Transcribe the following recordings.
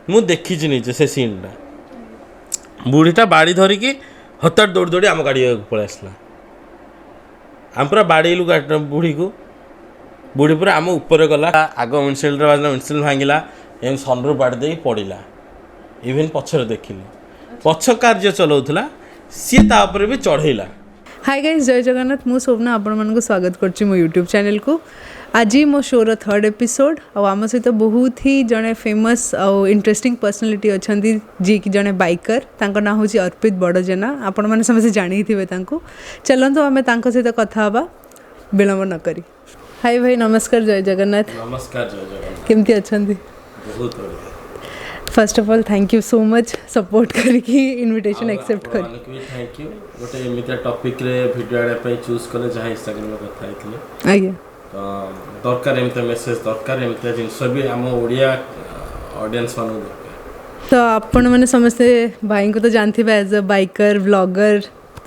ମୁଁ ଦେଖିଛି ନିଜେ ସେ ସିନ୍ଟା। ବୁଢ଼ୀଟା ବାଡ଼ି ଧରିକି ହଠାତ୍ ଦୌଡ଼ି ଦୌଡ଼ି ଆମ ଗାଡ଼ି ଆଗକୁ ପଳେଇ ଆସିଲା। ଆମେ ପୁରା ବାଡ଼େଇଲୁ ବୁଢ଼ୀକୁ। ବୁଢ଼ୀ ପୁରା ଆମ ଉପରେ ଗଲା, ଆଗ ୱିଣ୍ଡସିଲ୍ଡରେ ବାଜିଲା, ୱିଣ୍ଡସିଲ୍ଡ ଭାଙ୍ଗିଲା, ଏମିତି ସନରୁଫ୍ ବାଡ଼ି ଦେଇକି ପଡ଼ିଲା। ଇଭେନ୍ ପଛରେ ଦେଖିଲି, ପଛ କାର୍ ଯିଏ ଚଲାଉଥିଲା ସିଏ ତା ଉପରେ ବି ଚଢ଼େଇଲା। ହାଇ ଗାଇଜ୍, ଜୟ ଜଗନ୍ନାଥ। ମୁଁ ଶୋଭନା, ଆପଣମାନଙ୍କୁ ସ୍ୱାଗତ କରୁଛି ମୋ ୟୁଟ୍ୟୁବ୍ ଚ୍ୟାନେଲ୍କୁ। ଆଜି ମୋ ଶୋର ଥର୍ଡ଼ ଏପିସୋଡ଼ ଆଉ ଆମ ସହିତ ବହୁତ ହି ଜଣେ ଫେମସ୍ ଆଉ ଇଣ୍ଟରେଷ୍ଟିଂ ପର୍ସନାଲିଟି ଅଛନ୍ତି, ଯିଏକି ଜଣେ ବାଇକର। ତାଙ୍କ ନାଁ ହେଉଛି ଅର୍ପିତ ବଡ଼ଜେନା। ଆପଣମାନେ ସମସ୍ତେ ଜାଣିଥିବେ ତାଙ୍କୁ। ଚାଲନ୍ତୁ, ଆମେ ତାଙ୍କ ସହିତ କଥା ହେବା ବିଳମ୍ବ ନ କରି। ହାଇ ଭାଇ, ନମସ୍କାର, ଜୟ ଜଗନ୍ନାଥ। ନମସ୍କାର, ଜୟ ଜଗନ୍ନାଥ। କେମିତି ଅଛନ୍ତି? ବହୁତ ବଢ଼ିଆ। First of all, thank you so much support କରିକି ଇନଭିଟେସନ୍ ଆକ୍ସେପ୍ଟ କରି। ଆପଣମାନଙ୍କୁ ବି thank you, ଗୋଟେ ଏମିତିଆ ଟପିକ୍ରେ ଭିଡ଼ିଓ ଆଣିବା ପାଇଁ ଚୁଜ୍ କଲେ, ଯାହା ଇନଷ୍ଟାଗ୍ରାମରେ କଥା ହେଇଥିଲେ। ତ ଦରକାର, ଏମିତିଆ ମେସେଜ ଦରକାର, ଏମିତିଆ ଜିନିଷ ବି ଆମ ଓଡ଼ିଆ ଅଡ଼ିଏନ୍ସ ମାନଙ୍କୁ ଦରକାର। ତ ଆପଣମାନେ ସମସ୍ତେ ଭାଇଙ୍କୁ ତ ଜାଣିଥିବେ ଆଜ୍ ଅ ବାଇକର ବ୍ଲଗର।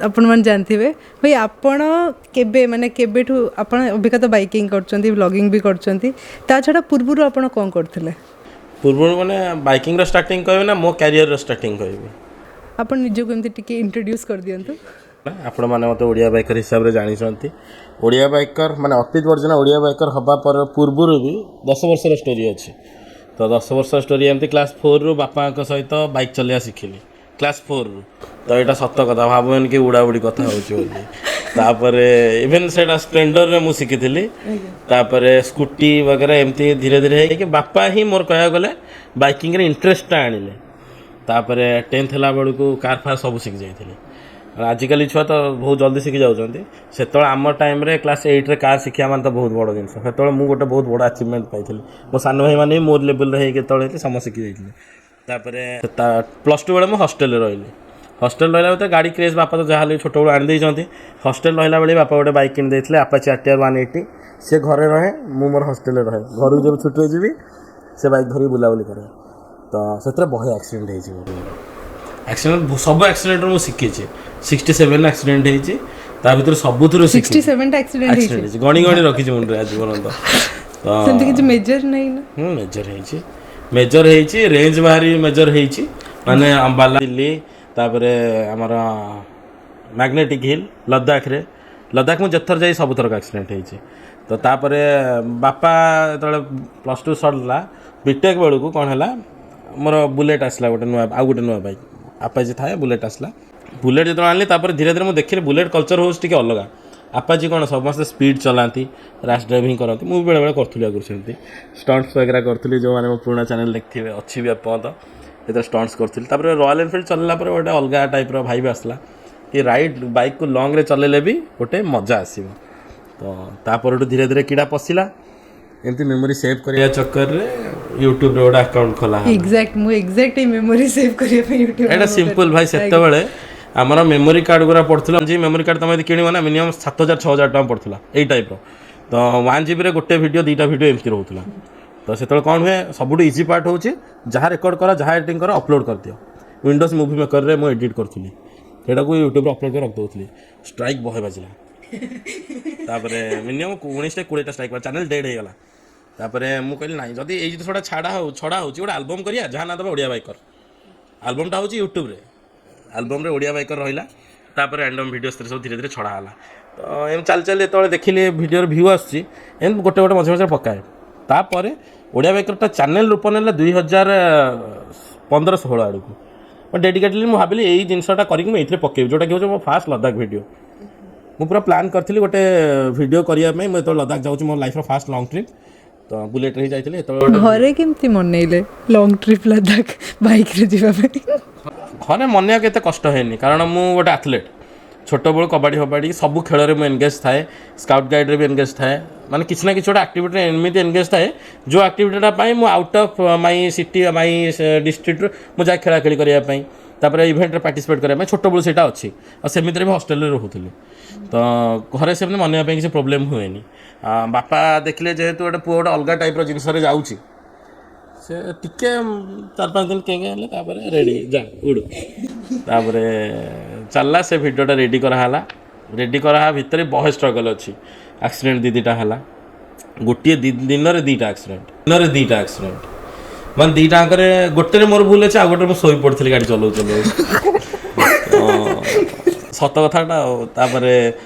ଆପଣମାନେ ଜାଣିଥିବେ। ଭାଇ, ଆପଣ କେବେ, ମାନେ କେବେଠୁ ଆପଣ ଅବିକା ତ ବାଇକିଂ କରୁଛନ୍ତି, ବ୍ଲଗିଂ ବି କରୁଛନ୍ତି, ତା ଛଡ଼ା ପୂର୍ବରୁ ଆପଣ କ'ଣ କରୁଥିଲେ? ପୂର୍ବରୁ ମାନେ ବାଇକିଂର ଷ୍ଟାର୍ଟିଂ କହିବି ନା ମୋ କ୍ୟାରିୟରର ଷ୍ଟାର୍ଟିଂ କହିବି? ଆପଣ ନିଜକୁ ଏମିତି ଟିକେ ଇଣ୍ଟ୍ରୋଡ୍ୟୁସ୍ କରିଦିଅନ୍ତୁ। ନା, ଆପଣମାନେ ମୋତେ ଓଡ଼ିଆ ବାଇକର ହିସାବରେ ଜାଣିଛନ୍ତି। ଓଡ଼ିଆ ବାଇକର ମାନେ ଅର୍ପିତ ବଡ଼ଜେନା ଓଡ଼ିଆ ବାଇକର ହେବା ପରେ ପୂର୍ବରୁ ବି 10 ବର୍ଷର ଷ୍ଟୋରି ଅଛି। ତ 10 ବର୍ଷର ଷ୍ଟୋରି ଏମିତି, କ୍ଲାସ୍ ଫୋର୍ରୁ ବାପାଙ୍କ ସହିତ ବାଇକ୍ ଚଲେଇବା ଶିଖିଲି, କ୍ଲାସ୍ ଫୋର୍ରୁ। ତ ଏଇଟା ସତ କଥା, ଭାବୁବେନି କି ଉଡ଼ାଉଡ଼ି କଥା ହେଉଛି ବୋଲି। ତାପରେ ଇଭେନ୍ ସେଇଟା ସ୍ପ୍ଲେଣ୍ଡରରେ ମୁଁ ଶିଖିଥିଲି। ତାପରେ ସ୍କୁଟି ବଗେରା ଏମିତି ଧୀରେ ଧୀରେ ହେଇକି ବାପା ହିଁ ମୋର କହିବାକୁ ଗଲେ ବାଇକିଂରେ ଇଣ୍ଟରେଷ୍ଟଟା ଆଣିଲେ। ତାପରେ 10th ହେଲା ବେଳକୁ କାର୍ ଫାର୍ ସବୁ ଶିଖି ଯାଇଥିଲି। ଆଜିକାଲି ଛୁଆ ତ ବହୁତ ଜଲ୍ଦି ଶିଖି ଯାଉଛନ୍ତି। ସେତେବେଳେ ଆମ ଟାଇମ୍ରେ କ୍ଲାସ୍ ଏଇଟ୍ରେ କାର୍ ଶିଖିବା ମାନେ ତ ବହୁତ ବଡ଼ ଜିନିଷ। ସେତେବେଳେ ମୁଁ ଗୋଟେ ବହୁତ ବଡ଼ ଆଚିଭମେଣ୍ଟ ପାଇଥିଲି। ମୋ ସାନ ଭାଇମାନେ ବି ମୋର ଲେଭେଲରେ ହେଇକି ଯେତେବେଳେ ହେଇଥିଲେ, ସମସ୍ତେ ଶିଖି ଯାଇଥିଲେ। ତାପରେ ତା ପ୍ଲସ୍ ଟୁ ବେଳେ ମୁଁ ହଷ୍ଟେଲରେ ରହିଲି। ହଷ୍ଟେଲ ରହିଲା ଭିତରେ ଗାଡ଼ି କ୍ରେଜ୍, ବାପା ତ ଯାହା ହେଲେ ବି ଛୋଟବେଳୁ ଆଣିଦେଇଛନ୍ତି। ହଷ୍ଟେଲ ରହିଲା ବେଳେ ବାପା ଗୋଟେ ବାଇକ୍ କିଣି ଦେଇଥିଲେ, ଆପାଚି ଆରଟିଆର୍ 180। ସେ ଘରେ ରହେ, ମୁଁ ମୋର ହଷ୍ଟେଲରେ ରହେ। ଘରକୁ ଯେବେ ଛୁଟିରେ ଯିବି, ସେ ବାଇକ୍ ଧରିକି ବୁଲାବୁଲି କରେ। ତ ସେଥିରେ ବହେ ଆକ୍ସିଡେଣ୍ଟ ହେଇଛି ମୋର। ଆକ୍ସିଡେଣ୍ଟ, ସବୁ ଆକ୍ସିଡେଣ୍ଟରୁ ମୁଁ ଶିଖିଛି। 67 ଆକ୍ସିଡେଣ୍ଟ ହେଇଛି, ତା ଭିତରୁ ସବୁଥିରୁ 67ଟା ଆକ୍ସିଡେଣ୍ଟ ହେଇଛି? ଆକ୍ସିଡେଣ୍ଟ ହେଇଛି। ଗଣି ଗଣି ରଖିଛି ମୁଣ୍ଡରେ ଆଜି ପର୍ଯ୍ୟନ୍ତ ତ। ସେମିତି କିଛି ମେଜର ନାହିଁ ନା? ହୁଁ, ମେଜର ହେଇଛି, ମେଜର ହେଇଛି। ରେଞ୍ଜ ବାହାରି ମେଜର ହେଇଛି, ମାନେ ଅମ୍ବାଲା, ଦିଲ୍ଲୀ, ତାପରେ ଆମର ମ୍ୟାଗ୍ନେଟିକ୍ ହିଲ୍, ଲଦାଖରେ। ଲଦାଖ ମୁଁ ଯେତେଥର ଯାଇ ସବୁଥରକ ଆକ୍ସିଡେଣ୍ଟ ହେଇଛି। ତ ତାପରେ ବାପା ଯେତେବେଳେ ପ୍ଲସ୍ ଟୁ ସରିଲା, ବିଟେକ୍ ବେଳକୁ କ'ଣ ହେଲା, ମୋର ବୁଲେଟ୍ ଆସିଲା ଗୋଟେ ନୂଆ, ଆଉ ଗୋଟେ ନୂଆ ବାଇକ୍। ଆପାଚି ଥାଏ, ବୁଲେଟ୍ ଆସିଲା। ବୁଲେଟ୍ ଯେତେବେଳେ ଆଣିଲି, ତାପରେ ଧୀରେ ଧୀରେ ମୁଁ ଦେଖିଲି ବୁଲେଟ୍ କଲଚର୍ ହେଉଛି ଟିକେ ଅଲଗା। ଆପାଚି କ'ଣ ସମସ୍ତେ ସ୍ପିଡ଼ ଚଲାନ୍ତି, ରାସ୍ ଡ୍ରାଇଭିଂ କରନ୍ତି। ମୁଁ ବି ବେଳେବେଳେ କରୁଥିଲି ଆଗରୁ, ସେମିତି ଷ୍ଟଣ୍ଟସ୍ ବଗେରା କରୁଥିଲି। ଯେଉଁମାନେ ମୋ ପୁରୁଣା ଚ୍ୟାନେଲ୍ ଦେଖିଥିବେ, ଅଛି ବି ଏପର୍ଯ୍ୟନ୍ତ, ଯେତେବେଳେ ଷ୍ଟଣ୍ଟସ୍ କରୁଥିଲି। ତାପରେ ରୟାଲ୍ ଏନଫିଲ୍ଡ ଚଲେଇଲା ପରେ ଗୋଟେ ଅଲଗା ଟାଇପ୍ର ଭାଇବ୍ ଆସିଲା କି ରାଇଡ୍ ବାଇକ୍କୁ ଲଙ୍ଗରେ ଚଲେଇଲେ ବି ଗୋଟେ ମଜା ଆସିବ। ତ ତାପରଠୁ ଧୀରେ ଧୀରେ କିଡ଼ା ପଶିଲା। ଏମିତି ମେମୋରି ସେଭ୍ କରିବା ଚକ୍କରରେ ୟୁଟ୍ୟୁବରେ ଗୋଟେ ଆକାଉଣ୍ଟ ଖୋଲା ହେଲା। ଏକ୍ଜାକ୍ଟ, ମୁଁ ଏକ୍ଜାକ୍ଟ ଏଇ ମେମୋରି ସେଭ୍ କରିବା ପାଇଁ ୟୁଟ୍ୟୁବ୍ ଏଇଟା ସିମ୍ପଲ୍ ଭାଇ। ସେତେବେଳେ ଆମର ମେମୋରି କାର୍ଡ଼ ଗୁଡ଼ା ପଡ଼ୁଥିଲା। ଯେ ମେମୋରି କାର୍ଡ଼ ତୁମେ ଯଦି କିଣିବ ନା, ମିନିମମ୍ 7000, 6000 ଟଙ୍କା ପଡ଼ୁଥିଲା ଏଇ ଟାଇପ୍ର। ତ 1 ଜିବିରେ ଗୋଟେ ଭିଡ଼ିଓ, ଦୁଇଟା ଭିଡ଼ିଓ ଏମିତି ରହୁଥିଲା। ତ ସେତେବେଳେ କ'ଣ ହୁଏ, ସବୁଠୁ ଇଜି ପାର୍ଟ ହେଉଛି ଯାହା ରେକର୍ଡ଼ କର, ଯାହା ଏଡ଼ିଟିଂ କର, ଅପଲୋଡ଼ କରିଦିଅ। ୱିଣ୍ଡୋଜ୍ ମୁଭି ମେକରରେ ମୁଁ ଏଡ଼ିଟ୍ କରୁଥିଲି, ସେଇଟାକୁ ୟୁଟ୍ୟୁବରେ ଅପଲୋଡ଼ କରି ରଖିଦେଉଥିଲି। ଷ୍ଟ୍ରାଇକ୍ ବହେ ବାଜିଲା। ତାପରେ ମିନିମମ୍ 19ଟା 20ଟା ଷ୍ଟ୍ରାଇକ୍, ଚ୍ୟାନେଲ୍ ଡେଡ୍ ହେଇଗଲା। ତାପରେ ମୁଁ କହିଲି, ନାଇଁ, ଯଦି ଏଇ ଜିନିଷଟା ଛାଡ଼ା ହଉ ଛଡ଼ା ହେଉଛି, ଗୋଟେ ଆଲବମ୍ କରିବା, ଯାହା ନା ଦେବା ଓଡ଼ିଆ ବାଇକର। ଆଲବମ୍ଟା ହେଉଛି ୟୁଟ୍ୟୁବରେ, ଆଲବମ୍ରେ ଓଡ଼ିଆ ବାଇକର ରହିଲା। ତାପରେ ରାଣ୍ଡମ୍ ଭିଡ଼ିଓସ୍ ସବୁ ଧୀରେ ଧୀରେ ଛଡ଼ା ହେଲା। ତ ଏମିତି ଚାଲି ଚାଲି ଯେତେବେଳେ ଦେଖିଲି ଭିଡ଼ିଓର ଭ୍ୟୁ ଆସୁଛି, ଏମିତି ଗୋଟେ ଗୋଟେ ମଝିରେ ମଝିରେ ପକାଏ। ତାପରେ ଓଡ଼ିଆ ବାଇକରଟା ଚ୍ୟାନେଲ୍ ରୂପ ନେଲା 2015 16 ଆଡ଼କୁ। ମୁଁ ଡେଡିକେଟଲି ମୁଁ ଭାବିଲି, ଏଇ ଜିନିଷଟା କରିକି ମୁଁ ଏଇଥିରେ ପକେଇବି, ଯେଉଁଟାକି ହେଉଛି ମୋ ଫାଷ୍ଟ ଲଦାଖ ଭିଡ଼ିଓ। ମୁଁ ପୁରା ପ୍ଲାନ୍ କରିଥିଲି ଗୋଟେ ଭିଡ଼ିଓ କରିବା ପାଇଁ। ମୁଁ ଯେତେବେଳେ ଲଦାଖ ଯାଉଛି, ମୋ ଲାଇଫ୍ର ଫାଷ୍ଟ ଲଙ୍ଗ୍ ଟ୍ରିପ୍, ତ ବୁଲେଟ୍ରେ ହିଁ ଯାଇଥିଲି ଯେତେବେଳେ ଗୋଟେ ଘରେ କେମିତି ମନେଇଲେ ଲଙ୍ଗ ଟ୍ରିପ୍ ଲଦାଖ ବାଇକ୍ରେ ଯିବା ପାଇଁ? ଘରେ ମନେଇବାକୁ ଏତେ କଷ୍ଟ ହେଇନି, କାରଣ ମୁଁ ଗୋଟେ ଆଥଲେଟ୍। ଛୋଟବେଳୁ କବାଡ଼ି ଫବାଡ଼ି ସବୁ ଖେଳରେ ମୁଁ ଏନଗେଜ୍ ଥାଏ, ସ୍କାଉଟ୍ ଗାଇଡ଼୍ରେ ବି ଏନଗେଜ୍ ଥାଏ। ମାନେ କିଛି ନା କିଛି ଗୋଟେ ଆକ୍ଟିଭିଟିରେ ଏମିତି ଏନଗେଜ୍ ଥାଏ, ଯେଉଁ ଆକ୍ଟିଭିଟିଟା ପାଇଁ ମୁଁ ଆଉଟ୍ ଅଫ୍ my city, ମାଇ ଡିଷ୍ଟ୍ରିକ୍ଟରୁ ମୁଁ ଯାଏ ଖେଳା ଖେଳି କରିବା ପାଇଁ, ତାପରେ ଇଭେଣ୍ଟରେ ପାର୍ଟିସିପେଟ୍ କରିବା ପାଇଁ। ଛୋଟବେଳୁ ସେଇଟା ଅଛି। ଆଉ ସେମିତିରେ ବି ହଷ୍ଟେଲରେ ରହୁଥିଲି। ତ ଘରେ ସେମିତି ମନେଇବା ପାଇଁ କିଛି ପ୍ରୋବ୍ଲେମ୍ ହୁଏନି। ବାପା ଦେଖିଲେ ଯେହେତୁ ଗୋଟେ ପୁଅ ଗୋଟେ ଅଲଗା ଟାଇପ୍ର ଜିନିଷରେ ଯାଉଛି, ସେ ଟିକେ 4-5 ଦିନ କେଁ କେଁ ହେଲେ, ତାପରେ ରେଡ଼ି, ଯା ଉଡ଼ୁ। ତାପରେ ଚାଲିଲା, ସେ ଭିଡ଼ିଓଟା ରେଡ଼ି କରାହେଲା। ରେଡ଼ି କରାହେବା ଭିତରେ ବହେ ଷ୍ଟ୍ରଗଲ୍ ଅଛି। ଆକ୍ସିଡେଣ୍ଟ ଦୁଇ ଦୁଇଟା ହେଲା, ଗୋଟିଏ ଦିନରେ ଦୁଇଟା ଆକ୍ସିଡେଣ୍ଟ, ଦିନରେ ଦୁଇଟା ଆକ୍ସିଡେଣ୍ଟ। ମାନେ ଦିଟାଙ୍କରେ ଗୋଟେରେ ମୋର ଭୁଲ ଅଛି, ଆଉ ଗୋଟେରେ ମୁଁ ଶୋଇ ପଡ଼ିଥିଲି ଗାଡ଼ି ଚଲଉ ଚଲଉ। ତ ସତ କଥାଟା। ଆଉ ତାପରେ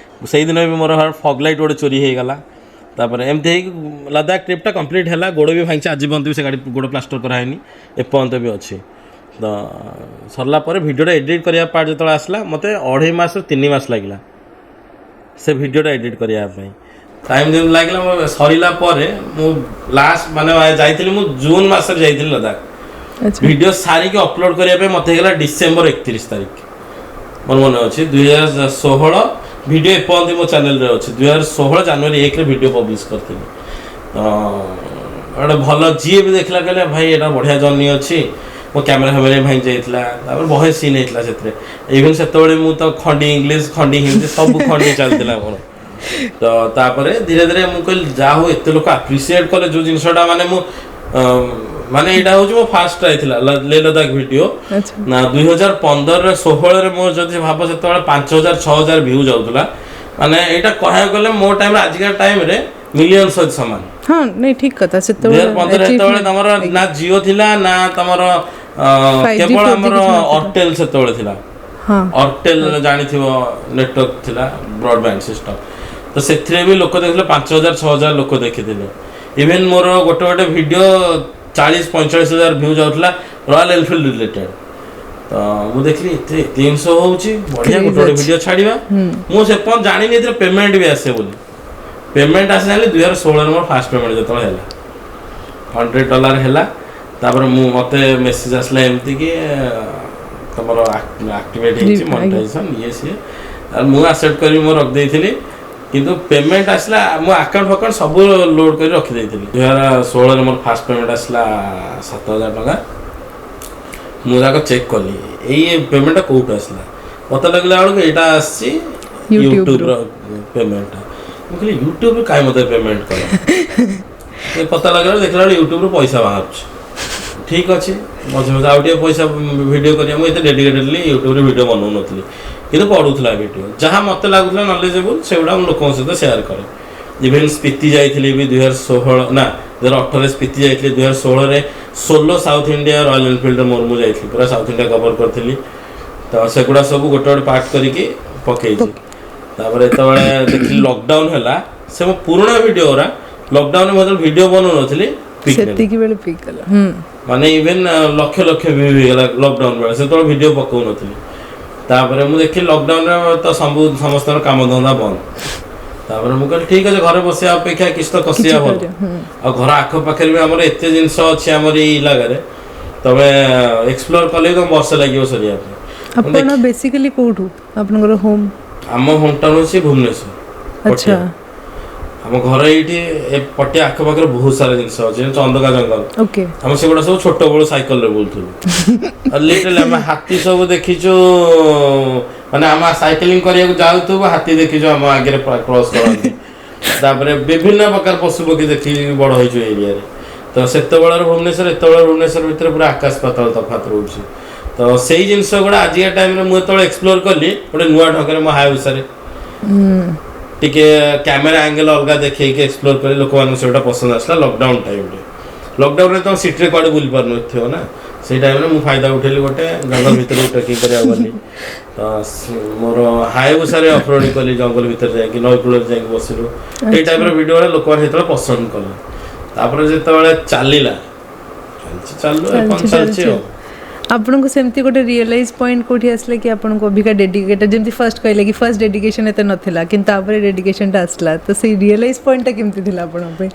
ସେଇଦିନ ବି ମୋର ଫଗ୍ ଲାଇଟ୍ ଗୋଟେ ଚୋରି ହେଇଗଲା। ତାପରେ ଏମିତି ହେଇକି ଲଦାଖ ଟ୍ରିପ୍ଟା କମ୍ପ୍ଲିଟ୍ ହେଲା। ଗୋଡ଼ ବି ଭାଙ୍ଗିଛି, ଆଜି ପର୍ଯ୍ୟନ୍ତ ବି ସେ ଗାଡ଼ି ଗୋଡ଼ ପ୍ଲାଷ୍ଟର କରାହେଇନି, ଏପର୍ଯ୍ୟନ୍ତ ବି ଅଛି। ତ ସରିଲା ପରେ ଭିଡ଼ିଓଟା ଏଡ଼ିଟ୍ କରିବା ପାର୍ଟ ଯେତେବେଳେ ଆସିଲା, ମୋତେ 2.5 ମାସରୁ 3 ମାସ ଲାଗିଲା ସେ ଭିଡ଼ିଓଟା ଏଡ଼ିଟ୍ କରିବା ପାଇଁ। ଟାଇମ୍ ଯେମିତି ଲାଗିଲା, ମୋ ସରିଲା ପରେ ମୁଁ ଲାଷ୍ଟ ମାନେ ଯାଇଥିଲି, ମୁଁ ଜୁନ୍ ମାସରେ ଯାଇଥିଲି ଲଦାଖ। ଭିଡ଼ିଓ ସାରିକି ଅପଲୋଡ଼ କରିବା ପାଇଁ ମୋତେ ହେଇଗଲା ଡିସେମ୍ବର 31 ତାରିଖ, ମୋର ମନେ ଅଛି, 2016। ଭିଡ଼ିଓ ଏପର୍ଯ୍ୟନ୍ତ ମୋ ଚ୍ୟାନେଲରେ ଅଛି। 2016 ଜାନୁଆରୀ 1ରେ ଭିଡ଼ିଓ ପବ୍ଲିଶ କରିଥିଲି। ତ ଗୋଟେ ଭଲ, ଯିଏ ବି ଦେଖିଲା କହିଲେ, ଭାଇ, ଏଇଟା ବଢ଼ିଆ ଜର୍ଣ୍ଣି ଅଛି। ମୋ କ୍ୟାମେରା ଫ୍ୟାମେରା ଭାଙ୍ଗି ଯାଇଥିଲା, ତାପରେ ବହେ ସିନ୍ ହେଇଥିଲା ସେଥିରେ। ଇଭେନ୍ ସେତେବେଳେ ମୁଁ ତ ଖଣ୍ଡି ଇଂଲିଶ, ଖଣ୍ଡି ହିନ୍ଦୀ, ସବୁ ଖଣ୍ଡି ଚାଲିଥିଲା ମୋର। ତ ତାପରେ ଧୀରେ ଧୀରେ ମୁଁ କହିଲି, ଯାହା ହଉ, ଏତେ ଲୋକ ଆପ୍ରିସିଏଟ୍ କଲେ ଯେଉଁ ଜିନିଷଟା, ମାନେ ମୁଁ ମାନେ ଏଇଟା ହେଉଛି ମୋ ଫାଷ୍ଟ ଟ୍ରାଏ ଥିଲା ଲେ ଲଦାଖ ଭିଡ଼ିଓ। ନା, 2015ରେ 16ରେ ମୋର ଯଦି ଭାବ, ସେତେବେଳେ 5000 6000 ଭ୍ୟୁ ଯାଉଥିଲା। ମାନେ ଏଇଟା କହିବାକୁ ଗଲେ ମୋ ଟାଇମ୍ରେ, ଆଜିକା ଟାଇମ୍ରେ ମିଲିୟନ ସହିତ ସମାନ। ହଁ, ନାଇଁ, ଠିକ କଥା। 2015 ସେତେବେଳେ ସେତେବେଳେ ତମର ନା ଜିଓ ଥିଲା ନା ତମର 5G, କେବଳ 4G ଆମର କିଛି ନଥିଲା। ଅର୍ଟେଲ ସେତେବେଳେ ଥିଲା। ଅର୍ଟେଲ ଜାଣିଥିବ, ନେଟୱାର୍କ ଥିଲା, ବ୍ରଡବ୍ୟାଣ୍ଡ ସିଷ୍ଟମ। ତ ସେଥିରେ ବି ଲୋକ ଦେଖିଲେ 5000 6000 ଲୋକ ଦେଖିଥିଲେ। ଇଭେନ୍ ମୋର ଗୋଟେ ଗୋଟେ ଭିଡ଼ିଓ 40 45 ହଜାର ଭ୍ୟୁ ଯାଉଥିଲା, ରୟାଲ ଏନଫିଲ୍ଡ ରିଲେଟେଡ୍। ତ ମୁଁ ଦେଖିଲି ଏତେ ଏତେ ଜିନିଷ ହେଉଛି, ବଢ଼ିଆ, ଗୋଟେ ଗୋଟେ ଅଛି। ଭିଡ଼ିଓ ଛାଡ଼ିବା। ମୁଁ ସେ ପର୍ଯ୍ୟନ୍ତ ଜାଣିନି ଏଥିରେ ପେମେଣ୍ଟ ବି ଆସେ ବୋଲି। ପେମେଣ୍ଟ ଆସେ ଜାଣିଲି 2016ରେ, ମୋର ଫାଷ୍ଟ ପେମେଣ୍ଟ ଯେତେବେଳେ ହେଲା, $100 ହେଲା। ତାପରେ ମୁଁ ମୋତେ ମେସେଜ ଆସିଲା ଏମିତି କି ତମର ଆକ୍ଟିଭେଟ୍ ହେଇଛି ମନିଟାଇଜେସନ୍, ଇଏ ସିଏ। ଆଉ ମୁଁ ଆକ୍ସେପ୍ଟ କରି ମୁଁ ରଖିଦେଇଥିଲି। କିନ୍ତୁ ପେମେଣ୍ଟ ଆସିଲା, ମୁଁ ଆକାଉଣ୍ଟ ଫାକାଉଣ୍ଟ ସବୁ ଲୋଡ୍ କରି ରଖିଦେଇଥିଲି। 2016ରେ ମୋର ଫାଷ୍ଟ ପେମେଣ୍ଟ ଆସିଲା 7000 ଟଙ୍କା। ମୁଁ ତାକୁ ଚେକ୍ କଲି, ଏଇ ପେମେଣ୍ଟଟା କେଉଁଠୁ ଆସିଲା? ମୋତେ ଲାଗିଲା ବେଳକୁ ଏଇଟା ଆସିଛି YouTube ରୁ। ୟୁଟ୍ୟୁବ୍ର ପେମେଣ୍ଟଟା। ମୁଁ କହିଲି, ୟୁଟ୍ୟୁବ୍ରୁ କାଇଁ ମୋତେ ପେମେଣ୍ଟ କଲା? ସେ ପତା ଲାଗିଲା, ଦେଖିଲା ବେଳକୁ ୟୁଟ୍ୟୁବ୍ରୁ ପଇସା ବାହାରୁଛି। ଠିକ୍ ଅଛି, ମଝିରେ ମଝିରେ ଆଉ ଟିକେ ପଇସା ଭିଡ଼ିଓ କରିବା। ମୁଁ ଏତେ ଡେଡିକେଟେଡ଼ଲି ୟୁଟ୍ୟୁବ୍ରେ ଭିଡ଼ିଓ ବନଉନଥିଲି, କିନ୍ତୁ ପଡ଼ୁଥିଲା ଭିଡ଼ିଓ। ଯାହା ମୋତେ ଲାଗୁଥିଲା ନଲେଜେବୁଲ୍, ସେଗୁଡ଼ା ମୁଁ ଲୋକଙ୍କ ସହିତ ସେୟାର କରେ। ଇଭେନ୍ ସ୍ପିତି ଯାଇଥିଲି ବି 2016, ନା, 2018ରେ ସ୍ପିତି ଯାଇଥିଲି। 2016ରେ ସୋଲୋ ସାଉଥ୍ ଇଣ୍ଡିଆ ରୟାଲ ଏନଫିଲ୍ଡରେ ମୋର ମୁଁ ଯାଇଥିଲି, ପୁରା ସାଉଥ୍ ଇଣ୍ଡିଆ କଭର କରିଥିଲି। ତ ସେଗୁଡ଼ା ସବୁ ଗୋଟେ ଗୋଟେ ପାର୍ଟ କରିକି ପକେଇଛି। ତାପରେ ଯେତେବେଳେ ଦେଖିଲି ଲକଡାଉନ୍ ହେଲା, ସେ ମୋ ପୁରୁଣା ଭିଡ଼ିଓ ଗୁରା, ଲକଡାଉନରେ ମୁଁ ଯେତେବେଳେ ଭିଡ଼ିଓ ବନଉନଥିଲି, ପିକ୍ ନେଲା। ସେତିକି ବେଳେ ପିକ୍ କଲା। ମାନେ ଇଭେନ୍ ଲକ୍ଷ ଲକ୍ଷ ଭ୍ୟୁ ହେଇଗଲା ଲକଡାଉନ୍ ବେଳେ। ସେତେବେଳେ ଭିଡ଼ିଓ ପକଉନଥିଲି। ତାପରେ ମୁଁ ଦେଖିଲି ଲକଡାଉନରେ ତ ସବୁ ସମସ୍ତଙ୍କର କାମ ଧନ୍ଦା ବନ୍ଦ। ତାପରେ ମୁଁ କହିଲି, ଠିକ୍ ଅଛି, ଘରେ ବସିବା ଅପେକ୍ଷା କିଛି ତ କିଛି କସିବା ଭଲ। କରିବା। ଆଉ ଘର ଆଖପାଖରେ ବି ଆମର ଏତେ ଜିନିଷ ଅଛି ଆମର ଏଇ ଇଲାକାରେ, ତମେ ଏକ୍ସପ୍ଲୋର କଲେ ବି ତମ ବର୍ଷେ ଲାଗିବ ସରିବା ପାଇଁ। ମୁଁ ଆପଣ ବେସିକାଲି କୋଉଠୁ? ଆପଣଙ୍କର ହୋମ୍? ଆମ ହୋମ୍ ଟାଉନ୍ ହେଉଛି ଭୁବନେଶ୍ୱର, ପଟିଆ। ଆମ ଘର ଏଇଠି, ଏ ପଟିଆ ଆଖପାଖରେ ବହୁତ ସାରା ଜିନିଷ ଅଛି, ଯେମିତି ଚନ୍ଦକା ଜଙ୍ଗଲ। ଆମେ ସେଗୁଡ଼ା ସବୁ ଛୋଟବେଳୁ ସାଇକେଲରେ ବୁଲୁଥିଲୁ। ଲିଟରାଲି ଆମେ ହାତୀ ସବୁ ଦେଖିଛୁ। ମାନେ ଆମେ ସାଇକେଲିଂ କରିବାକୁ ଯାଉଥିବୁ, ହାତୀ ଦେଖିଛୁ ଆମ ଆଗରେ କ୍ରସ୍ କରନ୍ତି। ତାପରେ ବିଭିନ୍ନ ପ୍ରକାର ପଶୁ ପକ୍ଷୀ ଦେଖିକି ବଡ଼ ହେଇଛୁ ଏରିଆରେ। ତ ସେତେବେଳର ଭୁବନେଶ୍ୱର, ଏତେବେଳ ଭୁବନେଶ୍ୱର ଭିତରେ ପୁରା ଆକାଶ ପାତାଳ ତଫାତ ରହୁଛି। ତ ସେଇ ଜିନିଷ ଗୁଡ଼ା ଆଜିକା ଟାଇମ୍ରେ ମୁଁ ଯେତେବେଳେ ଏକ୍ସପ୍ଲୋର କଲି ଗୋଟେ ନୂଆ ଢଙ୍ଗରେ, ମୋ ହାୟାବୁସାରେ ଟିକେ କ୍ୟାମେରା ଆଙ୍ଗେଲ ଅଲଗା ଦେଖେଇକି ଏକ୍ସପ୍ଲୋର କରି, ଲୋକମାନଙ୍କୁ ସେଗୁଡ଼ା ପସନ୍ଦ ଆସିଲା ଲକଡାଉନ୍ ଟାଇମ୍ରେ। ଲକଡାଉନରେ ତମ ସିଟିରେ କୁଆଡ଼େ ବୁଲି ପାରୁନଥିବ ନା, ସେଇ ଟାଇମ୍ରେ ମୁଁ ଫାଇଦା ଉଠେଇଲି, ଗୋଟେ ଜଙ୍ଗଲ ଭିତରକୁ ଟ୍ରେକିଂ କରିବାକୁ ଗଲି। ତ ମୋର ହାୟାବୁସାରେ ଅଫରୋଡ଼ିଂ କଲି, ଜଙ୍ଗଲ ଭିତରେ ଯାଇକି, ନଈ କୂଳରେ ଯାଇକି ବସିଲୁ। ଏଇ ଟାଇପ୍ର ଭିଡ଼ିଓ ଗୁଡ଼ା ଲୋକମାନେ ସେତେବେଳେ ପସନ୍ଦ କଲେ। ତାପରେ ଯେତେବେଳେ ଚାଲିଲା, ଚାଲିଛି, ଚାଲୁ ଏପର୍ଯ୍ୟନ୍ତ ଚାଲିଛି। ଚାଲିଛି ଆଉ। ଆପଣଙ୍କୁ ସେମିତି ଗୋଟେ ରିଏଲାଇଜ୍ ପଏଣ୍ଟ କୋଉଠି ଆସିଲା କି ଆପଣଙ୍କୁ ଅବିକା ଡେଡିକେଟେଡ୍, ଯେମିତି ଫାର୍ଷ୍ଟ କହିଲେ କି ଫାର୍ଷ୍ଟ ଡେଡିକେସନ୍ ଏତେ ନଥିଲା, କିନ୍ତୁ ତାପରେ ଡେଡିକେସନଟା ଆସିଲା, ତ ସେଇ ରିଏଲାଇଜ୍ ପଏଣ୍ଟଟା କେମିତି ଥିଲା ଆପଣଙ୍କ ପାଇଁ?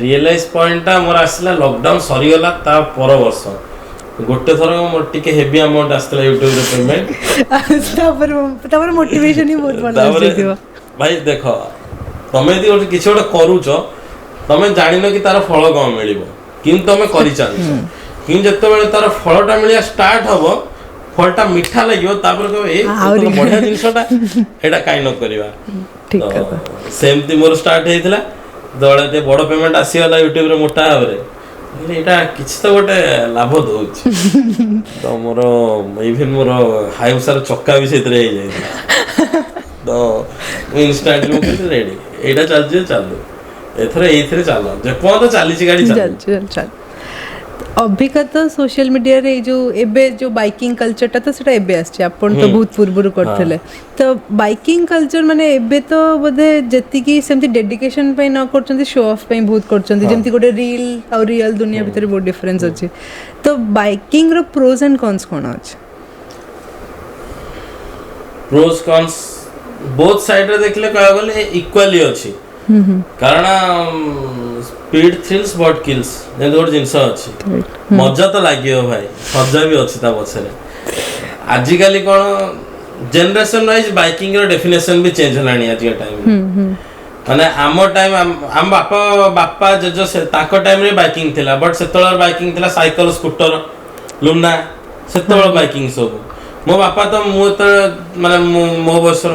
ରିଏଲାଇଜ୍ ପଏଣ୍ଟଟା ମୋର ଆସିଲା ଲକଡାଉନ୍ ସରିଗଲା ତା ପର ବର୍ଷ। ଗୋଟେ ଥର ମୋର ଟିକେ ହେଭି ଆମାଉଣ୍ଟ ଆସିଥିଲା ୟୁଟ୍ୟୁବରେ ପେମେଣ୍ଟ। ତାପରେ ତାପରେ ମୋଟିଭେସନ ହିଁ ବହୁତ ଭଲ ତାପରେ ଆସିଯାଇଥିବ। ଭାଇ ଦେଖ, ତମେ ଯଦି ଗୋଟେ କିଛି ଗୋଟେ କରୁଛ, ତମେ ଜାଣିନ କି ତାର ଫଳ କ'ଣ ମିଳିବ, କିନ୍ତୁ ତମେ କରିଚାଲିଛ। କିନ୍ତୁ ଯେତେବେଳେ ତାର ଫଳଟା ମିଳିବା ଷ୍ଟାର୍ଟ ହବ, ଫଳଟା ମିଠା ଲାଗିବ, ତାପରେ କହିବ, ଏ ଆହୁରି। ଏ ତ ବଢିଆ ଜିନିଷଟା, ଏଇଟା କାଇଁ ନ କରିବା? ଠିକ ତ କଥା। ସେମିତି ମୋର ଷ୍ଟାର୍ଟ ହେଇଥିଲା। ଯେତେବେଳେ ଟିକେ ବଡ଼ ପେମେଣ୍ଟ ଆସିଗଲା ୟୁଟ୍ୟୁବରେ ମୋଟା ଭାବରେ, ମୁଁ କହିଲି, ଏଇଟା କିଛି ତ ଗୋଟେ ଲାଭ ଦଉଛି। ତ ମୋର ଇଭେନ୍ ମୋର ହାଇସାର ଚକା ବି ସେଥିରେ ହେଇଯାଇଥିଲା। ତ ମୁଁ ଇନଷ୍ଟାଣ୍ଟଲି ମୁଁ କହିଲି, ରେଡ଼ି, ଏଇଟା ଚାଲିଛି, ଚାଲୁ ଏଥର, ଏଇଥିରେ ଚାଲ, ଯେପର୍ଯ୍ୟନ୍ତ ଚାଲିଛି ଗାଡ଼ି ଚାଲୁ। ଚାଲଛି, ଚାଲ। ଅବିକା ତ ସୋସିଆଲ ମିଡ଼ିଆରେ ଏଇ ଯେଉଁ ଏବେ ଯେଉଁ ବାଇକିଂ କଲଚରଟା ତ ସେଇଟା ଏବେ ଆସିଛି, ଆପଣ ତ ବହୁତ ପୂର୍ବରୁ କରୁଥିଲେ। ତ ବାଇକିଂ କଲଚର ମାନେ ଏବେ ତ ବୋଧେ ଯେତିକି ସେମିତି ଡେଡିକେସନ୍ ପାଇଁ ନ କରୁଛନ୍ତି, ଶୋ ଅଫ୍ ପାଇଁ ବହୁତ କରୁଛନ୍ତି। ଯେମିତି ଗୋଟେ ରିଲ୍ ଆଉ ରିଅଲ୍ ଦୁନିଆ ଭିତରେ ବହୁତ ଡିଫରେନ୍ସ ଅଛି। ତ ବାଇକିଂର ପ୍ରୋଜ୍ ଆଣ୍ଡ କନ୍ସ କ'ଣ ଅଛି? ପ୍ରୋଜ୍ କନ୍ସ ବୋଥ୍ ସାଇଡ୍ରେ ଦେଖିଲେ କହିବାକୁ ଗଲେ ଇକ୍ୱାଲି ଅଛି, କାରଣ ସ୍ପିଡ୍ ଥ୍ରିଲ୍ସ ବଟ୍ କିଲ୍ସ ଯେମିତି ଗୋଟେ ଜିନିଷ ଅଛି। ମଜା ତ ଲାଗିବ ଭାଇ, ସଜା ବି ଅଛି ତା ପଛରେ। ଆଜିକାଲି କ'ଣ ଜେନେରେସନ ୱାଇଜ୍ ବାଇକିଂର ଡେଫିନେସନ ବି ଚେଞ୍ଜ ହେଲାଣି ଆଜିକା ଟାଇମ୍ରେ। ମାନେ ଆମ ଟାଇମ୍, ଆମ ବାପା ଜେଜ ତାଙ୍କ ଟାଇମ୍ରେ ବାଇକିଂ ଥିଲା, ବଟ୍ ସେତେବେଳେ ବାଇକିଂ ଥିଲା ସାଇକେଲ, ସ୍କୁଟର, ଲୁନା, ସେତେବେଳେ ବାଇକିଂ ସବୁ। ମୋ ବାପା ତ, ମୁଁ ଯେତେବେଳେ ମାନେ ମୁଁ ମୋ ବୟସର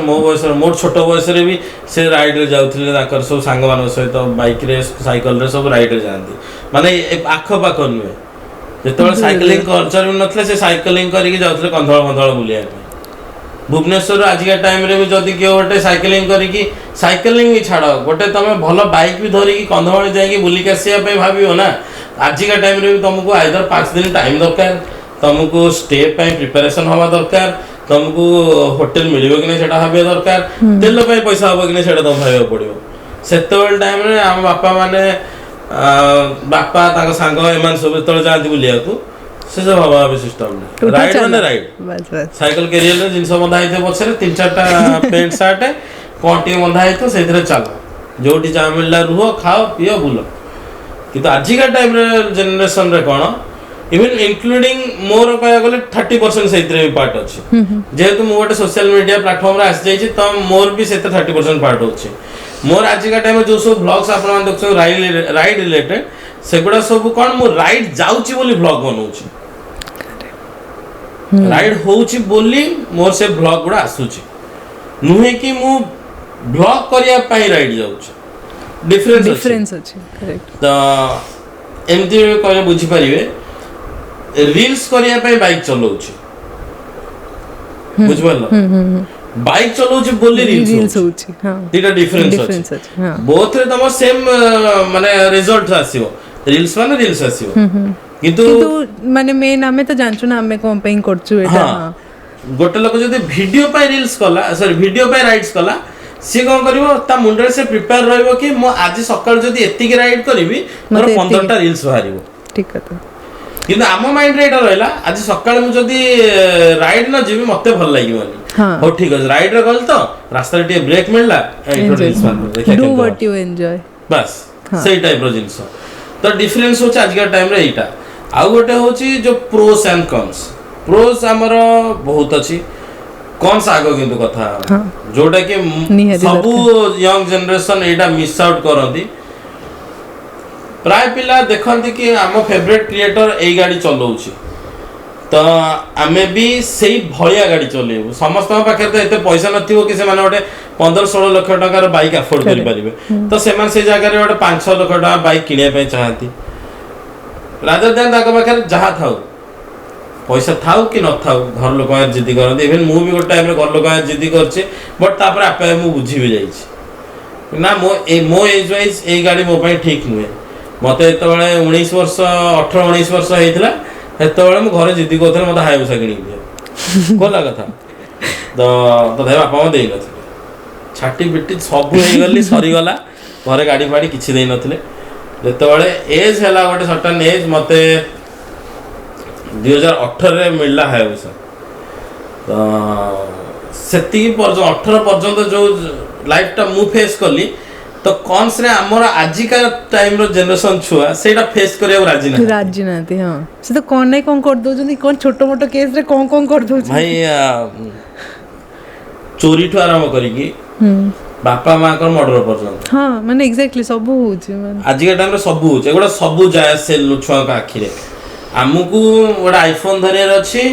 ମୋର ଛୋଟ ବୟସରେ ବି ସେ ରାଇଡ୍ରେ ଯାଉଥିଲେ ତାଙ୍କର ସବୁ ସାଙ୍ଗମାନଙ୍କ ସହିତ, ବାଇକ୍ରେ ସାଇକେଲରେ ସବୁ ରାଇଡ୍ରେ ଯାଆନ୍ତି। ମାନେ ଏ ଆଖପାଖ ନୁହେଁ, ଯେତେବେଳେ ସାଇକେଲିଂ କଲଚର ବି ନଥିଲା, ସେ ସାଇକେଲିଂ କରିକି ଯାଉଥିଲେ କନ୍ଧମାଳ କନ୍ଧମାଳ ବୁଲିବା ପାଇଁ। ଭୁବନେଶ୍ୱର ଆଜିକା ଟାଇମ୍ରେ ବି ଯଦି କିଏ ଗୋଟେ ସାଇକେଲିଂ କରିକି, ସାଇକେଲିଂ ବି ଛାଡ଼, ଗୋଟେ ତମେ ଭଲ ବାଇକ୍ ବି ଧରିକି କନ୍ଧମାଳ ଯାଇକି ବୁଲିକି ଆସିବା ପାଇଁ ଭାବିବ ନା, ଆଜିକା ଟାଇମ୍ରେ ବି ତମକୁ ଆଇଦର 5 ଦିନ ଟାଇମ୍ ଦରକାର, ତମକୁ ଷ୍ଟେ ପାଇଁ ପ୍ରିପାରେସନ୍ ହେବା ଦରକାର, ତମକୁ ହୋଟେଲ ମିଳିବ କି ନାହିଁ ସେଇଟା ଭାବିବା ଦରକାର, ତେଲ ପାଇଁ ପଇସା ହବ କି ନାହିଁ ସେଇଟା ତମକୁ ଭାବିବାକୁ ପଡ଼ିବ। ସେତେବେଳେ ଟାଇମ୍ରେ ଆମ ବାପା ମାନେ, ବାପା, ତାଙ୍କ ସାଙ୍ଗ, ଏମାନେ ସବୁ ଯେତେବେଳେ ଯାଆନ୍ତି ବୁଲିବାକୁ, ସେ ସବୁ ଭାବା ଭାବି ସିଷ୍ଟମ ରାଇଡ୍ ମାନେ ରାଇଡ୍। ବାସ୍ ବାସ୍। ସାଇକେଲ କ୍ୟାରିୟରରେ ଜିନିଷ ବନ୍ଧା ହେଇଥିବ ପଛରେ, ତିନି ଚାରିଟା ପ୍ୟାଣ୍ଟ ସାର୍ଟ କ'ଣ ଟିକେ ବନ୍ଧା ହେଇଥିବ, ସେଇଥିରେ ଚାଲ, ଯୋଉଠି ଯାହା ମିଳିଲା ରୁହ, ଖାଅ, ପିଅ, ବୁଲ। କିନ୍ତୁ ଆଜିକା ଟାଇମ୍ରେ ଜେନେରେସନରେ କ'ଣ, ଇଭେନ୍ ଇନକ୍ଲୁଡିଂ ମୋର କହିବାକୁ ଗଲେ 30% ସେଇଥିରେ ବି ପାର୍ଟ ଅଛି। ଯେହେତୁ ମୁଁ ଗୋଟେ ସୋସିଆଲ ମିଡ଼ିଆ ପ୍ଲାଟଫର୍ମରେ ଆସିଯାଇଛି, ତ ମୋର ବି ସେଥିରେ 30% ପାର୍ଟ ଅଛି। ମୋର ଆଜିକା ଟାଇମ୍ରେ ଯେଉଁ ସବୁ ଭ୍ଲଗ୍ସ ଆପଣମାନେ ଦେଖୁଛନ୍ତି ରାଇଡ୍ ରିଲେଟେଡ୍, ସେଗୁଡ଼ା ସବୁ କ'ଣ, ମୁଁ ରାଇଡ୍ ଯାଉଛି ବୋଲି ଭ୍ଲଗ୍ ବନଉଛି, ରାଇଡ୍ ହଉଛି ବୋଲି ମୋର ସେ ଭ୍ଲଗ୍ ଗୁଡ଼ା ଆସୁଛି, ନୁହେଁ କି ମୁଁ ଭ୍ଲଗ୍ କରିବା ପାଇଁ ରାଇଡ୍ ଯାଉଛି। ଡିଫରେନ୍ସ ଅଛି। ଡିଫରେନ୍ସ ଅଛି, କରେକ୍ଟ। ତ ଏମିତି କହିଲେ ବୁଝିପାରିବେ, ରିଲ୍ସ କରିବା ପାଇଁ ବାଇକ୍ ଚଲାଉଛି, ବୁଝିପାରିଲ? ବାଇକ୍ ଚଲାଉଛି ବୋଲି ରିଲ୍ସ ରିଲ୍ସ ହେଉଛି, ହଁ। ଦିଟା ଡିଫରେନ୍ସ ଅଛି। ଡିଫରେନ୍ସ ଅଛି, ହଁ। ବୋଥରେ ତମ ସେମ୍ ମାନେ ରେଜଲ୍ଟ ଆସିବ, ରିଲ୍ସ ମାନେ ରିଲ୍ସ ଆସିବ, କିନ୍ତୁ କିନ୍ତୁ ମାନେ ମେନ୍ ଆମେ ତ ଜାଣିଛୁ ନା ଆମେ କ'ଣ ପାଇଁ କରୁଛୁ ଏଇଟା। ହଁ, ଗୋଟେ ଲୋକ ଯଦି ଭିଡିଓ ପାଇଁ ରିଲ୍ସ କଲା, ସରି, ଭିଡିଓ ପାଇଁ ରାଇଡ୍ସ କଲା, ସିଏ କ'ଣ କରିବ? ତା ମୁଣ୍ଡରେ ସେ ପ୍ରିପେୟାର ରହିବ କି ମୁଁ ଆଜି ସକାଳୁ ଯଦି ଏତିକି ରାଇଡ୍ କରିବି, ମୋର ମତେ ଏତିକି- 15ଟା ରିଲ୍ସ ବାହାରିବ। ଠିକ କଥା। କିନ୍ତୁ ଆମ ମାଇଣ୍ଡରେ ଏଇଟା ରହିଲା, ଆଜି ସକାଳେ ମୁଁ ଯଦି ରାଇଡ୍ ନ ଯିବି ମତେ ଭଲ ଲାଗିବନି। ହଉ ଠିକ ଅଛି, ରାଇଡ୍ରେ ଗଲି ତ ରାସ୍ତାରେ ଟିକେ ବ୍ରେକ୍ ମିଳିଲା, ଏଇଠୁ ରିଲ୍ସ ଦେଖିବା do କେମିତି what you enjoy. ବାସ୍, ସେଇ ଟାଇପ୍ର ଜିନିଷ। ତ ଡିଫରେନ୍ସ ହେଉଛି ଆଜିକା ଟାଇମ୍ରେ ଏଇଟା। ଆଉ ଗୋଟେ ହେଉଛି ଯୋଉ ପ୍ରୋସ୍ ଆଣ୍ଡ କନ୍ସ। ପ୍ରୋସ୍ ଆମର ବହୁତ ଅଛି, କନ୍ସ ଆଗ କିନ୍ତୁ କଥା ଯୋଉଟା କି ସବୁ ୟଙ୍ଗ ଜେନେରେସନ ଏଇଟା ମିସ୍ ଆଉଟ୍ କରନ୍ତି। ପ୍ରାୟ ପିଲା ଦେଖନ୍ତି କି ଆମ ଫେଭରେଟ୍ କ୍ରିଏଟର ଏଇ ଗାଡ଼ି ଚଲାଉଛି, ତ ଆମେ ବି ସେଇ ଭଳିଆ ଗାଡ଼ି ଚଲେଇବୁ। ସମସ୍ତଙ୍କ ପାଖରେ ତ ଏତେ ପଇସା ନଥିବ କି ସେମାନେ ଗୋଟେ 15-16 ଲକ୍ଷ ଟଙ୍କାର ବାଇକ୍ ଆଫୋର୍ଡ କରିପାରିବେ। ତ ସେମାନେ ସେଇ ଜାଗାରେ ଗୋଟେ 5-6 ଲକ୍ଷ ଟଙ୍କା ବାଇକ୍ କିଣିବା ପାଇଁ ଚାହାନ୍ତି। ରାଦର ଦେନ୍ ତାଙ୍କ ପାଖରେ ଯାହା ଥାଉ, ପଇସା ଥାଉ କି ନଥାଉ, ଘର ଲୋକଙ୍କ ଆଗରେ ଜିଦି କରନ୍ତି। ଇଭେନ୍ ମୁଁ ବି ଗୋଟେ ଟାଇମ୍ରେ ଘର ଲୋକଙ୍କ ଆଗରେ ଜିଦି କରିଛି, ବଟ୍ ତାପରେ ଆପେ ଆପେ ମୁଁ ବୁଝି ବି ଯାଇଛି ନା ମୋ ଏଜ୍ ୱାଇଜ୍ ଏଇ ଗାଡ଼ି ମୋ ପାଇଁ ଠିକ୍ ନୁହେଁ। ମୋତେ ଯେତେବେଳେ 19 ବର୍ଷ, 18-19 ବର୍ଷ ହେଇଥିଲା, ସେତେବେଳେ ମୁଁ ଘରେ ଜିଦି କରୁଥିଲି ମୋତେ ହାୟାବୁସା କିଣିକି ଦିଅ। ଗଲା କଥା ତ ତଥାପି ବାପା ମା ଦେଇନଥିଲେ। ଛାଟି ପିଟି ସବୁ ହେଇଗଲି, ସରିଗଲା, ଘରେ ଗାଡ଼ି ଫାଡ଼ି କିଛି ଦେଇନଥିଲେ। ଯେତେବେଳେ ଏଜ୍ ହେଲା, ଗୋଟେ ସର୍ଟନ୍ ଏଜ୍, ମୋତେ 2018ରେ ମିଳିଲା ହାୟାବୁସା। ତ ସେତିକି ପର୍ଯ୍ୟନ୍ତ, 18 ପର୍ଯ୍ୟନ୍ତ ଯେଉଁ ଲାଇଫଟା ମୁଁ ଫେସ୍ କଲି, ତ କନ୍ସରେ ଆମର ଆଜିକା ଟାଇମ୍ର ଜେନେରେସନ୍ ଛୁଆ ସେଇଟା ଫେସ୍ କରିବାକୁ ରାଜି ନାହିଁ। ରାଜି ନାହାନ୍ତି, ହଁ। ସେ ତ କ'ଣ ନାଇଁ କ'ଣ କରିଦଉଛନ୍ତି, କ'ଣ ଛୋଟ ମୋଟ କେସ୍ରେ କ'ଣ କ'ଣ କରିଦଉଛନ୍ତି। ଭାଇ, ଚୋରିଠୁ ଆରମ୍ଭ କରିକି ବାପା ମାଙ୍କର ମର୍ଡର ପର୍ଯ୍ୟନ୍ତ। ହଁ, ମାନେ ଏକ୍ଜାକ୍ଟଲି ସବୁ ହଉଛି ମାନେ। ଆଜିକା ଟାଇମ୍ରେ ସବୁ ହଉଛି, ଏଗୁଡ଼ା ସବୁ ଯାଏ ସେ ଛୁଆଙ୍କ ଆଖିରେ। ଆମକୁ ଗୋଟେ ଆଇଫୋନ୍ ଧରିବାର ଅଛି,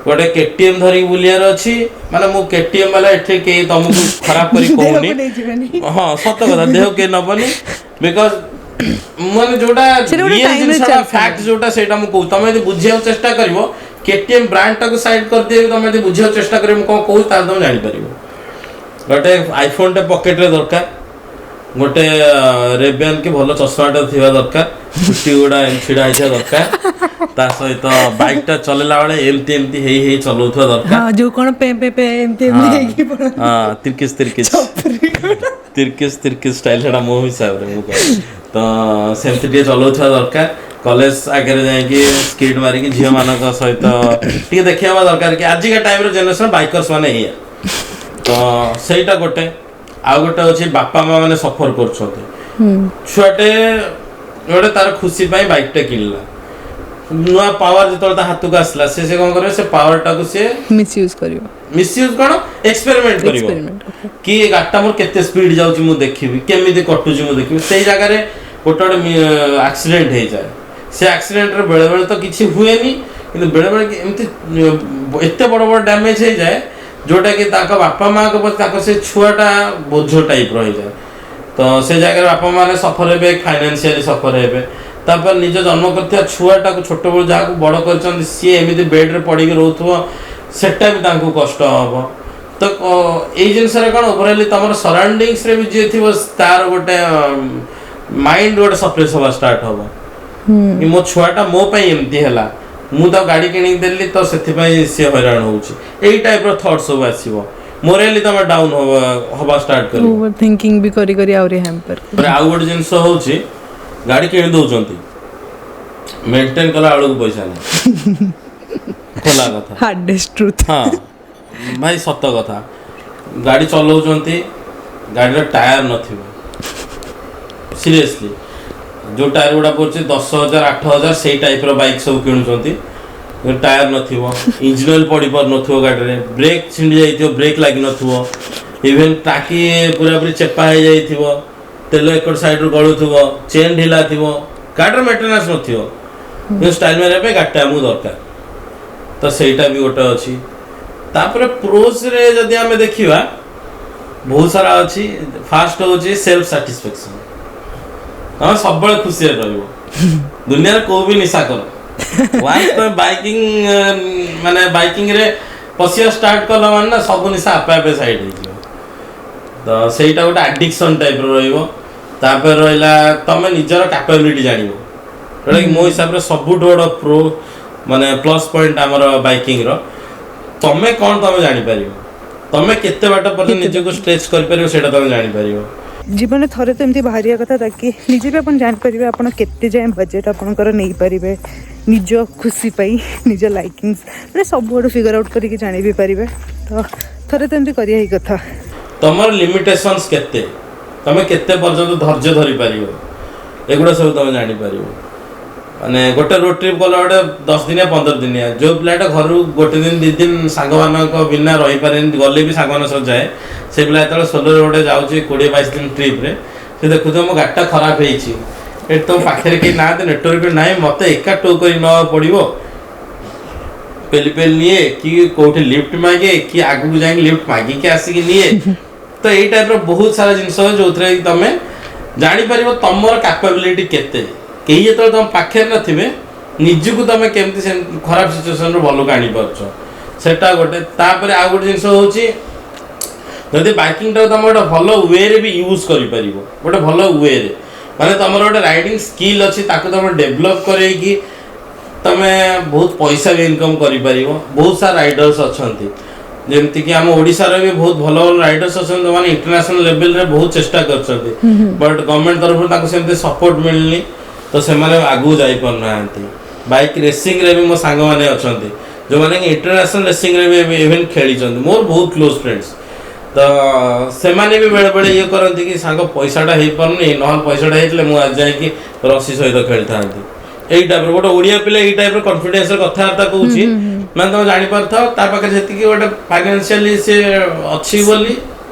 ଗୋଟେ କେଟିଏମ୍ ଧରିକି ବୁଲିବାର ଅଛି। ମାନେ ମୁଁ କେଟିଏମ୍ ବାଲା ଏଠି କେହି ତମକୁ ଖରାପ କରି କହୁନି। ଦେହକୁ ନେଇଯିବେନି। ହଁ, ସତ କଥା, ଦେହ କେହି ନବନି, because ମାନେ ଯୋଉଟା ସେଟା ଗୋଟେ ରିଏଲ time ରେ ଜିନିଷଟା, ଚାଲିଥିଲା। ଫ୍ୟାକ୍ଟ ଯୋଉଟା, ସେଇଟା ମୁଁ କହୁଛି। ତମେ ଯଦି ବୁଝିବାକୁ ଚେଷ୍ଟା କରିବ, କେଟିଏମ୍ ବ୍ରାଣ୍ଡଟାକୁ ସାଇଡ୍ କରିଦିଅ, ତମେ ଯଦି ବୁଝିବାକୁ ଚେଷ୍ଟା କରିବ ମୁଁ କ'ଣ କହୁଛି, ତାହେଲେ ତମେ ଜାଣିପାରିବ। ଗୋଟେ ଆଇଫୋନ୍ଟେ ପକେଟରେ ଦରକାର, ଗୋଟେ ରେବିଆନ୍ କି ଭଲ ଚଷମାଟା ଥିବା ଦରକାର। ଚୁଟି ଗୁଡ଼ା ଏମିତି ଛିଡ଼ା ହେଇଥିବା ଦରକାର। ତା ସହିତ ବାଇକ୍ଟା ଚଲେଇଲା ବେଳେ ଏମିତି ଏମିତି ହେଇ ହେଇ ଚଲଉଥିବା ଦରକାର। ହଁ, ଯୋଉ କ'ଣ ପେ ପେ ପେ ଏମିତି ଏମିତି ହେଇକି ପଳାନ୍ତି। ହଁ, ତିର୍କିସ୍ ତିର୍କିସ୍ ତିର୍କିସ୍ ତିର୍କିସ୍ ଷ୍ଟାଇଲ୍, ସେଟା ମୋ ହିସାବରେ ମୁଁ କହେ। ତ ସେମିତି ଟିକେ ଚଲଉଥିବା ଦରକାର। କଲେଜ ଆଗରେ ଯାଇକି ସ୍କିଡ୍ ମାରିକି ଝିଅମାନଙ୍କ ସହିତ ଟିକେ ଦେଖିବା ଦରକାର କି ଆଜିକା ଟାଇମ୍ର ଜେନେରେସନ୍ ବାଇକର୍ସ ମାନେ ଏଇଆ। ତ ସେଇଟା ଗୋଟେ। ଆଉ ଗୋଟେ ଅଛି, ବାପା ମା ମାନେ ସଫର କରୁଛନ୍ତି। ଛୁଆଟେ ଗୋଟେ ତାର ଖୁସି ପାଇଁ ବାଇକଟେ କିଣିଲା। ନୂଆ ପାୱାର ଯେତେବେଳେ ତା ହାତକୁ ଆସିଲା, ସେ ସେ କ'ଣ କରିବ? ସେ ପାୱାରଟାକୁ ସିଏ ମିସୟୁଜ୍ କରିବ। ମିସୟୁଜ୍ କ'ଣ, ଏକ୍ସପେରିମେଣ୍ଟ କରିବ। ଏକ୍ସପେରିମେଣ୍ଟ। କି ଏ ଗାଡ଼ିଟା ମୋର କେତେ ସ୍ପିଡ୍ ଯାଉଛି ମୁଁ ଦେଖିବି, କେମିତି କଟୁଛି ମୁଁ ଦେଖିବି। ସେଇ ଜାଗାରେ ଗୋଟେ ଗୋଟେ ଆକ୍ସିଡେଣ୍ଟ ହେଇଯାଏ। ସେ ଆକ୍ସିଡେଣ୍ଟରେ ବେଳେବେଳେ ତ କିଛି ହୁଏନି, କିନ୍ତୁ ବେଳେବେଳେ କି ଏମିତି ଏତେ ବଡ଼ ବଡ଼ ଡ୍ୟାମେଜ୍ ହେଇଯାଏ, ଯୋଉଟାକି ତାଙ୍କ ବାପା ମାଆଙ୍କ ପ୍ରତି ତାଙ୍କ ସେ ଛୁଆଟା ବୋଝ ଟାଇପ୍ର ହେଇଯାଏ। ତ ସେ ଜାଗାରେ ବାପା ମାନେ ସଫର ହେବେ, ଫାଇନାନ୍ସିଆଲି ସଫର ହେବେ। ତାପରେ ନିଜ ଜନ୍ମ କରିଥିବା ଛୁଆଟାକୁ, ଛୋଟବେଳୁ ଯାହାକୁ ବଡ଼ କରିଛନ୍ତି, ସିଏ ଏମିତି ବେଡ଼୍ରେ ପଡ଼ିକି ରହୁଥିବ, ସେଟା ବି ତାଙ୍କୁ କଷ୍ଟ ହବ। ତ ଏଇ ଜିନିଷରେ କ'ଣ, ଓଭରାଲି ତମର ସରାଉଣ୍ଡିଙ୍ଗସରେ ବି ଯିଏ ଥିବ, ତାର ଗୋଟେ ମାଇଣ୍ଡ ଗୋଟେ ସପ୍ରେସ୍ ହବା ଷ୍ଟାର୍ଟ ହବ କି ମୋ ଛୁଆଟା ମୋ ପାଇଁ ଏମିତି ହେଲା, ମୁଁ ତାକୁ ଗାଡ଼ି କିଣିକି ଦେଲି ତ ସେଥିପାଇଁ ସିଏ ହଇରାଣ ହେଉଛି। ଏଇ ଟାଇପ୍ର ଥଟ୍ ସବୁ ଆସିବ। ମୋରାଲି ତମେ ଡାଉନ୍ ହବା ଷ୍ଟାର୍ଟ କରିବ। ଓଭର ଥିଙ୍କିଂ ବି କରି କରି ଆହୁରି ହ୍ୟାମ୍ପର। ତାପରେ ଆଉ ଗୋଟେ ଜିନିଷ ହେଉଛି, ଗାଡ଼ି କିଣି ଦଉଛନ୍ତି, ମେଣ୍ଟେନ୍ କଲା ବେଳକୁ ପଇସା ନାହିଁ। ଖୋଲା କଥା। ହାର୍ଡେଷ୍ଟ ଟ୍ରୁଥ୍। ହଁ ଭାଇ, ସତ କଥା। ଗାଡ଼ି ଚଲାଉଛନ୍ତି, ଗାଡ଼ିର ଟାୟାର ନଥିବ। ସିରିୟସଲି, ଯେଉଁ ଟାୟାର ଗୁଡ଼ା ପଡ଼ୁଛି 10,000, 8,000, ସେଇ ଟାଇପ୍ର ବାଇକ୍ ସବୁ କିଣୁଛନ୍ତି। ଟାୟାର ନଥିବ, ଇଞ୍ଜିନ୍ ଅଏଲ୍ ପଡ଼ିପାରୁନଥିବ ଗାଡ଼ିରେ, ବ୍ରେକ୍ ଛିଣ୍ଡି ଯାଇଥିବ, ବ୍ରେକ୍ ଲାଗିନଥିବ, ଇଭେନ୍ ଟାଙ୍କି ପୁରାପୁରି ଚେପା ହେଇଯାଇଥିବ, ତେଲ ଏକଟ ସାଇଡ଼ରୁ ଗଳୁଥିବ, ଚେନ୍ ଢିଲା ଥିବ, ଗାଡ଼ିର ମେଣ୍ଟେନାନ୍ସ ନଥିବ, କିନ୍ତୁ ଷ୍ଟାଇଲ୍ ମାରିବା ପାଇଁ ଗାଡ଼ିଟା ଆମକୁ ଦରକାର। ତ ସେଇଟା ବି ଗୋଟେ ଅଛି। ତାପରେ ପ୍ରୋଜରେ ଯଦି ଆମେ ଦେଖିବା, ବହୁତ ସାରା ଅଛି। ଫାଷ୍ଟ ହେଉଛି ସେଲ୍ଫ ସାଟିସ୍ଫ୍ୟାକ୍ସନ୍। ତମେ ସବୁବେଳେ ଖୁସିରେ ରହିବ। ଦୁନିଆରେ କୋଉ ବି ନିଶା କର, ୱାନ୍ସ ତମେ ବାଇକିଂ ମାନେ ବାଇକିଂରେ ପଶିବା ଷ୍ଟାର୍ଟ କଲ ମାନେ ନା, ସବୁ ନିଶା ଆପେ ଆପେ ସାଇଡ୍ ହେଇଯିବ। ତ ସେଇଟା ଗୋଟେ ଆଡିକ୍ସନ୍ ଟାଇପ୍ର ରହିବ। ତାପରେ ରହିଲା, ତମେ ନିଜର କାପାବିଲିଟି ଜାଣିବ, ଯେଉଁଟାକି ମୋ ହିସାବରେ ସବୁଠୁ ବଡ଼ ପ୍ରୋ ମାନେ ପ୍ଲସ୍ ପଏଣ୍ଟ ଆମର ବାଇକିଂର। ତମେ କ'ଣ ତମେ ଜାଣିପାରିବ, ତମେ କେତେ ବାଟ ପର୍ଯ୍ୟନ୍ତ ନିଜକୁ ଷ୍ଟ୍ରେଚ୍ କରିପାରିବ, ସେଇଟା ତମେ ଜାଣିପାରିବ। ଜୀବନରେ ଥରେ ତ ଏମିତି ବାହାରିବା କଥା, ତାକି ନିଜେ ବି ଆପଣ ଜାଣିପାରିବେ ଆପଣ କେତେ ଯାଏଁ ବଜେଟ୍ ଆପଣଙ୍କର ନେଇପାରିବେ ନିଜ ଖୁସି ପାଇଁ, ନିଜ ଲାଇକିଙ୍ଗସ୍, ମାନେ ସବୁଆଡ଼ୁ ଫିଗର ଆଉଟ୍ କରିକି ଜାଣି ବି ପାରିବେ। ତ ଥରେ ତ ଏମିତି କରିବା ହିଁ କଥା। ତମର ଲିମିଟେସନ୍ସ କେତେ, ତମେ କେତେ ପର୍ଯ୍ୟନ୍ତ ଧୈର୍ଯ୍ୟ ଧରିପାରିବ, ଏଗୁଡ଼ା ସବୁ ତମେ ଜାଣିପାରିବ। ମାନେ ଗୋଟେ ରୋଡ୍ ଟ୍ରିପ୍ କଲା, ଗୋଟେ 10 ଦିନିଆ, 15 ଦିନିଆ, ଯେଉଁ ପିଲାଟା ଘରୁ ଗୋଟେ ଦିନ 2 ଦିନ ସାଙ୍ଗମାନଙ୍କ ବିନା ରହିପାରେନି, ଗଲେ ବି ସାଙ୍ଗମାନଙ୍କ ସହ ଯାଏ, ସେ ପିଲା ଯେତେବେଳେ ସୋଲୋରେ ଗୋଟେ ଯାଉଛି 20-22 ଦିନ ଟ୍ରିପ୍ରେ, ସେ ଦେଖୁଥିବ ମୋ ଗାଡ଼ିଟା ଖରାପ ହେଇଛି, ଏଠି ତମ ପାଖରେ କେହି ନାହାନ୍ତି, ନେଟୱାର୍କ ବି ନାହିଁ, ମୋତେ ଏକା ଟୋ କରି ନେବାକୁ ପଡ଼ିବ, ପେଲି ପେଲି ନିଏ କି କୋଉଠି ଲିଫ୍ଟ ମାଗେ କି ଆଗକୁ ଯାଇକି ଲିଫ୍ଟ ମାଗିକି ଆସିକି ନିଏ। ତ ଏଇ ଟାଇପ୍ର ବହୁତ ସାରା ଜିନିଷ ଅଛି, ଯୋଉଥିରେ କି ତମେ ଜାଣିପାରିବ ତମର କାପାବିଲିଟି କେତେ। କେହି ଯେତେବେଳେ ତମ ପାଖରେ ନଥିବେ, ନିଜକୁ ତମେ କେମିତି ସେ ଖରାପ ସିଚୁଏସନରୁ ଭଲକୁ ଆଣିପାରୁଛ, ସେଟା ଗୋଟେ। ତାପରେ ଆଉ ଗୋଟେ ଜିନିଷ ହେଉଛି, ଯଦି ବାଇକିଂଟାକୁ ତମେ ଗୋଟେ ଭଲ ୱେରେ ବି ୟୁଜ୍ କରିପାରିବ, ଗୋଟେ ଭଲ ୱେରେ ମାନେ ତମର ଗୋଟେ ରାଇଡିଂ ସ୍କିଲ୍ ଅଛି, ତାକୁ ତମେ ଡେଭଲପ୍ କରେଇକି ତମେ ବହୁତ ପଇସା ବି ଇନକମ୍ କରିପାରିବ। ବହୁତ ସାରା ରାଇଡର୍ସ ଅଛନ୍ତି, ଯେମିତିକି ଆମ ଓଡ଼ିଶାରେ ବି ବହୁତ ଭଲ ଭଲ ରାଇଡର୍ସ ଅଛନ୍ତି, ଯେଉଁମାନେ ଇଣ୍ଟରନ୍ୟାସନାଲ ଲେଭେଲରେ ବହୁତ ଚେଷ୍ଟା କରିଛନ୍ତି, ବଟ୍ ଗଭର୍ଣ୍ଣମେଣ୍ଟ ତରଫରୁ ତାଙ୍କୁ ସେମିତି ସପୋର୍ଟ ମିଳିନି, ତ ସେମାନେ ଆଗକୁ ଯାଇପାରୁନାହାନ୍ତି। ବାଇକ୍ ରେସିଂରେ ବି ମୋ ସାଙ୍ଗମାନେ ଅଛନ୍ତି, ଯେଉଁମାନେ କି ଇଣ୍ଟରନ୍ୟାସନାଲ ରେସିଂରେ ବି ଇଭେନ୍ ଖେଳିଛନ୍ତି, ମୋର ବହୁତ କ୍ଲୋଜ୍ ଫ୍ରେଣ୍ଡସ୍। ତ ସେମାନେ ବି ବେଳେବେଳେ ଇଏ କରନ୍ତି କି ସାଙ୍ଗ, ପଇସାଟା ହେଇପାରୁନି, ନହେଲେ ପଇସାଟା ହେଇଥିଲେ ମୁଁ ଆଜି ଯାଇକି ରସି ସହିତ ଖେଳିଥାନ୍ତି। ଏଇ ଟାଇପ୍ର ଗୋଟେ ଓଡ଼ିଆ ପିଲା ଏଇ ଟାଇପ୍ର କନଫିଡେନ୍ସରେ କଥାବାର୍ତ୍ତା କହୁଛି ମାନେ ତମେ ଜାଣିପାରୁଥାଅ ତା ପାଖରେ ସେତିକି ଗୋଟେ ଫାଇନାନ୍ସିଆଲି ସେ ଅଛି ବୋଲି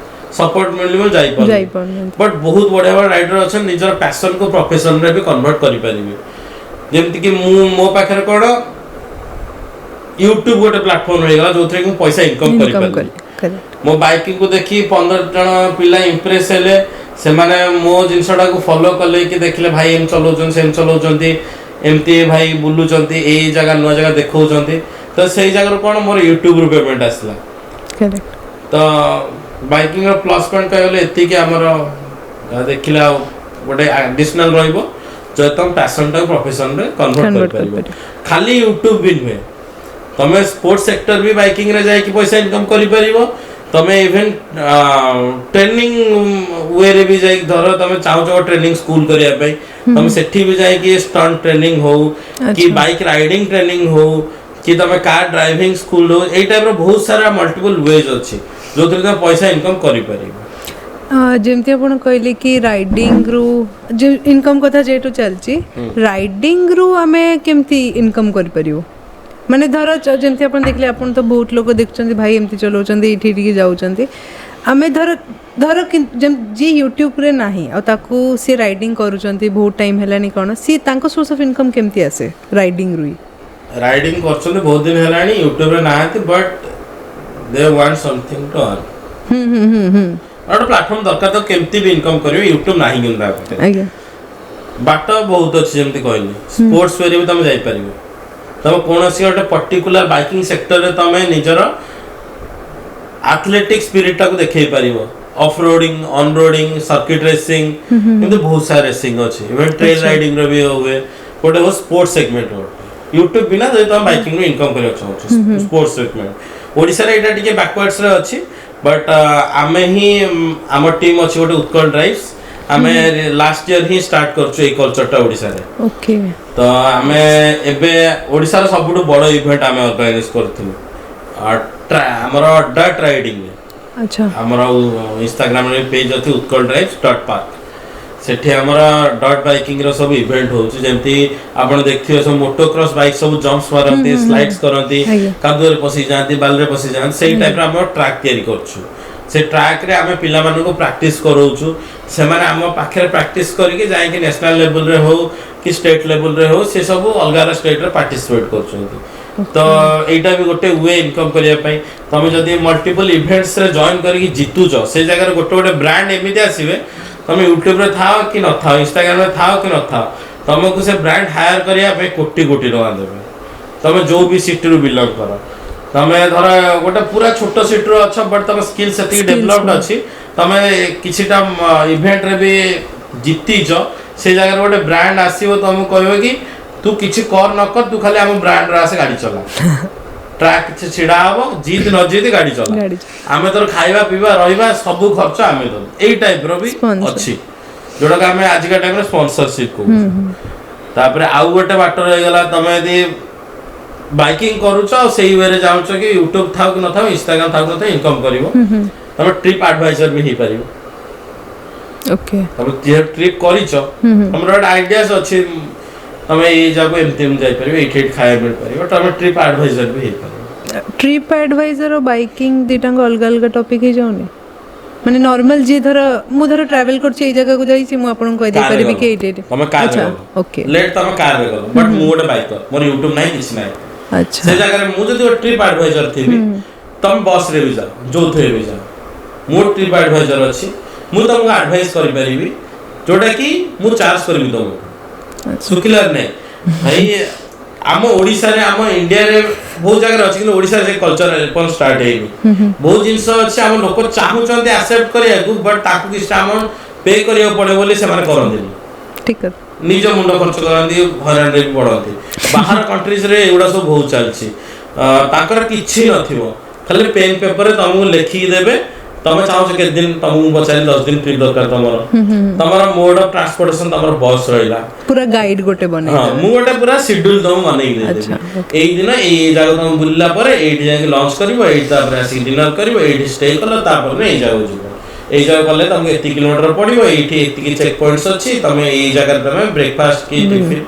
ସପୋର୍ଟ ମିଳିବ, ଯାଇପାରୁନି। ଯାଇପାରୁନାହାନ୍ତି। ବଟ୍ ବହୁତ ବଢ଼ିଆ ବଢ଼ିଆ ରାଇଡର ଅଛନ୍ତି, ନିଜର ପ୍ୟାସନକୁ ପ୍ରଫେସନରେ ବି କନଭର୍ଟ କରିପାରିବେ। ଯେମିତିକି ମୁଁ ମୋ ପାଖରେ କ'ଣ ୟୁଟ୍ୟୁବ ଗୋଟେ ପ୍ଲାଟଫର୍ମ ହେଇଗଲା, ଯୋଉଥିରେ କି ମୁଁ ପଇସା ଇନକମ୍ ଇନକମ୍ କରିପାରିବି। କରି କରେକ୍ଟ। ମୋ ବାଇକିଂକୁ ଦେଖି 15 ଜଣ ପିଲା ଇମ୍ପ୍ରେସ୍ ହେଲେ। ସେମାନେ ମୋ ଜିନିଷଟାକୁ ଫଲୋ କଲେ କି ଦେଖିଲେ, ଭାଇ ଏମିତି ଚଲାଉଛନ୍ତି, ସେମିତି ଚଲାଉଛନ୍ତି, ଏମିତି ଭାଇ ବୁଲୁଛନ୍ତି, ଏଇ ଜାଗା ନୂଆ ଜାଗା ଦେଖାଉଛନ୍ତି। ତ ସେଇ ଜାଗାରୁ କ'ଣ ମୋର ୟୁଟ୍ୟୁବରୁ ପେମେଣ୍ଟ ଆସିଲା। ତ ବାଇକିଂର ପ୍ଲସ୍ ପଏଣ୍ଟ କହିଗଲେ ଏତିକି ଆମର, ଦେଖିଲେ ଆଉ ଗୋଟେ ଆଡିସନାଲ ରହିବ। ଯଦି ତମ ପ୍ୟାସନଟାକୁ ପ୍ରଫେସନରେ କନଭର୍ଟ Convert କରିପାରିବ। କରିପାରିବ। ଖାଲି ୟୁଟ୍ୟୁବ ବି ନୁହେଁ, ତମେ ସ୍ପୋର୍ଟସ ସେକ୍ଟର ବି ବାଇକିଂରେ ଯାଇକି ପଇସା ଇନକମ୍ କରିପାରିବ। ତମେ ଇଭେନ୍ ଟ୍ରେନିଂ ୱେରେ ବି ଯାଇକି, ଧର ତମେ ଚାହୁଁଛ ଟ୍ରେନିଂ ସ୍କୁଲ କରିବା ପାଇଁ, ତମେ ସେଠି ବି ଯାଇକି ଷ୍ଟଣ୍ଟ ଟ୍ରେନିଂ ହଉ କି ବାଇକ୍ ରାଇଡିଂ ଟ୍ରେନିଂ ହଉ କି ତମେ କାର୍ ଡ୍ରାଇଭିଂ ସ୍କୁଲ ହଉ, ଏଇ ଟାଇପ୍ର ବହୁତ ସାରା ମଲ୍ଟିପୁଲ ୱେଜ୍ ଅଛି ଯୋଉଥିରେ ତମେ ପଇସା ଇନକମ୍ କରିପାରିବ। ଯେମିତି ଆପଣ କହିଲେ କି ରାଇଡିଂରୁ ଇନକମ୍ କଥା ଯେହେତୁ ଚାଲିଛି, ରାଇଡିଂରୁ ଆମେ କେମିତି ଇନକମ୍ କରିପାରିବୁ? ମାନେ ଧର ଯେମିତି ଆପଣ ଦେଖିଲେ, ଆପଣ ତ ବହୁତ ଲୋକ ଦେଖୁଛନ୍ତି, ଭାଇ ଏମିତି ଚଲାଉଛନ୍ତି, ଏଇଠି ଏଠିକି ଯାଉଛନ୍ତି। ଆମେ ଧର ଯିଏ ୟୁଟ୍ୟୁବରେ ନାହିଁ ଆଉ ତାକୁ ସିଏ ରାଇଡିଂ କରୁଛନ୍ତି ବହୁତ ଟାଇମ୍ ହେଲାଣି, କ'ଣ ସିଏ ତାଙ୍କ ସୋର୍ସ ଅଫ୍ ଇନକମ୍ କେମିତି ଆସେ ରାଇଡିଂରୁ ହିଁ? ରାଇଡିଂ କରୁଛନ୍ତି ବହୁତ ଦିନ ହେଲାଣି, ୟୁଟ୍ୟୁବରେ ନାହାନ୍ତି, but they want something to earn. ହୁଁ ହୁଁ ହୁଁ ହୁଁ ଗୋଟେ ପ୍ଲାଟଫର୍ମ ଦରକାର ତ କେମିତି ବି ଇନକମ୍ କରିବେ। ୟୁଟ୍ୟୁବ ନାହିଁ କିନ୍ତୁ ତା ପାଖରେ। ବାଟ ବହୁତ ଅଛି। ଯେମିତି କହିଲି, ସ୍ପୋର୍ଟସ ୱେରେ ବି ତମେ ଯାଇପାରିବ। ତମେ କୌଣସି ଗୋଟେ ପର୍ଟିକୁଲାର ବାଇକିଂ ସେକ୍ଟରରେ ତମେ ନିଜର ଆଥଲେଟିକ୍ ସ୍ପିରିଟଟାକୁ ଦେଖେଇ ପାରିବ। Off roading, on roading, circuit racing, ଏମିତି ବହୁତ ସାରା ରେସିଂ ଅଛି। ଇଭେନ୍ ଟ୍ରେଲ୍ ରାଇଡିଂର ବି ହୁଏ। ଗୋଟେ ହଉ ସ୍ପୋର୍ଟସ ସେଗମେଣ୍ଟ ଗୋଟେ, ୟୁଟ୍ୟୁବ ବିନା ଯଦି ତମେ ବାଇକିଂରୁ ଇନକମ୍ କରିବାକୁ ଚାହୁଁଛ, ସ୍ପୋର୍ଟସ ସେଗମେଣ୍ଟ ଓଡ଼ିଶାରେ ଏଇଟା ଟିକେ ବ୍ୟାକୱାର୍ଡସରେ ଅଛି। ବଟ୍ ଆମେ ହିଁ ଆମ ଟିମ୍ ଅଛି ଗୋଟେ ଉତ୍କଳ ଡ୍ରାଇଭ୍ସ, ଆମେ ଲାଷ୍ଟ ଇୟର ହିଁ ଷ୍ଟାର୍ଟ କରୁଛୁ ଏଇ କଲଚରଟା ଓଡ଼ିଶାରେ। ତ ଆମେ ଏବେ ଓଡ଼ିଶାର ସବୁଠୁ ବଡ଼ ଇଭେଣ୍ଟ ଆମେ ଅର୍ଗାନାଇଜ କରିଥିଲୁ ଆମର ଡର୍ଟ ରାଇଡିଂରେ। ଆମର ଇନଷ୍ଟାଗ୍ରାମରେ ପେଜ୍ ଅଛି, ଉତ୍କଳ ଡ୍ରାଇଭ୍ସ ଡଟ୍ ପାର୍କ। ସେଠି ଆମର ଡର୍ଟ ବାଇକିଂର ସବୁ ଇଭେଣ୍ଟ ହେଉଛି। ଯେମିତି ଆପଣ ଦେଖିଥିବେ, ସବୁ ମୋଟୋ କ୍ରସ୍ ବାଇକ୍ ସବୁ ଜମ୍ପସ୍ ମାରନ୍ତି, ସ୍ଲାଇଡ୍ସ କରନ୍ତି, କାଦୁଅରେ ପଶି ଯାଆନ୍ତି, ବାଲିରେ ପଶି ଯାଆନ୍ତି, ସେଇ ଟାଇପ୍ର ଆମର ଟ୍ରାକ୍ ତିଆରି କରୁଛୁ। ସେ ଟ୍ରାକ୍ରେ ଆମେ ପିଲାମାନଙ୍କୁ ପ୍ରାକ୍ଟିସ୍ କରାଉଛୁ। ସେମାନେ ଆମ ପାଖରେ ପ୍ରାକ୍ଟିସ୍ କରିକି ଯାଇକି ନ୍ୟାସନାଲ୍ ଲେଭେଲରେ ହଉ କି ଷ୍ଟେଟ୍ ଲେଭେଲରେ ହଉ, ସେ ସବୁ ଅଲଗା ଅଲଗା ଷ୍ଟେଟ୍ରେ ପାର୍ଟିସିପେଟ୍ କରୁଛନ୍ତି। ତ ଏଇଟା ବି ଗୋଟେ we income କରିବା ପାଇଁ। ତମେ ଯଦି ମଲ୍ଟିପଲ୍ ଇଭେଣ୍ଟସରେ ଜଏନ୍ କରିକି ଜିତୁଛ, ସେଇ ଜାଗାରେ ଗୋଟେ ଗୋଟେ ବ୍ରାଣ୍ଡ ଏମିତି ଆସିବେ, ତମେ ୟୁଟ୍ୟୁବରେ ଥାଅ କି ନଥାଅ, ଇନଷ୍ଟାଗ୍ରାମରେ ଥାଅ କି ନଥାଅ, ତମକୁ ସେ ବ୍ରାଣ୍ଡ ହାୟାର କରିବା ପାଇଁ କୋଟି କୋଟି ଟଙ୍କା ଦେବେ। ତମେ ଯୋଉ ବି ସିଟିରୁ ବିଲଙ୍ଗ କର, ତମେ ଧର ଗୋଟେ ପୁରା ଛୋଟ ସିଟିରୁ ଅଛ, ବଟ୍ ତମ ସ୍କିଲ୍ ସେତିକି Skills developed ଅଛି, ତମେ କିଛିଟା ଇଭେଣ୍ଟରେ ବି ଜିତିଛ, ସେ ଜାଗାରେ ଗୋଟେ ବ୍ରାଣ୍ଡ ଆସିବ, ତମକୁ କହିବ କି ତୁ କିଛି କର ନ କର, ତୁ ଖାଲି ଆମ ବ୍ରାଣ୍ଡର ଆସେ, ଗାଡ଼ି ଚଲା, ଟ୍ରାକ୍ କିଛି ଛିଡ଼ା ହବ, ଜିତ ନ ଜିତ ଗାଡ଼ି ଚଲା। ଗାଡ଼ି। ଆମେ ତୋର ଖାଇବା ପିଇବା ରହିବା ସବୁ ଖର୍ଚ୍ଚ ଆମେ ଦବୁ। ଏଇ ଟାଇପ୍ର ବି Sponsor. ଅଛି, ଯୋଉଟାକୁ ଆମେ ଆଜିକା ଟାଇମ୍ରେ ସ୍ପନ୍ସରସିପ୍ କହୁଛୁ। ତାପରେ ଆଉ ଗୋଟେ ବାଟ ରହିଗଲା, ତମେ ଯଦି ବାଇକିଂ କରୁଛ ଆଉ ସେଇ ୱେରେ ଚାହୁଁଛ କି ୟୁଟ୍ୟୁବ ଥାଉ କି ନଥାଉ, ଇନଷ୍ଟାଗ୍ରାମ ଥାଉ କି ନଥାଉ, ଇନକମ୍ କରିବ, ତମେ ଟ୍ରିପ୍ ଆଡଭାଇଜର ବି ହେଇପାରିବ। ତମେ ଯେହେତୁ ଟ୍ରିପ୍ କରିଛ, ତମର ଗୋଟେ ଆଇଡିଆସ୍ ଅଛି, ତମେ ଏଇ ଜାଗାକୁ ଏମିତି ଏମିତି ଯାଇପାରିବ, ଏଇଠି ଏଇଠି ଖାଇବା ମିଳିପାରିବ, ତମେ ଟ୍ରିପ୍ ଆଡଭାଇଜର ବି ହେଇପାରିବ। ଟ୍ରିପ୍ ଆଡଭାଇଜର ଆଉ ବାଇକିଂ ଦୁଇଟାଙ୍କ ଅଲଗା ଅଲଗା ଟପିକ୍ ହେଇଯାଉନି? ମାନେ ନର୍ମାଲ ଯିଏ ଧର ମୁଁ ଧର ଟ୍ରାଭେଲ୍ କରୁଛି, ଏଇ ଜାଗାକୁ ଯାଇଛି, ମୁଁ ଆପଣଙ୍କୁ କହିଦେଇ ପାରିବି କି ଏଇଠି ଏଇଠି? ତମେ କାରରେ ଗଲ, ଲେଟ୍ ତମେ କାରରେ ଗଲ, ବଟ୍ ମୁଁ ଗୋଟେ ବାଇକର, ମୋର ୟୁଟ୍ୟୁବ ନାହିଁ, କିଛି ନାହିଁ। ସେ ଜାଗାରେ ମୁଁ ଯଦି ଗୋଟେ ଟ୍ରିପ୍ ଆଡଭାଇଜର ଥିବି, ତମେ ବସ୍ରେ ବି ଯାଅ, ଯୋଉଥିରେ ବି ଯାଅ, ମୁଁ ଟ୍ରିପ୍ ଆଡଭାଇଜର ଅଛି, ମୁଁ ତମକୁ ଆଡଭାଇସ୍ କରିପାରିବି, ଯୋଉଟା କି ମୁଁ ଚାର୍ଜ କରିବି ତମକୁ। ଶୁଖିଲାରେ ନାହିଁ ଭାଇ। ଆମ ଓଡ଼ିଶାରେ, ଆମ ଇଣ୍ଡିଆରେ ବହୁତ ଜାଗାରେ ଅଛି, କିନ୍ତୁ ଓଡ଼ିଶାରେ ସେ କଲଚର ଏପର୍ଯ୍ୟନ୍ତ ଷ୍ଟାର୍ଟ ହେଇନି। ବହୁତ ଜିନିଷ ଅଛି ଆମ ଲୋକ ଚାହୁଁଛନ୍ତି ଆକ୍ସେପ୍ଟ କରିବାକୁ, ବଟ୍ ତାକୁ କିଛି ଆମାଉଣ୍ଟ ପେ କରିବାକୁ ପଡେ ବୋଲି ସେମାନେ କରନ୍ତିନି। ଠିକ୍ କଥା। ନିଜ ମୁଣ୍ଡ ଖର୍ଚ୍ଚ କରନ୍ତି, ହଇରାଣରେ ବି ପଡ଼ନ୍ତି। ବାହାର କଣ୍ଟ୍ରିଜରେ ଏଗୁଡ଼ା ସବୁ ବହୁତ ଚାଲିଛି। ତାଙ୍କର କିଛି ନଥିବ, ଖାଲି ପେନ୍ ପେପରରେ ତମକୁ ଲେଖିକି ଦେବେ। ତମେ ଚାହୁଁଛ କେତେ ଦିନ, ତମକୁ ମୁଁ ପଚାରିଲି 10 ଦିନ ଟ୍ରିପ୍ ଦରକାର ତମର, ତମର ମୋଡ ଅଫ ଟ୍ରାନ୍ସପୋର୍ଟେସନ ତମର ବସ୍ ରହିଲା। ପୁରା ଗାଇଡ୍ ଗୋଟେ ବନେଇ ହଁ, ମୁଁ ଗୋଟେ ପୁରା ସିଡ୍ୟୁଲ ତମକୁ ବନେଇକି ଦେଇଦେବି। ଏଇ ଦିନ ଏଇ ଏଇ ଜାଗା ତମେ ବୁଲିଲା ପରେ ଏଇଠି ଯାଇକି ଲଞ୍ଚ କରିବ, ଏଇଠି ତାପରେ ଆସିକି ଡିନର କରିବ, ଏଇଠି ଷ୍ଟେ କଲ, ତାପରେ ଏଇ ଜାଗାକୁ ଯିବ, ଏଇ ଜାଗା ଗଲେ ତମକୁ ଏତିକି କିଲୋମିଟର ପଡିବ, ଏଇଠି ଏତିକି ଚେକ୍ ପଏଣ୍ଟସ୍ ଅଛି, ତମେ ଏଇ ଜାଗାରେ ତମେ ବ୍ରେକଫାଷ୍ଟ କି ଟିଫିନ୍,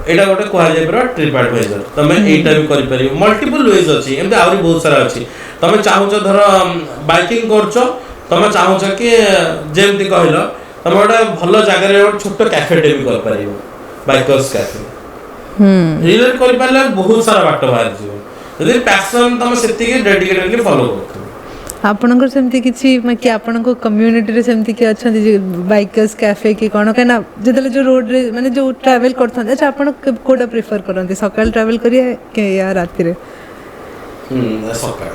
ଏଇଟା ଗୋଟେ କୁହାଯାଇପାରିବ ଟ୍ରିପ୍ ଆଡଭାଇଜର। ତମେ ଏଇଟା ବି କରିପାରିବ। ମଲ୍ଟିପୁଲ ୱେଜ୍ ଅଛି, ଏମିତି ଆହୁରି ବହୁତ ସାରା ଅଛି। ତମେ ଚାହୁଁଛ ଧର ବାଇକିଂ କରୁଛ, ତମେ ଚାହୁଁଛ କି ଯେମିତି କହିଲ, ତମେ ଗୋଟେ ଭଲ ଜାଗାରେ ଗୋଟେ ଛୋଟ କ୍ୟାଫେଟେ ବି କରିପାରିବ, ବାଇକର୍ସ କ୍ୟାଫେ। ରିଲେଟ୍ କରିପାରିଲେ ବହୁତ ସାରା ବାଟ ବାହାରିଯିବ, ଯଦି ପ୍ୟାସନ୍ ତମେ ସେତିକି ଡେଡିକେଟେଡଲି ଫଲୋ କରୁଥିବ। ଆପଣଙ୍କର ସେମିତି କିଛି ମାନେ କି ଆପଣଙ୍କ କମ୍ୟୁନିଟିରେ ସେମିତି କିଏ ଅଛନ୍ତି ଯେ ବାଇକର୍ସ କ୍ୟାଫେ କି କ'ଣ? କାହିଁକିନା ଯେତେବେଳେ ଯେଉଁ ରୋଡ଼ରେ ମାନେ ଯେଉଁ ଟ୍ରାଭେଲ୍ କରୁଥାନ୍ତି। ଆଚ୍ଛା, ଆପଣ କୋଉଟା ପ୍ରିଫର କରନ୍ତି, ସକାଳେ ଟ୍ରାଭେଲ୍ କରିବା କି ୟା ରାତିରେ? ସକାଳେ,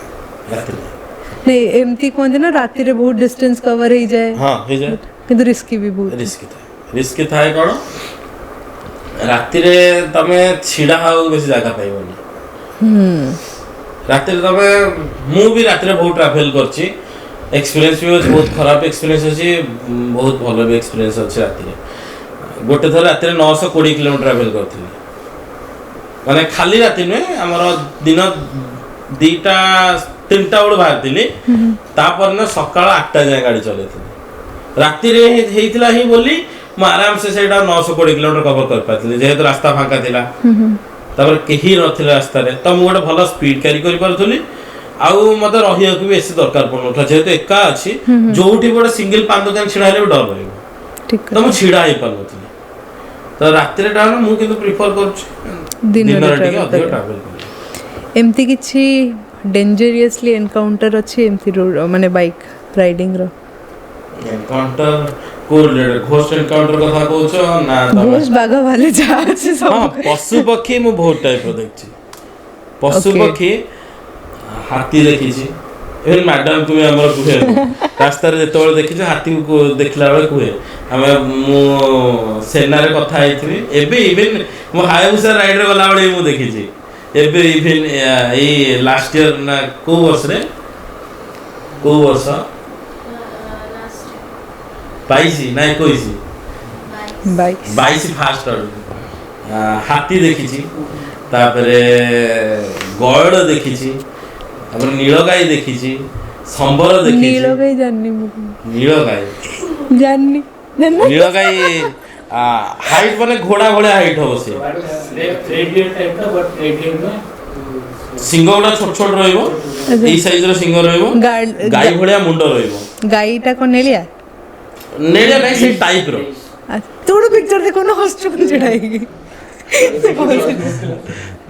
ରାତିରେ। ନାଇଁ, ଏମିତି କୁହନ୍ତି ନା ରାତିରେ ବହୁତ ଡିଷ୍ଟାନ୍ସ କଭର ହେଇଯାଏ। ହଁ, ହେଇଯାଏ। କିନ୍ତୁ ରିସ୍କି ବି ବହୁତ। ରିସ୍କି ଥାଏ, ରିସ୍କି ଥାଏ। କ'ଣ ରାତିରେ ତମେ ଛିଡ଼ା ହବାକୁ ବେଶୀ ଜାଗା ପାଇବନି। ରାତିରେ ତମେ, ମୁଁ ବି ରାତିରେ ବହୁତ ଟ୍ରାଭେଲ୍ କରିଛି, ଏକ୍ସପିରିଏନ୍ସ ବି ଅଛି, ବହୁତ ଖରାପ ଏକ୍ସପିରିଏନ୍ସ ଅଛି, ବହୁତ ଭଲ ବି ଏକ୍ସପିରିଏନ୍ସ ଅଛି। ରାତିରେ ଗୋଟେ ଥର ରାତିରେ 920 କିଲୋମିଟର ଟ୍ରାଭେଲ୍ କରିଥିଲି। ମାନେ ଖାଲି ରାତି ନୁହେଁ, ଆମର ଦିନ 2ଟା 3ଟା ବେଳୁ ବାହାରିଥିଲି, ତାପରଦିନ ସକାଳ 8ଟା ଯାଏଁ ଗାଡ଼ି ଚଲେଇଥିଲି। ରାତିରେ ହେଇଥିଲା ହିଁ ବୋଲି ମୁଁ ଆରାମସେ ସେଇଟା 920 କିଲୋମିଟର କଭର କରିପାରିଥିଲି, ଯେହେତୁ ରାସ୍ତା ଫାଙ୍କା ଥିଲା, ତାପରେ କେହି ନଥିଲେ ରାସ୍ତାରେ। ତ ମୁଁ ଗୋଟେ ଭଲ ସ୍ପିଡ୍ କ୍ୟାରି କରିପାରୁଥିଲି ଆଉ ମୋତେ ରହିବାକୁ ବି ବେଶୀ ଦରକାର ପଡୁନଥିଲା। ଯେହେତୁ ଏକା ଅଛି, ଯୋଉଠି ଗୋଟେ ସିଙ୍ଗଲ ପାନ ଦୋକାନ ଛିଡ଼ା ହେଲେ ବି ଡର ରହିବ। ତ ମୁଁ ଛିଡ଼ା ହେଇପାରୁନଥିଲି। ତ ରାତିରେ ଟ୍ରାଭେଲ ମୁଁ କିନ୍ତୁ ପ୍ରିଫର କରୁଛି ଦିନରେ ଦିନରେ ଟିକେ travel ଅଧିକ କରିବା। ଟ୍ରାଭେଲ କରିବି। ଏମିତି କିଛି ଡେଞ୍ଜରିୟସଲି ଏନକାଉଣ୍ଟର ଅଛି ଏମିତି ରୋଡ, ମାନେ ବାଇକ୍ ରାଇଡିଂର? ଏନକାଉଣ୍ଟର କୋଉ ରିଲେଟେଡ୍? ଘୋଷ୍ଟ ଏନକାଉଣ୍ଟର କଥା କହୁଛ ନା ତମେ? ଘୋଷ୍ଟ, ବାଘ, ଭାଲୁ ଯାହା ଅଛି ସବୁ। ହଁ, ପଶୁ ପକ୍ଷୀ ମୁଁ ବହୁତ ଟାଇପ୍ର ଦେଖିଛି। ପଶୁ ପକ୍ଷୀ, ହାତୀ ଦେଖିଛି। ଇଭେନ୍ ମ୍ୟାଡାମକୁ ବି ଆମର କୁହେ ମୁଁ। ରାସ୍ତାରେ ଯେତେବେଳେ ଦେଖିଛୁ, ହାତୀକୁ ଦେଖିଲା ବେଳେ କୁହେ ଆମେ। ମୁଁ ସେନାରେ କଥା ହେଇଥିବି। ଏବେ ଇଭେନ୍ ମୁଁ ହାୟାବୁସା ରାଇଡରେ ଗଲାବେଳେ ବି ମୁଁ ଦେଖିଛି। ଏବେ ଇଭେନ୍ ଏଇ ଲାଷ୍ଟ ଇୟର ନା କୋଉ ବର୍ଷରେ, କୋଉ ବର୍ଷ, 22 ନା 21? 22। 22 ଫାଷ୍ଟ ଆଡ଼କୁ ହାତୀ ଦେଖିଛି, ତାପରେ ଗୟଳ ଦେଖିଛି, ତାପରେ ନୀଳଗାଈ ଦେଖିଛି, ସମ୍ବର ଦେଖିଛି। ନୀଳଗାଇ ଜାଣିନି ମୁଁ। ନୀଳଗାଈ। ଜାଣିନି, ଜାଣିନ? ନୀଳଗାଈ ହାଇଟ୍ ମାନେ ଘୋଡ଼ା ଭଳିଆ ହାଇଟ୍ ହବ ସେ। ରେଡିୟର ଟାଇପ ଟା, ବଟ୍ ରେଡିୟର ନୁହେଁ। ଶିଙ୍ଗ ଗୁଡ଼ା ଛୋଟ ଛୋଟ ରହିବ, ଏଇ ସାଇଜର ଶିଙ୍ଗ ରହିବ। ଗାଈ ଭଳିଆ ମୁଣ୍ଡ ରହିବ। ଗାଈଟା କଣ ନେଳିଆ? ନେଳିଆ ନାହିଁ, ସେଇ ଟାଇପର। ଆଚ୍ଛା, ତୁ ଗୋଟେ ପିକ୍ଚର ଦେଖୁନୁ, ହସୁଛୁ କଣ ଛିଡ଼ା ହେଇକି?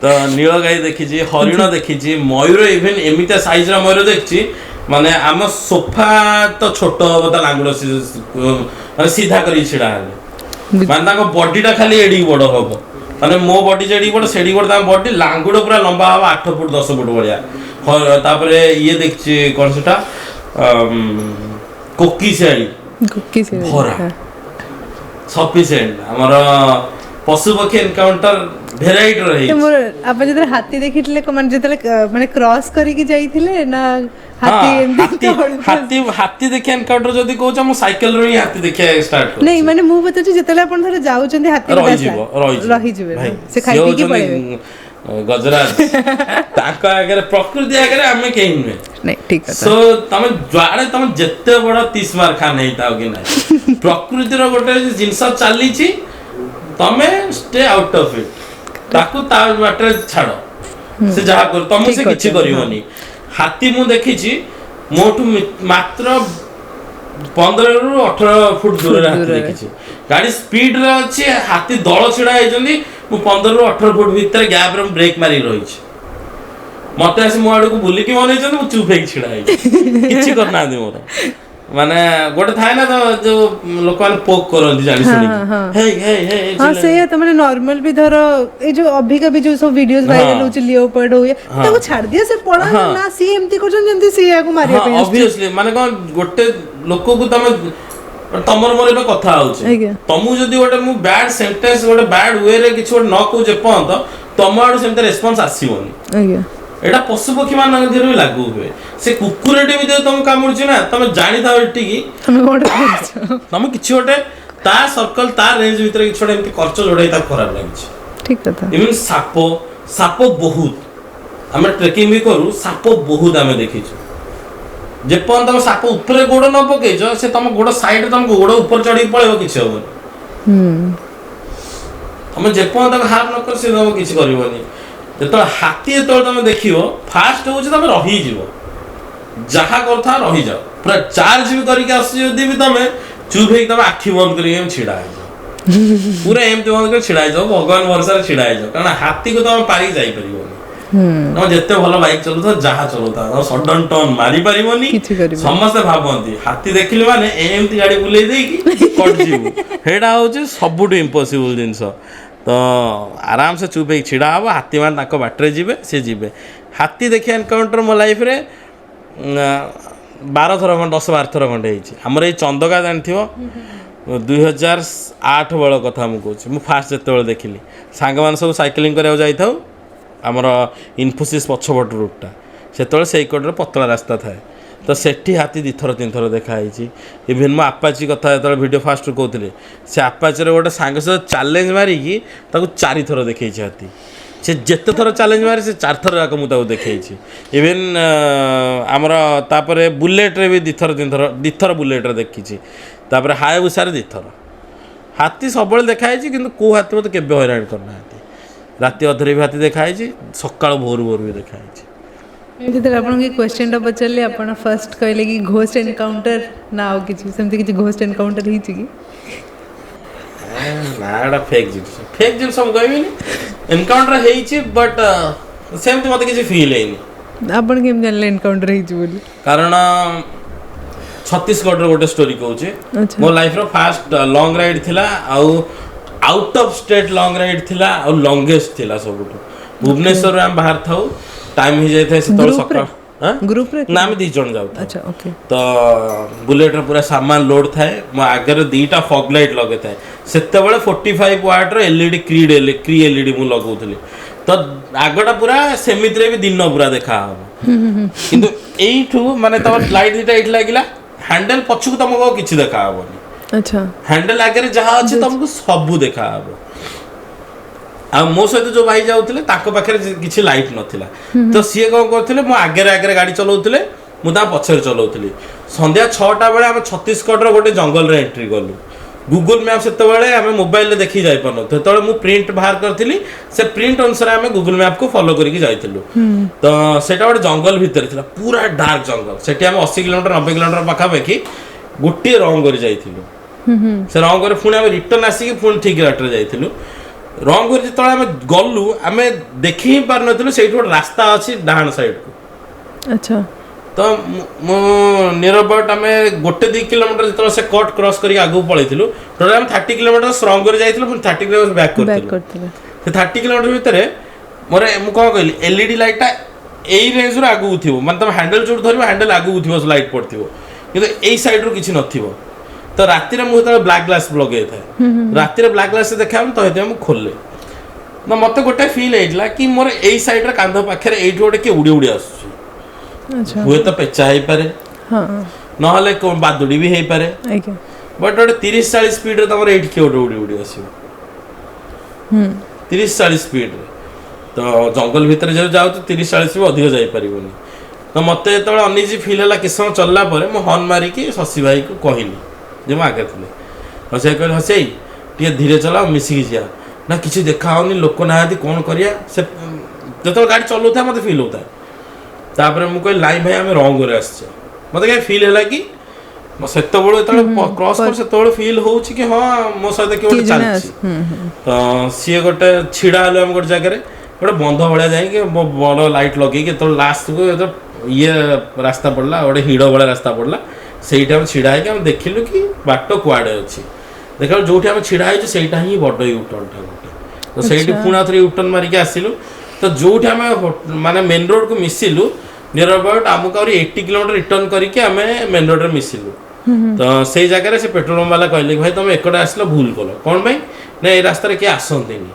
ତ ନୀଳ ଗାଈ ଦେଖିଛି, ହରିଣ ଦେଖିଛି, ମୟୂର, ଇଭେନ୍ ଏମିତିଆ ସାଇଜର ମୟୂର ଦେଖିଛି, ମାନେ ଆମ ସୋଫା ତ ଛୋଟ ହବ ତା ଲାଙ୍ଗୁଡ଼ ମାନେ ସିଧା କରିକି ଛିଡ଼ା ହେଲେ। ମାନେ ତାଙ୍କ ବଡିଟା ଖାଲି ଏଡ଼ିକି ବଡ଼ ହବ, ମାନେ ମୋ ବଡି ଯେଡ଼ିକି ବଡ଼ ସେଡ଼ିକି ବଡ଼ ତାଙ୍କ ବଡି। ଲାଙ୍ଗୁଡ଼ ପୁରା ଲମ୍ବା ହବ, 8 ଫୁଟ 10 ଫୁଟ ଭଳିଆ। ତାପରେ ଇଏ ଦେଖିଛି, କ'ଣ ସେଟା, କୋକିଶିଆଳି। କୋକିଶିଆଳି। ଭରା। ସଫିସିଏଣ୍ଟ ଆମର ପଶୁ ପକ୍ଷୀ ଏନକାଉଣ୍ଟର ଭେରାଇଟିର ହେଇଛି। ମୋର ଆପଣ ଯେତେବେଳେ ହାତୀ ଦେଖିଥିଲେ, ମାନେ ଯେତେବେଳେ ମାନେ କ୍ରସ୍ କରିକି ଯାଇଥିଲେ ନା ହାତୀ ଏମିତି ହାତୀ ତଳକୁ? ହାତୀ ହାତୀ ଦେଖିବା ଏନକାଉଣ୍ଟର ଯଦି କହୁଛ, ମୁଁ ସାଇକେଲରୁ ହିଁ ହାତୀ ଦେଖିବା ଷ୍ଟାର୍ଟ। ନାଇଁ, ମାନେ ମୁଁ ପଚାରୁଛି, ଯେତେବେଳେ ଆପଣ ଥରେ ଯାଉଛନ୍ତି ହାତୀ ଗୋଟେ ରହିଯିବ। ଆସିଲା, ରହିଯିବ। ରହିଯିବେ ଭାଇ, ନା? ସେ ଖାଇ ସିଏ ପିଇକି ହଉଛନ୍ତି ପଳେଇବେ। ଗଜରାଜ। ତାଙ୍କ ଆଗରେ, ପ୍ରକୃତି ଆଗରେ ଆମେ କେହି ନୁହେଁ। ନାଇଁ, ଠିକ କଥା। ସୋ ତମେ ଯୁଆଡେ, ତମେ ଯେତେ ବଡ ତିସମାର ଖାନ ହେଇଥାଅ କି ନାହିଁ, ପ୍ରକୃତିର ଗୋଟେ ଜିନିଷ ଚାଲିଛି, ତମେ stay out of ଇଟ୍। ତାକୁ ତା ବାଟରେ ଛାଡ, ସେ ଯାହା କରୁ, ତମକୁ ସେ ଠିକ କିଛି କଥା, କରିବନି। ହାତୀ ମୁଁ ଦେଖିଛି, ମୋଠୁ ମାତ୍ର 15ରୁ 18 ଫୁଟ ଦୂରରେ ହାତୀ ଦୂରରେ। ଦେଖିଛି। ଗାଡି ସ୍ପିଡରେ ଅଛି, ହାତୀ ଦଳ ଛିଡା ହେଇଛନ୍ତି, ମୁଁ 15ରୁ 18 ଫୁଟ ଭିତରେ ଗ୍ୟାପରେ ମୁଁ ବ୍ରେକ୍ ମାରିକି ରହିଛି। ମତେ ଆସି ମୋ ଆଡକୁ ବୁଲିକି ମନେଇଛନ୍ତି, ମୁଁ ଚୁପ୍ ହେଇକି ଛିଡା ହେଇଛି। କିଛି କରିନାହାନ୍ତି ମୋର। ମାନେ ଗୋଟେ ଥାଏ ନା ତ, ଯୋଉ ଲୋକମାନେ ପୋକ୍ କରନ୍ତି ଜାଣି ଶୁଣିକି, ହେଇ ହେଇ ହେଇ। ହଁ, ସେଇଆ ତ। ମାନେ ନର୍ମାଲ ବି ଧର ଏଇ ଯୋଉ ଅଭିକା ବି ଯୋଉ ସବୁ ଭିଡିଓଜ ଭାଇରାଲ ହଉଛି, ଲିଓପାର୍ଡ ହଉ, ତାକୁ ଛାଡି ଦିଅ, ସେ ପଳା। ନା, ସିଏ ଏମିତି କରୁଛନ୍ତି ଯେମିତି ସିଏ ୟାକୁ ମାରିବା ପାଇଁ ଆସୁଛି। ଅବଭିୟସଲି, ମାନେ କଣ, ଗୋଟେ ଲୋକକୁ ତମେ, ତମର ମୋର ଏବେ କଥା ହଉଛି, ତମକୁ ଯଦି ଗୋଟେ ମୁଁ ବ୍ୟାଡ ସେଣ୍ଟେନ୍ସ, ଗୋଟେ ବ୍ୟାଡ ୱେରେ କିଛି ଗୋଟେ ନ କହୁଛି ଏପର୍ଯ୍ୟନ୍ତ, ତମ ଆଡୁ ସେମିତି ରେସ୍ପନ୍ସ ଆସିବନି। ଏଇଟା ପଶୁ ପକ୍ଷୀ ମାନଙ୍କ ଦେହରେ ବି ଲାଗୁ ହୁଏ। ସେ କୁକୁରଟେ ବି ଯଦି ତମକୁ କାମୁଡୁଛି ନା, ତମେ ଜାଣିଥାଅ ଏଠିକି ତମେ କଣ କରୁଛ। ତମେ କିଛି ଗୋଟେ ତା ସର୍କଲ, ତା ରେଞ୍ଜ ଭିତରେ କିଛି ଗୋଟେ ଏମିତି କରିଛ ଯୋଉଟା କି ତାକୁ ଖରାପ ଲାଗୁଛି। ଠିକ କଥା। ଇଭେନ୍ ସାପ, ସାପ ବହୁତ ଆମେ ଟ୍ରେକିଂ ବି କରୁ, ସାପ ବହୁତ ଆମେ ଦେଖିଛୁ। ଯେପର୍ଯ୍ୟନ୍ତ ତମେ ସାପ ଉପରେ ଗୋଡ଼ ନ ପକେଇଛ, ସେ ତମ ଗୋଡ଼ ସାଇଡରେ, ତମ ଗୋଡ଼ ଉପରେ ଚଢିକି ପଳେଇବ, କିଛି ହବନି। ତମେ ଯେପର୍ଯ୍ୟନ୍ତ ତାକୁ ହାର୍ମ ନ କର, ସେ ତମକୁ କିଛି କରିବନି। ଯେତେବେଳେ ହାତୀ ଯେତେବେଳେ ତମେ ଦେଖିବ, ଫାଷ୍ଟ ହଉଛି ତମେ ରହିଯିବ, ଯାହା କରୁଥା ରହିଯାଅ। ପୁରା ଚାର୍ଜ ବି କରିକି ଆସୁଛି ଯଦି ବି, ତମେ ଚୁପ୍ ହେଇକି ତମେ ଆଖି ବନ୍ଦ କରିକି ଏମିତି ଛିଡା ହେଇଯାଅ, ପୁରା ଏମିତି ବନ୍ଦ କରି ଛିଡା ହେଇଯାଅ, ଭଗବାନ ଭରସାରେ ଛିଡା ହେଇଯାଅ। କାରଣ ହାତୀକୁ ତମେ ପାରିକି ଯାଇପାରିବନି। ତମେ ଯେତେ ଭଲ ବାଇକ୍ ଚଲଉଥାଅ, ଯାହା ଚଲଉଥାଅ, ତମେ ସଡନ ଟର୍ନ ମାରି ପାରିବନି। କିଛି କରିବନି। ସମସ୍ତେ ଭାବନ୍ତି ହାତୀ ଦେଖିଲେ ମାନେ ଏମିତି ଗାଡି ବୁଲେଇ ଦେଇକି କଟିଯିବୁ। ସେଇଟା ହଉଛି ସବୁଠୁ ଇମ୍ପସିବୁଲ ଜିନିଷ। ତ ଆରାମସେ ଚୁପ୍ ହେଇକି ଛିଡା ହବ, ହାତୀମାନେ ତାଙ୍କ ବାଟରେ ଯିବେ, ସେ ଯିବେ। ହାତୀ ଦେଖିବା ଏନକାଉଣ୍ଟର ମୋ ଲାଇଫରେ 12 ଥର ଖଣ୍ଡେ, 10-12 ଥର ଖଣ୍ଡେ ହେଇଛି। ଆମର ଏଇ ଚନ୍ଦକା ଜାଣିଥିବ, 2008 ବେଳ କଥା ମୁଁ କହୁଛି। ମୁଁ ଫାଷ୍ଟ ଯେତେବେଳେ ଦେଖିଲି, ସାଙ୍ଗମାନେ ସବୁ ସାଇକେଲିଂ କରିବାକୁ ଯାଇଥାଉ ଆମର ଇନଫୋସିସ୍ ପଛପଟ ରୁଟ୍ଟା। ସେତେବେଳେ ସେଇ କଡ଼ରେ ପତଳା ରାସ୍ତା ଥାଏ, ତ ସେଠି ହାତୀ ଦୁଇଥର ତିନିଥର ଦେଖା ହେଇଛି। ଇଭିନ୍ ମୁଁ ଆପାଚି କଥା ଯେତେବେଳେ ଭିଡ଼ିଓ ଫାଷ୍ଟରୁ କହୁଥିଲି, ସେ ଆପାଚିର ଗୋଟେ ସାଙ୍ଗ ସହିତ ଚ୍ୟାଲେଞ୍ଜ ମାରିକି ତାକୁ ଚାରିଥର ଦେଖେଇଛି ହାତୀ। ସେ ଯେତେ ଥର ଚ୍ୟାଲେଞ୍ଜ ମାରେ, ସେ ଚାରିଥର ଯାକ ମୁଁ ତାକୁ ଦେଖେଇଛି। ଇଭିନ୍ ଆମର ତାପରେ ବୁଲେଟ୍ରେ ବି ଦୁଇଥର ତିନିଥର, ଦୁଇଥର ବୁଲେଟ୍ରେ ଦେଖିଛି। ତାପରେ ହାୟାବୁସାରେ ଦୁଇଥର। ହାତୀ ସବୁବେଳେ ଦେଖା ହେଇଛି, କିନ୍ତୁ କେଉଁ ହାତୀ ମୋତେ କେବେ ହଇରାଣ କରିନାହାନ୍ତି। ରାତି ଅଧରେ ବି ହାତୀ ଦେଖା ହେଇଛି, ସକାଳ ଭୋରୁ ଭୋରୁ ବି ଦେଖା ହେଇଛି। ଯେତେବେଳେ ଆପଣଙ୍କୁ ଏ କ୍ୱେଶ୍ଚନଟା ପଚାରିଲି, ଆପଣ ଫାର୍ଷ୍ଟ କହିଲେ କି ଘୋଷ୍ଟ ଏନକାଉଣ୍ଟର ନା ଆଉ କିଛି। ସେମିତି କିଛି ଘୋଷ୍ଟ ଏନକାଉଣ୍ଟର ହେଇଛି କି? ନା, ଏଇଟା ଫେକ୍ ଜିନିଷ। ଫେକ୍ ଜିନିଷ ମୁଁ କହିବିନି। ଏନକାଉଣ୍ଟର ହେଇଛି, ବଟ୍ ସେମିତି ମୋତେ କିଛି ଫିଲ୍ ହେଇନି। ଆପଣ କେମିତି ଜାଣିଲେ ଏନକାଉଣ୍ଟର ହେଇଛି ବୋଲି? କାରଣ ଛତିଶଗଡ଼ର ଗୋଟେ ଷ୍ଟୋରି କହୁଛି। ମୋ ଲାଇଫର ଫାଷ୍ଟ ଲଙ୍ଗ ରାଇଡ୍ ଥିଲା, ଆଉ out of state long ride ଥିଲା, ଆଉ ଲଙ୍ଗେଷ୍ଟ ଥିଲା ସବୁଠୁ। ଭୁବନେଶ୍ୱରରୁ ଆମେ ବାହାରି ଥାଉ, ଟାଇମ୍ ହେଇଯାଇଥାଏ ସେତେବେଳେ ସକାଳ। ଗ୍ରୁପରେ? ନା, ଆମେ 2 ଜଣ ଯାଉଥାଉ। ଆଚ୍ଛା ଓକେ ତ ବୁଲେଟ୍ର ପୁରା ସାମାନ ଲୋଡ୍ ଥାଏ। ମୋ ଆଗରେ 2ଟା ଫଗ୍ ଲାଇଟ୍ ଲଗେଇଥାଏ। ସେତେବେଳେ 45 ୱାଟ୍ର ଏଲ୍ଇଡି, କ୍ରି ଏଲ୍ଇଡି ମୁଁ ଲଗାଉଥିଲି। ତ ଆଗଟା ପୁରା ସେମିତିରେ ବି ଦିନ ପୁରା ଦେଖା ହବ, କିନ୍ତୁ ଏଇଠୁ ମାନେ ତମ ଲାଇଟ୍ 2ଟା ଏଇଠି ଲାଗିଲା, ହ୍ୟାଣ୍ଡେଲ ପଛକୁ ତମକୁ ଆଉ କିଛି ଦେଖା ହବନି। ହ୍ୟାଣ୍ଡେଲ ଆଗରେ ଯାହା ଅଛି, ତମକୁ ସବୁ ଦେଖା ହବ। ଆଉ ମୋ ସହିତ ଯୋଉ ଭାଇ ଯାଉଥିଲେ, ତାଙ୍କ ପାଖରେ କିଛି ଲାଇଟ୍ ନଥିଲା। ତ ସିଏ କ'ଣ କରୁଥିଲେ, ମୋ ଆଗରେ ଆଗରେ ଗାଡ଼ି ଚଲାଉଥିଲେ, ମୁଁ ତା ପଛରେ ଚଲାଉଥିଲି। ସନ୍ଧ୍ୟା 6ଟା ବେଳେ ଆମେ ଛତିଶଗଡ଼ର ଗୋଟେ ଜଙ୍ଗଲରେ ଏଣ୍ଟ୍ରି କଲୁ। ଗୁଗୁଲ ମ୍ୟାପ୍ ସେତେବେଳେ ଆମେ ମୋବାଇଲରେ ଦେଖିକି ଯାଇପାରୁନଥିଲୁ। ସେତେବେଳେ ମୁଁ ପ୍ରିଣ୍ଟ ବାହାର କରିଥିଲି, ସେ ପ୍ରିଣ୍ଟ ଅନୁସାରେ ଆମେ ଗୁଗୁଲ ମ୍ୟାପ୍କୁ ଫଲୋ କରିକି ଯାଇଥିଲୁ। ତ ସେଇଟା ଗୋଟେ ଜଙ୍ଗଲ ଭିତରେ ଥିଲା, ପୁରା ଡାର୍କ ଜଙ୍ଗଲ। ସେଠି ଆମେ 80 କିଲୋମିଟର, 90 କିଲୋମିଟର ପାଖାପାଖି ଗୋଟିଏ ରଙ୍ଗ କରି ଯାଇଥିଲୁ। ସେ ରଙ୍ଗ କରି ପୁଣି ଆମେ ରିଟର୍ନ ଆସିକି ପୁଣି ଠିକ୍ ବାଟରେ ଯାଇଥିଲୁ। ରଙ୍ଗ କରି ଯେତେବେଳେ ଆମେ ଗଲୁ, ଆମେ ଦେଖି ହିଁ ପାରୁନଥିଲୁ ସେଇଠି ଗୋଟେ ରାସ୍ତା ଅଛି ଡାହାଣ ସାଇଡ଼କୁ। ତ ମୁଁ ନିୟର ଆବାଉଟ୍ ଆମେ 1-2 କିଲୋମିଟର ଯେତେବେଳେ ସେ କଟ୍ କ୍ରସ୍ କରିକି ଆଗକୁ ପଳେଇଥିଲୁ, ଟୋଟାଲ୍ ଆମେ 30 କିଲୋମିଟର ରଙ୍ଗ କରି ଯାଇଥିଲୁ, ପୁଣି 30 କିଲୋମିଟର ବ୍ୟାକ୍ ବ୍ୟାକ୍ କରିଥିଲୁ। କରିଥିଲେ। ସେ 30 କିଲୋମିଟର ଭିତରେ ମୋର, ମୁଁ କ'ଣ କହିଲି, ଏଲ୍ଇଡି ଲାଇଟ୍ଟା ଏଇ ରେଞ୍ଜରୁ ଆଗକୁ ଥିବ, ମାନେ ତମେ ହ୍ୟାଣ୍ଡେଲ୍ ଯୋଉଠି ଧରିବ, ହ୍ୟାଣ୍ଡେଲ୍ ଆଗକୁ ଥିବ, ଲାଇଟ୍ ପଡ଼ିଥିବ, କିନ୍ତୁ ଏଇ ସାଇଡ଼ରୁ କିଛି ନଥିବ। ତ ରାତିରେ ମୁଁ ଯେତେବେଳେ ବ୍ଲାକ୍ ଗ୍ଲାସ୍ ଲଗେଇଥାଏ, ରାତିରେ ବ୍ଲାକ୍ ଗ୍ଲାସ୍ ଦେଖାହେବନି, ତ ସେଥିପାଇଁ ମୁଁ ଖୋଲେ। ତ ମୋତେ ଗୋଟେ ଫିଲ୍ ହେଇଥିଲା କି ମୋର ଏଇ ସାଇଡ଼ରେ କାନ୍ଧ ପାଖରେ ଏଇଠି ଗୋଟେ କିଏ ଉଡ଼ି ଉଡ଼ି ଆସୁଛି। ହୁଏତ ପେଚା ହେଇପାରେ, ନହେଲେ କ'ଣ ବାଦୁଡ଼ି ବି ହେଇପାରେ। ବଟ୍ ଗୋଟେ 30-40 ସ୍ପିଡ଼ରେ ତମର ଏଇଠି କିଏ ଗୋଟେ ଉଡ଼ି ଉଡ଼ି ଆସିବ 30-40 ସ୍ପିଡ଼ରେ। ତ ଜଙ୍ଗଲ ଭିତରେ ଯେହେତୁ ଯାଉଛୁ, 30-40 ବି ଅଧିକ ଯାଇପାରିବନି। ତ ମୋତେ ଯେତେବେଳେ ଅନଇଜି ଫିଲ୍ ହେଲା, କିଛି ସମୟ ଚଲିଲା ପରେ ମୁଁ ହର୍ନ ମାରିକି ଶଶୀ ଭାଇକୁ କହିଲି ଯେ ମୁଁ ଆଗରେ ଥିଲେ। ଶଶୀ ଭାଇ କହିଲେ, "ହସେଇ, ଟିକେ ଧୀରେ ଚଲାଅ, ମିଶିକି ଯିବା।" ନା, କିଛି ଦେଖା ହେଉନି, ଲୋକ ନାହାନ୍ତି, କ'ଣ କରିବା? ସେ ଯେତେବେଳେ ଗାଡ଼ି ଚଲାଉଥାଏ, ମୋତେ ଫିଲ୍ ହେଉଥାଏ। ତାପରେ ମୁଁ କହିଲି, "ନାଇଁ ଭାଇ, ଆମେ ରଙ୍ଗରେ ଆସିଛେ।" ମୋତେ କାହିଁ ଫିଲ୍ ହେଲା କି ସେତେବେଳୁ ଯେତେବେଳେ କ୍ରସ୍ କରୁ, ସେତେବେଳେ ଫିଲ୍ ହେଉଛି କି ହଁ, ମୋ ସହିତ କିଏ ଗୋଟେ କିଏ ଜଣେ ଚାଲିଛି। ହୁଁ ହୁଁ। ତ ସିଏ ଗୋଟେ ଛିଡ଼ା ହେଲୁ ଆମେ ଗୋଟେ ଜାଗାରେ, ଗୋଟେ ବନ୍ଧ ଭଳିଆ ଯାଇକି ମୋ ବଡ଼ ଲାଇଟ୍ ଲଗେଇକି ଯେତେବେଳେ ଲାଷ୍ଟକୁ ଯେତେବେଳେ ଇଏ ରାସ୍ତା ପଡ଼ିଲା, ଗୋଟେ ହିଡ଼ ଭଳିଆ ରାସ୍ତା ପଡ଼ିଲା, ସେଇଠି ଆମେ ଛିଡ଼ା ହେଇକି ଆମେ ଦେଖିଲୁ କି ବାଟ କୁଆଡ଼େ ଅଛି। ଦେଖିଲା ବେଳକୁ ଯୋଉଠି ଆମେ ଛିଡ଼ା ହେଇଛୁ, ସେଇଟା ହିଁ ବଡ଼ ୟୁଟର୍ନଟା ଗୋଟେ। ତ ସେଇଠି ପୁଣି ଆଉଥରେ ୟୁଟର୍ନ ମାରିକି ଆସିଲୁ। ତ ଯୋଉଠି ଆମେ ମାନେ ମେନ୍ ରୋଡ଼କୁ ମିଶିଲୁ, ନିୟର ଆବାଉଟ୍ ଆମକୁ ଆହୁରି 80 କିଲୋମିଟର ରିଟର୍ନ କରିକି ଆମେ ମେନ୍ ରୋଡ଼ରେ ମିଶିଲୁ। ତ ସେଇ ଜାଗାରେ ସେ ପେଟ୍ରୋଲ ପମ୍ପ ବାଲା କହିଲେ କି, "ଭାଇ, ତମେ ଏକଟେ ଆସିଲ, ଭୁଲ କଲ।" କ'ଣ ପାଇଁ? ନା, ଏଇ ରାସ୍ତାରେ କିଏ ଆସନ୍ତିନି।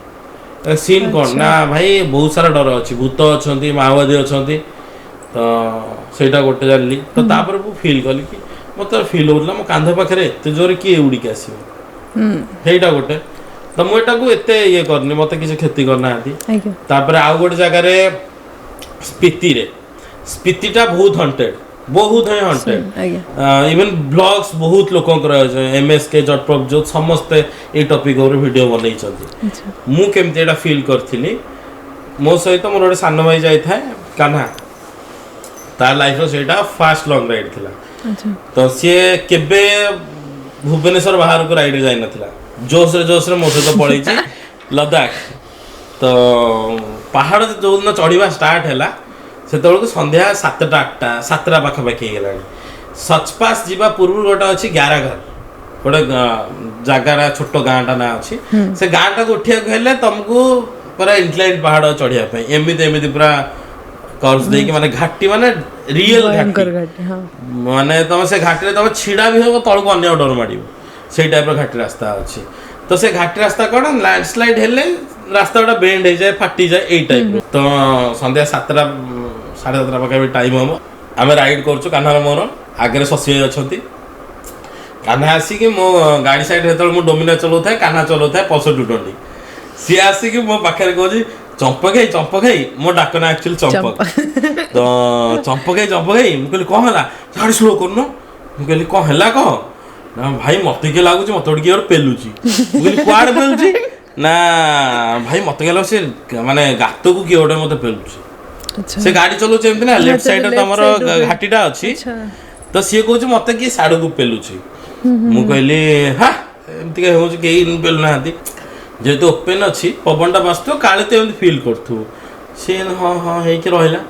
ସିନ୍ କ'ଣ ନା ଭାଇ, ବହୁତ ସାରା ଡର ଅଛି, ଭୂତ ଅଛନ୍ତି, ମାଓବାଦୀ ଅଛନ୍ତି। ତ ସେଇଟା ଗୋଟେ ଜାଣିଲି। ତ ତାପରେ ମୁଁ ଫିଲ୍ କଲି କି ମୋତେ ଫିଲ୍ ହେଉଥିଲା ମୋ କାନ୍ଧ ପାଖରେ ଏତେ ଜୋରେ କିଏ ଉଡ଼ିକି ଆସିବ। ସେଇଟା ଗୋଟେ। ତ ମୁଁ ଏଟାକୁ ଏତେ ଇଏ କରିନି, ମୋତେ କିଛି କ୍ଷତି କରିନାହାନ୍ତି। ତାପରେ ଆଉ ଗୋଟେ ଜାଗାରେ ସ୍ପିତିରେ, ସ୍ପିତିଟା ବହୁତ ହଣ୍ଟେଡ୍, ବହୁତ ହିଁ ହଣ୍ଟେଡ୍। ଇଭେନ୍ ବ୍ଲଗ୍ସ ବହୁତ ଲୋକଙ୍କର, ଏମ୍ଏସ୍କେ, ଜଟପ୍ରଭ, ଯୋଉ ସମସ୍ତେ ଏଇ ଟପିକ୍ ଉପରେ ଭିଡ଼ିଓ ବନେଇଛନ୍ତି। ମୁଁ କେମିତି ଏଇଟା ଫିଲ୍ କରିଥିଲି, ମୋ ସହିତ ମୋର ଗୋଟେ ସାନ ଭାଇ ଯାଇଥାଏ କାହ୍ନା। ତା ଲାଇଫର ସେଇଟା ଫାଷ୍ଟ ଲଙ୍ଗ ରାଇଡ୍ ଥିଲା। ତ ସିଏ କେବେ ଭୁବନେଶ୍ୱର ବାହାରକୁ ରାଇଡ୍ ଯାଇନଥିଲା। ଜୋସରେ ଜୋସରେ ମୋ ସହିତ ପଳେଇଛି ଲଦାଖ। ତ ପାହାଡ଼ ଯେଉଁଦିନ ଚଢ଼ିବା ଷ୍ଟାର୍ଟ ହେଲା, ସେତେବେଳକୁ ସନ୍ଧ୍ୟା 7ଟା, 8ଟା, 7ଟା ପାଖାପାଖି ହେଇଗଲାଣି। ସଚପାସ୍ ଯିବା ପୂର୍ବରୁ ଗୋଟେ ଅଛି ଗ୍ୟାରାଘର, ଗୋଟେ ଜାଗାଟା, ଛୋଟ ଗାଁଟା ନାଁ ଅଛି। ସେ ଗାଁଟାକୁ ଉଠିବାକୁ ହେଲେ ତମକୁ ପୁରା ଇନକ୍ଲାଇନ୍ ପାହାଡ଼ ଚଢ଼ିବା ପାଇଁ ଏମିତି ଏମିତି ପୁରା କର୍ଭସ୍ ଦେଇକି, ମାନେ ଘାଟି, ମାନେ ରିଏଲ ଘାଟି। ଭୟଙ୍କର ଘାଟି, ହଁ। ମାନେ ତମେ ସେ ଘାଟିରେ ତମେ ଛିଡ଼ା ବି ହବ, ତଳକୁ ଅନ୍ୟ ଡର ମାଡ଼ିବ। ସେଇ ଟାଇପ୍ର ଘାଟି ରାସ୍ତା ଅଛି। ତ ସେ ଘାଟି ରାସ୍ତା କ'ଣ, ଲ୍ୟାଣ୍ଡସ୍ଲାଇଡ୍ ହେଲେ ରାସ୍ତା ଗୁଡ଼ା ବେଣ୍ଡ ହେଇଯାଏ, ଫାଟିଯାଏ, ଏଇ ଟାଇପ୍ର। ତ ସନ୍ଧ୍ୟା 7ଟା 7:30 ପାଖାପାଖି ଟାଇମ୍ ହବ, ଆମେ ରାଇଡ୍ କରୁଛୁ କାହ୍ନାର ମୋର, ଆଗରେ ଶଶୀ ଭାଇ ଅଛନ୍ତି। କାହ୍ନା ଆସିକି ମୋ ଗାଡ଼ି ସାଇଡ଼୍, ଯେତେବେଳେ ମୁଁ ଡୋମିନା ଚଲାଉଥାଏ, କାହ୍ନା ଚଲାଉଥାଏ ପଲ୍ସର 220। ସିଏ ଆସିକି ମୋ ପାଖରେ କହୁଛି, "ଚମ୍ପକ ଭାଇ, ଚମ୍ପକ ଭାଇ।" ମୋ ଡାକ ନା ଆକ୍ଚୁଆଲି ଚମ୍ପକ। ତ "ଚମ୍ପକ ଭାଇ, ଚମ୍ପକ ଭାଇ।" ମୁଁ କହିଲି, "କ'ଣ ହେଲା? ଗାଡ଼ି ସ୍ଲୋ କରୁନ।" ମୁଁ କହିଲି, "କ'ଣ ହେଲା କହ।" ନା, "ଭାଇ, ମତେ କିଏ ଲାଗୁଛି ମତେ ଗୋଟେ କିଏ ଗୋଟେ ପେଲୁଛି।" ମୁଁ କହିଲି, "କୁଆଡ଼େ ପେଲୁଛି?" ନା, "ଭାଇ, ମତେ କିଏ ଲାଗୁଛି ସେ ମାନେ ଗାତକୁ କିଏ ଗୋଟେ ମତେ ପେଲୁଛି।" ସେ ଗାଡ଼ି ଚଲାଉଛି ଏମିତି ନା, ଲେଫ୍ଟ ସାଇଡ୍ ତମର ଘାଟିଟା ଅଛି। ତ ସିଏ କହୁଛି, "ମତେ କିଏ ସାଡ଼କୁ ପେଲୁଛି।" ମୁଁ କହିଲି, "ହା, ଏମିତି କାଇଁ ହଉଛି? କେହି ପେଲୁନାହାନ୍ତି। ଯେହେତୁ ଓପେନ୍ ଅଛି, ପବନଟା ବାସୁଥିବ, କାଳେ ତୁ ଏମିତି ଫିଲ୍ କରୁଥିବୁ।" ସିଏ ହଁ ହଁ ହେଇକି ରହିଲା।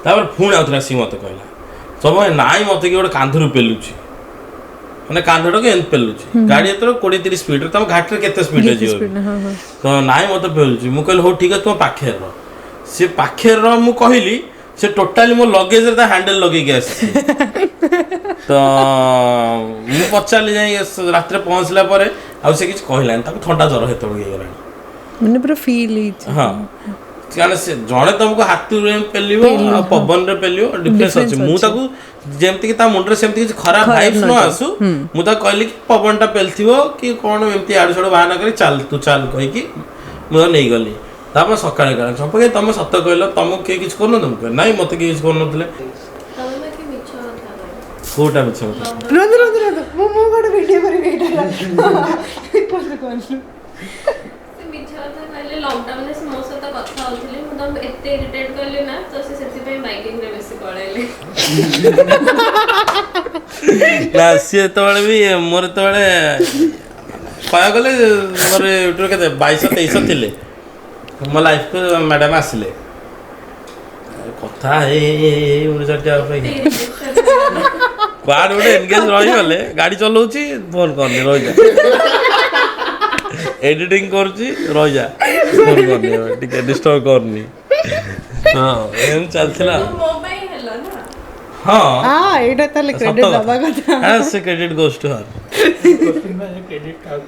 ତାପରେ ପୁଣି ଆଉଥରେ ଆସିକି ମତେ କହିଲା, "ସବୁ ନାଇଁ, ମତେ କିଏ ଗୋଟେ କାନ୍ଧରୁ ପେଲୁଛି।" ମାନେ କାନ୍ଧଟାକୁ ଏମିତି ପେଲୁଛି। ଗାଡ଼ି ଯେତେବେଳେ 20-30 ସ୍ପିଡରେ, ତମ ଘାଟିରେ କେତେ ସ୍ପିଡରେ ଯିବ? ତ "ନାଇଁ, ମତେ ପେଲୁଛି।" ମୁଁ କହିଲି, "ହଉ ଠିକ ଅଛି, ତୁମ ପାଖରେ ରହ।" ସେ ପାଖରେ ରହ ମୁଁ କହିଲି, ସେ ଟୋଟାଲି ମୋ ଲଗେଜରେ ତା ହ୍ୟାଣ୍ଡେଲ ଲଗେଇକି ଆସିଛି। ତ ମୁଁ ପଚାରିଲି ଯାଇ ରାତିରେ ପହଞ୍ଚିଲା ପରେ, ଆଉ ସେ କିଛି କହିଲାନି। ତାକୁ ଥଣ୍ଡା ଜ୍ୱର ସେତେବେଳକୁ ହେଇଗଲାଣି। ମାନେ ପୁରା ଫିଲ୍ ହେଇଛି। ହଁ, କାରଣ ସେ ଜଣେ ତମକୁ ହାତରୁ ପେଲିବ ଆଉ ପବନରେ ପେଲିବ, ଡିଫରେନ୍ସ ଅଛି। ମୁଁ ତାକୁ ଯେମିତିକି ତା ମୁଣ୍ଡରେ ସେମିତି କିଛି ଖରାପ ଭାଇବ୍ସ ନ ଆସୁ, ମୁଁ ତାକୁ କହିଲି କି ପବନଟା ପେଲିଥିବ କି କ'ଣ, ଏମିତି ଆଡ଼ୁ ସାଡ଼ୁ ବାହାନା କରି "ଚାଲ, ତୁ ଚାଲ" କହିକି ମୁଁ ତାକୁ ନେଇଗଲି। ତାପରେ ସକାଳେ କହିଲା, "ଚମ୍ପକ, ତମେ ସତ କହିଲ, ତମକୁ କେହି କିଛି କରୁନଥିଲେ?" ମୁଁ କହିଲି, "ନାଇଁ, ମତେ କେହି କିଛି କରୁନଥିଲେ।" ତମେ ବାକି ମିଛ କଥା କହିଲ। କୋଉଟା ମିଛ କଥା? ରୁହନ୍ତୁ, ରୁହନ୍ତୁ, ରୁହନ୍ତୁ, ମୁଁ ଗୋଟେ ଭିଡ଼ିଓ କରିବି ଏଇଟା। କୁହନ୍ତୁ, କୁହନ୍ତୁ। ସେ ମିଛ କଥା କହିଲେ। ଲକଡାଉନରେ ସେ ମୋ ସହିତ କଥା ହଉଥିଲେ, ମୁଁ ତାଙ୍କୁ ଏତେ ଇରିଟେଟ୍ କଲି ନା, ତ ସେ ସେଥିପାଇଁ ବାଇକିଂରେ ବେଶୀ ପଳେଇଲେ। ନା, ସିଏ ଯେତେବେଳେ ବି ମୋର ଯେତେବେଳେ କହିବାକୁ ଗଲେ ମୋର ୟୁଟ୍ୟୁବ କେତେ 2200 2300 ଥିଲେ, ମୋ ଲାଇଫକୁ ମ୍ୟାଡ଼ାମ୍ ଆସିଲେ। କଥା ହେଇ ହେଇ ହେଇ ହେଇ ଉଣେଇଶ ଅପେକ୍ଷା କୁଆଡ଼େ ଗୋଟେ ଏନଗେଜ୍ ରହିଗଲେ। ଗାଡ଼ି ଚଲାଉଛି, ଫୋନ୍ କରନି, ରହିଯା। ଏଡିଟିଂ କରୁଛି, ରହିଯା, ଫୋନ୍ କରନି, ଏବେ ଟିକେ ଡିଷ୍ଟର୍ବ କରନି। ହଁ, ଏମିତି ଚାଲିଥିଲା। ମୋ ପାଇଁ ହେଲା ନା। ହଁ। ହଁ, ଏଇଟା ତାହେଲେ ସତ କ୍ରେଡିଟ୍ କଥା। ଦବା କଥା। ହଁ, ସେ କ୍ରେଡିଟ୍ ଗୋସ୍ ଟୁ ହର୍। କ୍ରେଡିଟ୍ କାହାକୁ?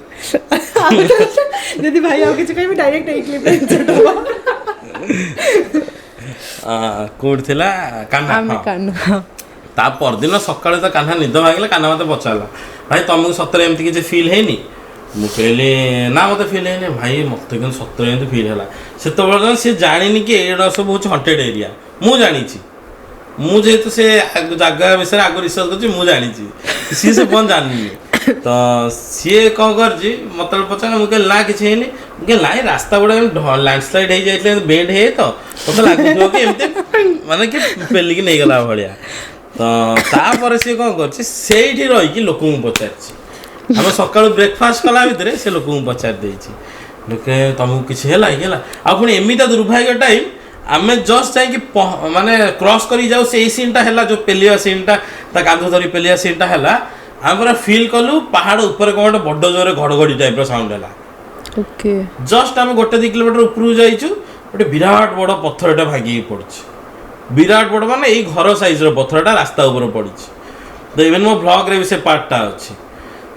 ଯଦି ଭାଇ ଆଉ କିଛି କହିବେ, ଡାଇରେକ୍ଟ ଏଇ କ୍ଲିପ୍ ଇନସର୍ଟ ହବ। କୋଉଠି ଥିଲା କାହ୍ନା? ଆମେ ହଁ। କାହ୍ନା। ତା ପରଦିନ ସକାଳେ ତ କାହ୍ନା ନିଦ ଭାଙ୍ଗିଲା। କାହ୍ନା ମୋତେ ପଚାରିଲା, "ଭାଇ, ତମକୁ ସତରେ ଏମିତି କିଛି ଫିଲ୍ ହେଇନି?" ମୁଁ କହିଲି, "ନା, ମୋତେ ଫିଲ୍ ହେଇନି ଭାଇ, ମୋତେ କିନ୍ତୁ ସତରେ ଏମିତି ଫିଲ୍ ହେଲା।" ସେତେବେଳେ ତ ସିଏ ଜାଣିନି କି ଏଇଗୁଡ଼ା ସବୁ ହେଉଛି ହଣ୍ଟେଡ୍ ଏରିଆ। ମୁଁ ଜାଣିଛି, ମୁଁ ଯେହେତୁ ସେ ଜାଗା ବିଷୟରେ ଆଗରୁ ରିସର୍ଚ୍ଚ କରିଛି, ମୁଁ ଜାଣିଛି। ସିଏ ସେ ପର୍ଯ୍ୟନ୍ତ ଜାଣିନି। ତ ସିଏ କ'ଣ କରିଛି, ମୋତେ ପଚାରିଲା, ମୁଁ କହିଲି, "ନା, କିଛି ହେଇନି।" ମୁଁ କହିଲି, "ନାଇଁ, ରାସ୍ତା ଗୁଡ଼ା ଏମିତି ଲ୍ୟାଣ୍ଡସ୍ଲାଇଡ୍ ହେଇଯାଇଥିଲା, ଏମିତି ବେଣ୍ଡ ହେଇଯାଇ, ତ ମୋତେ ଲାଗୁଥିବ କି ଏମିତି ମାନେ କି ପେଲିକି ନେଇଗଲା ଭଳିଆ।" ତ ତାପରେ ସିଏ କ'ଣ କରିଛି, ସେଇଠି ରହିକି ଲୋକଙ୍କୁ ପଚାରିଛି। ଆମେ ସକାଳୁ ବ୍ରେକଫାଷ୍ଟ କଲା ଭିତରେ ସେ ଲୋକଙ୍କୁ ପଚାରି ଦେଇଛି, ଲୋକେ "ତମକୁ କିଛି ହେଲା କି ହେଲା?" ଆଉ ପୁଣି ଏମିତିଆ ଦୁର୍ଭାଗ୍ୟ ଟାଇମ୍, ଆମେ ଜଷ୍ଟ ଯାଇକି ମାନେ କ୍ରସ୍ କରିକି ଯାଉ, ସେଇ ସିନ୍ଟା ହେଲା, ଯେଉଁ ପେଲିବା ସିନ୍ଟା, ତା କାନ୍ଧ ଧରି ପେଲିବା ସିନ୍ଟା ହେଲା। ଆମେ ପୁରା ଫିଲ୍ କଲୁ ପାହାଡ଼ ଉପରେ କ'ଣ ଗୋଟେ ବଡ଼ ଜୋରେ ଘଡ଼ଘଡ଼ି ଟାଇପ୍ର ସାଉଣ୍ଡ ହେଲା। ଜଷ୍ଟ ଆମେ 1-2 କିଲୋମିଟର ଉପରକୁ ଯାଇଛୁ, ଗୋଟେ ବିରାଟ ବଡ଼ ପଥରଟା ଭାଙ୍ଗିକି ପଡ଼ିଛି। ବିରାଟ ବଡ଼ ମାନେ ଏଇ ଘର ସାଇଜ୍ର ପଥରଟା ରାସ୍ତା ଉପରେ ପଡ଼ିଛି। ତ ଇଭେନ୍ ମୋ ଭ୍ଲଗ୍ରେ ବି ସେ ପାର୍ଟଟା ଅଛି,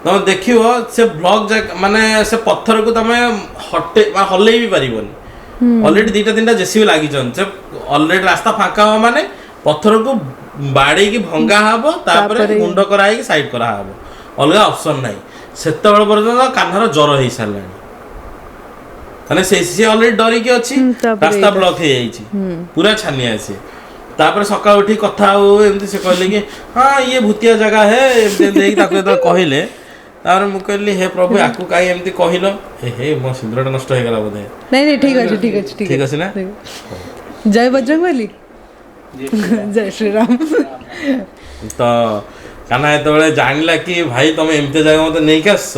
ତମେ ଦେଖିବ ସେ ଭ୍ଲଗ୍। ମାନେ ସେ ପଥରକୁ ତମେ ହଟେ ମାନେ ହଲେଇ ବି ପାରିବନି। ଅଲରେଡି 2ଟା 3ଟା ଜେସିବି ଲାଗିଛନ୍ତି। ସେ ଅଲରେଡି ରାସ୍ତା ଫାଙ୍କା ହବ ମାନେ ପଥରକୁ ବାଡ଼େଇକି ଭଙ୍ଗା ହବ, ତାପରେ ଗୁଣ୍ଡ କରାହେଇକି ସାଇଡ୍ କରାହବ, ଅଲଗା ଅପସନ୍ ନାହିଁ। ସେତେବେଳେ ପର୍ଯ୍ୟନ୍ତ କାହ୍ନାର ଜ୍ୱର ହେଇସାରିଲାଣି। ମାନେ ସେ ସିଏ ଅଲରେଡି ଡରିକି ଅଛି। ତାପରେ ରାସ୍ତା ବ୍ଲକ୍ ହେଇଯାଇଛି, ପୁରା ଛାନିଆ ସିଏ। ତାପରେ ସକାଳୁ ଉଠି କଥା ହଉ ଏମିତି, ସେ କହିଲେ କି "ହଁ, ଇଏ ଭୂତିଆ ଜାଗା ହେ", ଏମିତି ଏମିତି ହେଇକି ତାକୁ ଯେତେବେଳେ କହିଲେ, ତାପରେ ମୁଁ କହିଲି, "ହେ ପ୍ରଭୁ, ୟାକୁ କାହିଁ ଏମିତି କହିଲ?" ହେ ହେ, ମୋ ସିନ୍ଦୁରଟା ନଷ୍ଟ ହେଇଗଲା ବୋଧେ। ନାଇଁ ନାଇଁ, ଠିକ ଅଛି, ଠିକ ଅଛି। ଠିକ ଅଛି ନା? ଜୟ ବଜରଙ୍ଗବଲି, ଜୟ ଶ୍ରୀରାମ। ତ କାହ୍ନା ଯେତେବେଳେ ଜାଣିଲା କି "ଭାଇ, ତମେ ଏମିତି ଜାଗା ମତେ ନେଇକି ଆସିଛ",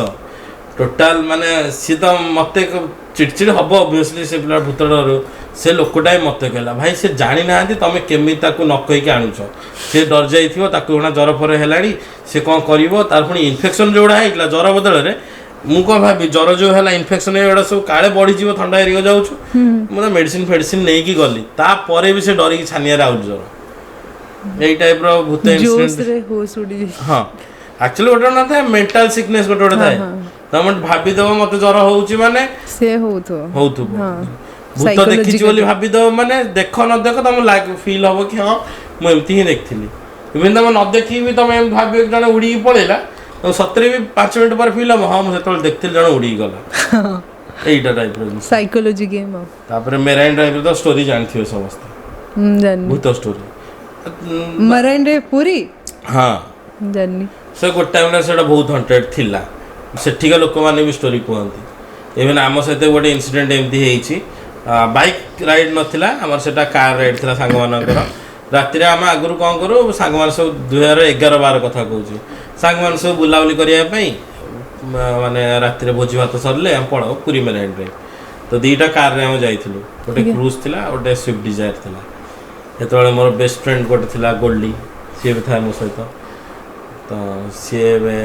ଟୋଟାଲ ମାନେ ସିଏ ତ ମତେ ଚିଡ଼ଚିଡ଼ ହବ ଅବଭିୟସଲି, ସେ ପିଲା ଭୂତ ଡରୁ। ସେ ଲୋକଟା ହିଁ ମତେ କହିଲା, "ଭାଇ, ସେ ଜାଣିନାହାନ୍ତି, ତମେ କେମିତି ତାକୁ ନ କହିକି ଆଣୁଛ? ସେ ଡରି ଯାଇଥିବ, ତାକୁ ଏଗୁଣା ଜ୍ୱର ଫର ହେଲାଣି, ସେ କ'ଣ କରିବ? ତାର ପୁଣି ଇନଫେକ୍ସନ୍ ଯେଉଁଗୁଡ଼ା ହେଇଥିଲା ଜ୍ୱର ବଦଳରେ।" ମୁଁ କ'ଣ ଭାବି, ଜ୍ୱର ଯେଉଁ ହେଲା, ଇନଫେକ୍ସନ୍ ଏଗୁଡ଼ା ସବୁ କାଳେ ବଢ଼ିଯିବ, ଥଣ୍ଡା ଏରିଆ ଯାଉଛୁ। ମୁଁ ତ ମେଡ଼ିସିନ ଫେଡ଼ିସିନ ନେଇକି ଗଲି, ତାପରେ ବି ସେ ଡରିକି ଛାନିଆରେ ଆହୁରି ଜ୍ୱର। ଏଇ ଟାଇପ୍ର ଭୂତ ଇନସିଡେଣ୍ଟ। ଜୋସ୍ରେ ହୋସ୍ ଉଡ଼ି ହଁ। ଆକ୍ଚୁଆଲି ଗୋଟେ ନଥାଏ ମେଣ୍ଟାଲ ସିକନେସ୍, ଗୋଟେ ଗୋଟେ ଥାଏ। ତମେ ଭାବିଦବ ମତେ ଜ୍ୱର ହଉଛି ମାନେ ସେ ହଉଥିବ। ହଉଥିବ। ଭୂତ ଦେଖିଛି ବୋଲି ଭାବିଦବ ମାନେ ଦେଖ ନ ଦେଖ, ତମ ଫିଲ୍ ହବ କି ହଁ, ମୁଁ ଏମିତି ହିଁ ଦେଖିଥିଲି। ଇଭେନ୍ ତମେ ନ ଦେଖିକି ବି ତମେ ଏମିତି ଭାବିବ କି ଜଣେ ଉଡ଼ିକି ପଳେଇଲା, ତ ସତରେ ବି 5 ମିନିଟ୍ ପରେ ଫିଲ୍ ହବ, ହଁ, ମୁଁ ସେତେବେଳେ ଦେଖିଥିଲି ଜଣେ ଉଡ଼ିକି ଗଲା। ଏଇଟା ଟାଇପ୍ର ଜିନିଷ। ସାଇକୋଲୋଜି ଗେମ୍ ଆଉ। ତାପରେ ମେରାଇନ୍ ଡ୍ରାଇଭ୍ର ତ ଷ୍ଟୋରି ଜାଣିଥିବେ ସମସ୍ତେ। ଜାଣିନି। ଭୂତ ଷ୍ଟୋରି। Marine drive, Puri? ହଁ। ଜାଣିନି। ସେ ଗୋଟେ ଟାଇମ୍ରେ ସେଇଟା ବହୁତ ହଣ୍ଟେଡ୍ ଥିଲା। ସେଠିକା ଲୋକମାନେ ବି ଷ୍ଟୋରି କୁହନ୍ତି। ଇଭେନ୍ ଆମ ସହିତ ଗୋଟେ ଇନସିଡେଣ୍ଟ ଏମିତି ହେଇଛି। ବାଇକ୍ ରାଇଡ୍ ନଥିଲା ଆମର, ସେଟା କାର୍ ରାଇଡ୍ ଥିଲା ସାଙ୍ଗମାନଙ୍କର। ରାତିରେ ଆମେ ଆଗରୁ କ'ଣ କରୁ, ସାଙ୍ଗମାନେ ସବୁ, 2011-12 କଥା କହୁଛି, ସାଙ୍ଗମାନେ ସବୁ ବୁଲାବୁଲି କରିବା ପାଇଁ ମାନେ ରାତିରେ ଭୋଜି ଭାତ ସରିଲେ ଆମେ ପଳାଉ ପୁରୀ ମେରାଇନ୍ ଡ୍ରାଇଭ୍। ତ ଦୁଇଟା କାର୍ରେ ଆମେ ଯାଇଥିଲୁ। ଗୋଟେ କ୍ରୁଜ୍ ଥିଲା ଆଉ ଗୋଟେ ସୁଇଫ୍ଟ ଡିଜାୟାର ଥିଲା। ସେତେବେଳେ ମୋର ବେଷ୍ଟ ଫ୍ରେଣ୍ଡ ଗୋଟେ ଥିଲା ଗୋଲ୍ଡି, ସିଏ ବି ଥାଏ ମୋ ସହିତ। ତ ସିଏ ଏବେ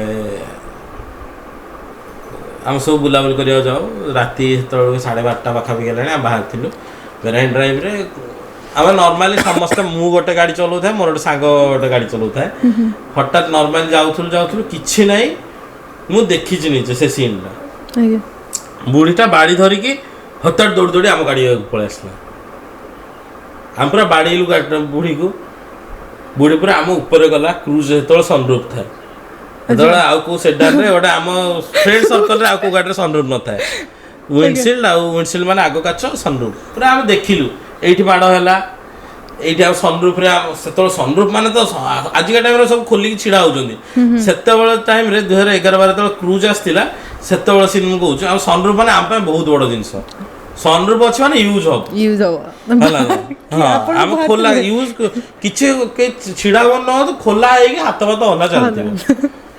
ଆମେ ସବୁ ବୁଲାବୁଲି କରିବାକୁ ଯାଉ ରାତି। ସେତେବେଳକୁ 12:30 ପାଖାପାଖି ହେଲାଣି, ଆମେ ବାହାରିଥିଲୁ ମେରାଇନ୍ ଡ୍ରାଇଭ୍ରେ। ଆମେ ନର୍ମାଲି ସମସ୍ତେ, ମୁଁ ଗୋଟେ ଗାଡ଼ି ଚଲାଉଥାଏ, ମୋର ଗୋଟେ ସାଙ୍ଗ ଗୋଟେ ଗାଡ଼ି ଚଲାଉଥାଏ। ହଠାତ୍ ନର୍ମାଲି ଯାଉଥିଲୁ ଯାଉଥିଲୁ, କିଛି ନାହିଁ। ମୁଁ ଦେଖିଛି ନିଜେ ସେ ସିନ୍ଟା। ବୁଢ଼ୀଟା ବାଡ଼ି ଧରିକି ହଠାତ୍ ଦୌଡ଼ି ଦୌଡ଼ି ଆମ ଗାଡ଼ି ପଳେଇ ଆସିଲା। ଆମେ ପୁରା ବାଡ଼େଇଲୁ ବୁଢ଼ୀକୁ। ବୁଢ଼ୀ ପୁରା ଆମ ଉପରେ ଗଲା। କ୍ରୁଜ୍ ଯେତେବେଳେ ସନରୁଫ୍ ଥାଏ, ସେତେବେଳେ ଆଉ କୋଉ ସେଡାନରେ ଗୋଟେ ଆମ ଫ୍ରେଣ୍ଡ ସର୍କଲରେ ଆଉ କୋଉ ଗାଡ଼ିରେ ସନରୁଫ୍ ନଥାଏ। ୱିଣ୍ଡସିଲ୍ଡ ଆଉ ୱିଣ୍ଡସିଲ୍ଡ ମାନେ ଆଗ କାଚ, ସନରୁଫ୍ ପୁରା। ଆମେ ଦେଖିଲୁ ଏଇଠି ମାଡ଼ ହେଲା ଏଇଠି। ଆଉ ସନରୁଫ୍ରେ ସେତେବେଳେ ସନରୁଫ୍ ମାନେ ତ ଆଜିକା ଟାଇମ୍ରେ ସବୁ ଖୋଲିକି ଛିଡ଼ା ହଉଛନ୍ତି। ସେତେବେଳେ ଟାଇମ୍ରେ 2011-12 ଯେତେବେଳେ କ୍ରୁଜ୍ ଆସିଥିଲା, ସେତେବେଳେ ସିନ୍ ମୁଁ କହୁଛି। ଆଉ ସନରୁଫ୍ ମାନେ ଆମ ପାଇଁ ବହୁତ ବଡ଼ ଜିନିଷ। ସନରୁଫ୍ ଅଛି ମାନେ ୟୁଜ୍ ହବ। ୟୁଜ୍ ହବ। ହେଲା ନା? ହଁ। ଆମେ ଖୋଲା ୟୁଜ୍ କିଛି, କେହି ଛିଡ଼ା ହୁଅ ନ ହୁଅନ୍ତୁ, ଖୋଲା ହେଇକି ହାତ ଫାତ ହଲା ଚାଲିଥିବ।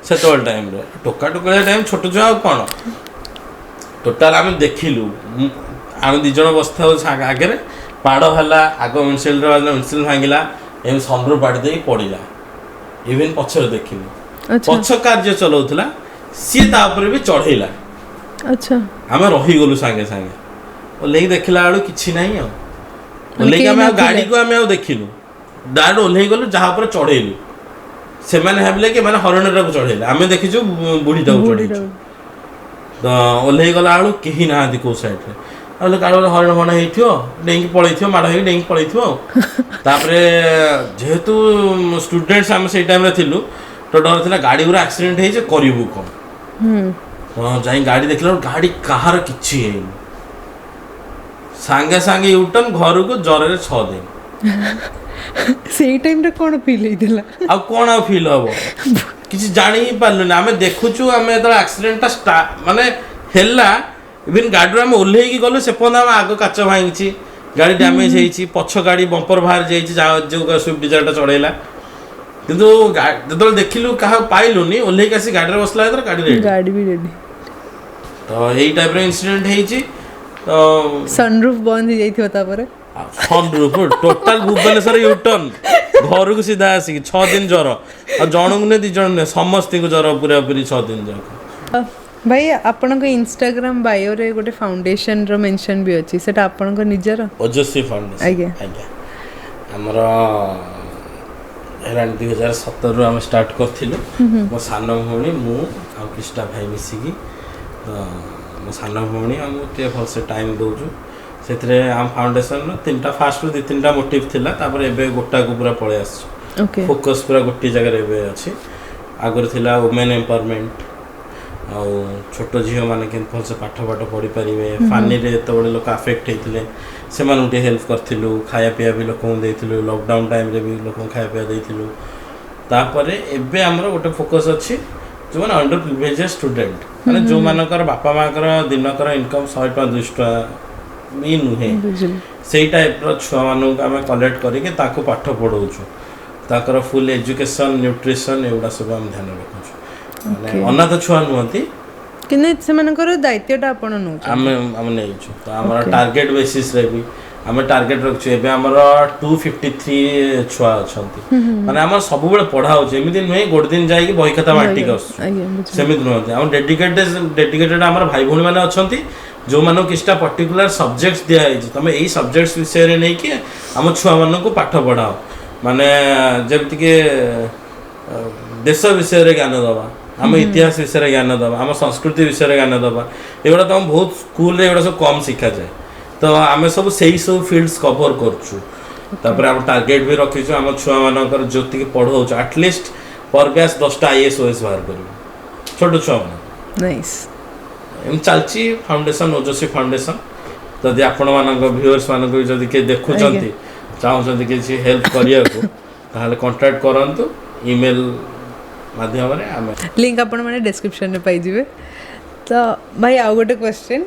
ସେତେବେଳେ ଟାଇମ୍ରେ ଟୋକା ଟୋକାଳିଆ ଟାଇମ୍, ଛୋଟ ଛୁଆ ଆଉ କ'ଣ। ଟୋଟାଲ ଆମେ ଦେଖିଲୁ। ଆମେ ଦି ଜଣ ବସିଥାଉ ଆଗରେ। ମାଡ଼ ହେଲା, ଆଗ ୱିଣ୍ଡସିଲ୍ଡର ୱିଣ୍ଡସିଲ୍ଡ ଭାଙ୍ଗିଲା, ଏମିତି ସନରୁଫ୍ ବାଡ଼ି ଦେଇକି ପଡ଼ିଲା। ଇଭେନ୍ ପଛରେ ଦେଖିଲୁ, ପଛ କାର୍ ଯିଏ ଚଲାଉଥିଲା ସିଏ ତା ଉପରେ ବି ଚଢ଼େଇଲା। ଆମେ ରହିଗଲୁ। ସାଙ୍ଗେ ସାଙ୍ଗେ ଓହ୍ଲେଇକି ଦେଖିଲା ବେଳକୁ କିଛି ନାହିଁ। ଆଉ ଓହ୍ଲେଇକି କେହି ଆମେ ଆଉ ନଥିଲେ। ଗାଡ଼ିକୁ ଆମେ ଆଉ ଦେଖିନୁ। ଡାଇରେକ୍ଟ ଓହ୍ଲେଇ ଗଲୁ, ଯାହା ଉପରେ ଚଢ଼େଇଲୁ। ସେମାନେ ଭାବିଲେ କି ମାନେ ହରିଣଟାକୁ ଚଢ଼େଇଲେ, ଆମେ ଦେଖିଛୁ ବୁଢ଼ୀଟାକୁ ଚଢ଼େଇଛୁ। ତ ଓହ୍ଲେଇ ଗଲା ବେଳକୁ କେହି ନାହାନ୍ତି କୋଉ ସାଇଡ଼ରେ। ଆଉ କାଳେ ଗୋଟେ ହରିଣ ଫଣ ହେଇଥିବ, ଡେଇଁକି ପଳେଇଥିବ, ମାଡ଼ ହେଇକି ଡେଇଁକି ପଳେଇଥିବ। ଆଉ ତାପରେ ଯେହେତୁ ଷ୍ଟୁଡେଣ୍ଟସ୍ ଆମେ ସେଇ ଟାଇମ୍ରେ ଥିଲୁ, ତ ଡର ଥିଲା, ଗାଡ଼ି ଗୁଡ଼ା ଆକ୍ସିଡେଣ୍ଟ ହେଇଛି, କରିବୁ କ'ଣ? ତ ଯାଇ ଗାଡ଼ି ଦେଖିଲା ବେଳକୁ ଗାଡ଼ି କାହାର କିଛି ହେଇନି। ସାଙ୍ଗେ ସାଙ୍ଗେ ୟୁଟର୍ନ ଘରକୁ, ଜ୍ୱରରେ 6 ଦିନ। ସେଇ ଟାଇମ୍ରେ କ'ଣ ଫିଲ୍ ହେଇଥିଲା? ଆଉ କ'ଣ ଆଉ ଫିଲ୍ ହବ? କିଛି ଜାଣି ହିଁ ପାରିଲୁନି। ଆମେ ଦେଖୁଛୁ, ଆମେ ଯେତେବେଳେ ଆକ୍ସିଡେଣ୍ଟଟା ମାନେ ହେଲା, ଇଭିନ୍ ଗାଡ଼ିରୁ ଆମେ ଓହ୍ଲେଇକି ଗଲୁ, ସେ ପର୍ଯ୍ୟନ୍ତ ଆମ ଆଗ କାଚ ଭାଙ୍ଗିଛି, ଗାଡ଼ି ଡ୍ୟାମେଜ୍ ହେଇଛି, ପଛ ଗାଡ଼ି ବମ୍ପର ବାହାରି ଯାଇଛି, ଯାହା ଯେଉଁ ସୁଇଫ୍ଟ ଡିଜାୟାରଟା ଚଢ଼େଇଲା। କିନ୍ତୁ ଯେତେବେଳେ ଦେଖିଲୁ କାହାକୁ ପାଇଲୁନି, ଓହ୍ଲେଇକି ଆସି ଗାଡ଼ିରେ ବସିଲା ଭିତରେ ଗାଡ଼ି ରେଡ଼ି। ଗାଡ଼ି ବି ରେଡ଼ି। ତ ଏଇ ଟାଇପ୍ର ଇନସିଡେଣ୍ଟ ହେଇଛି ତ। ସନରୁଫ୍ ବନ୍ଦ ହେଇଯାଇଥିବ ତାପରେ? ସନରୁଫ୍ ଟୋଟାଲ ଭୁବନେଶ୍ୱର ୟୁଟର୍ନ, ଘରକୁ ସିଧା ଆସିକି 6 ଦିନ ଜ୍ୱର। ଆଉ ଜଣଙ୍କୁ ନୁହେଁ, ଦି ଜଣ ନୁହେଁ, ସମସ୍ତଙ୍କୁ ଜ୍ୱର ପୁରାପୁରି 6 ଦିନ ଯାକ। ଭାଇ, ଆପଣଙ୍କ ଇନଷ୍ଟାଗ୍ରାମ ବାୟୋରେ ଗୋଟେ ଫାଉଣ୍ଡେସନର ମେନସନ୍ ବି ଅଛି, ସେଟା ଆପଣଙ୍କ ନିଜର? ଓଜସ୍ୱୀ ଫାଉଣ୍ଡେସନ। ଆଜ୍ଞା, ଆମର ହେଲାଣି 2017ରୁ ଆମେ ଷ୍ଟାର୍ଟ କରିଥିଲୁ, ମୋ ସାନ ଭଉଣୀ, ମୁଁ ଆଉ କ୍ରିଷ୍ଟା ଭାଇ ମିଶିକି। ତ ମୋ ସାନ ଭଉଣୀ ଆଉ ମୁଁ ଟିକେ ଭଲସେ ଟାଇମ୍ ଦେଉଛୁ ସେଥିରେ। ଆମ ଫାଉଣ୍ଡେସନର ତିନିଟା, ଫାଷ୍ଟରୁ ଦୁଇ ତିନିଟା ମୋଟିଭ୍ ଥିଲା, ତାପରେ ଏବେ ଗୋଟାକୁ ପୁରା ପଳେଇ ଆସିଛୁ। ଫୋକସ୍ ପୁରା ଗୋଟିଏ ଜାଗାରେ ଏବେ ଅଛି। ଆଗରୁ ଥିଲା ଓମେନ୍ ଏମ୍ପାୱାରମେଣ୍ଟ, ଆଉ ଛୋଟ ଝିଅମାନେ କେମିତି ଭଲସେ ପାଠ ପାଠ ପଢ଼ିପାରିବେ। ଫାନିରେ ଯେତେବେଳେ ଲୋକ ଆଫେକ୍ଟ ହେଇଥିଲେ, ସେମାନଙ୍କୁ ଟିକେ ହେଲ୍ପ କରିଥିଲୁ, ଖାଇବା ପିଇବା ବି ଲୋକଙ୍କୁ ଦେଇଥିଲୁ। ଲକଡାଉନ୍ ଟାଇମ୍ରେ ବି ଲୋକଙ୍କୁ ଖାଇବା ପିଇବା ଦେଇଥିଲୁ। ତାପରେ ଏବେ ଆମର ଗୋଟେ ଫୋକସ୍ ଅଛି ଯେଉଁମାନେ ଅଣ୍ଡର ପ୍ରିଭିଲେଜ୍ ଷ୍ଟୁଡେଣ୍ଟ, ମାନେ ଯେଉଁମାନଙ୍କର ବାପା ମାଆଙ୍କର ଦିନକର ଇନକମ୍ 100 ଟଙ୍କା, 200 ଟଙ୍କା ବି ନୁହେଁ, ସେଇ ଟାଇପ୍ର ଛୁଆମାନଙ୍କୁ ଆମେ କଲେକ୍ଟ କରିକି ତାକୁ ପାଠ ପଢ଼ଉଛୁ। ତାଙ୍କର ଫୁଲ୍ ଏଜୁକେସନ୍, ନ୍ୟୁଟ୍ରିସନ୍, ଏଗୁଡ଼ା ସବୁ ଆମେ ଧ୍ୟାନ ରଖୁଛୁ। ମାନେ ଅନାଥ ଛୁଆ ନୁହନ୍ତି। କିନ୍ତୁ ସେମାନଙ୍କର ଦାୟିତ୍ୱଟା ଆପଣ ନେଉଛନ୍ତି। ଆମେ ନେଇଛୁ। ତ ଆମର ଟାର୍ଗେଟ୍ ବେସିସ୍ରେ ବି ଆମେ ଟାର୍ଗେଟ୍ ରଖୁଛୁ। ଏବେ ଆମର 253 ଛୁଆ ଅଛନ୍ତି। ମାନେ ଆମର ସବୁବେଳେ ପଢ଼ା ହେଉଛି। ଏମିତି ନୁହେଁ ଗୋଟେ ଦିନ ଯାଇକି ବହି ଖାତା ବାଣ୍ଟିକି ଆସୁଛୁ। ଆଜ୍ଞା ବୁଝିଲି। ସେମିତି ନୁହନ୍ତି। ଆମ ଡେଡିକେଟେଡ୍ ଆମର ଭାଇ ଭଉଣୀମାନେ ଅଛନ୍ତି, ଯେଉଁମାନଙ୍କୁ କିଛିଟା ପର୍ଟିକୁଲାର ସବଜେକ୍ଟ ଦିଆହେଇଛି, ତମେ ଏଇ ସବଜେକ୍ଟ ବିଷୟରେ ନେଇକି ଆମ ଛୁଆମାନଙ୍କୁ ପାଠ ପଢ଼ାଅ। ମାନେ ଯେମିତିକି ଦେଶ ବିଷୟରେ ଜ୍ଞାନ ଦେବା, ଆମ ଇତିହାସ ବିଷୟରେ ଜ୍ଞାନ ଦେବା, ଆମ ସଂସ୍କୃତି ବିଷୟରେ ଜ୍ଞାନ ଦେବା। ଏଗୁଡ଼ା ତ ଆମ ବହୁତ ସ୍କୁଲରେ ଏଗୁଡ଼ା ସବୁ କମ୍ ଶିଖାଯାଏ। ତ ଆମେ ସବୁ ସେଇ ସବୁ ଫିଲ୍ଡସ୍ କଭର୍ କରୁଛୁ। ତାପରେ ଆମ ଟାର୍ଗେଟ୍ ବି ରଖିଛୁ, ଆମ ଛୁଆମାନଙ୍କର ଯେତିକି ପଢ଼ଉଛୁ, ଆଟଲିଷ୍ଟ ପର୍ ବ୍ୟାଚ୍ 10ଟା ଆଇଏଏସ୍, ଓଏଏସ୍ ବାହାର କରିବୁ ଛୋଟ ଛୁଆମାନଙ୍କୁ। ନାଇସ୍। ଏମିତି ଚାଲିଛି ଫାଉଣ୍ଡେସନ୍, ଓଜସ୍ୱୀ ଫାଉଣ୍ଡେସନ୍। ଯଦି ଆପଣମାନଙ୍କ ଭିଉଅର୍ସ ମାନଙ୍କୁ ବି ଯଦି କିଏ ଦେଖୁଛନ୍ତି, ଚାହୁଁଛନ୍ତି କିଛି ହେଲ୍ପ କରିବାକୁ, ତାହେଲେ କଣ୍ଟାକ୍ଟ କରନ୍ତୁ ଇମେଲ୍ ମାଧ୍ୟମରେ ଆମେ। ଲିଙ୍କ ଆପଣମାନେ ଡେସ୍କ୍ରିପସନ୍ରେ ପାଇଯିବେ। ତ ଭାଇ, ଆଉ ଗୋଟେ କ୍ୱେଶ୍ଚିନ୍।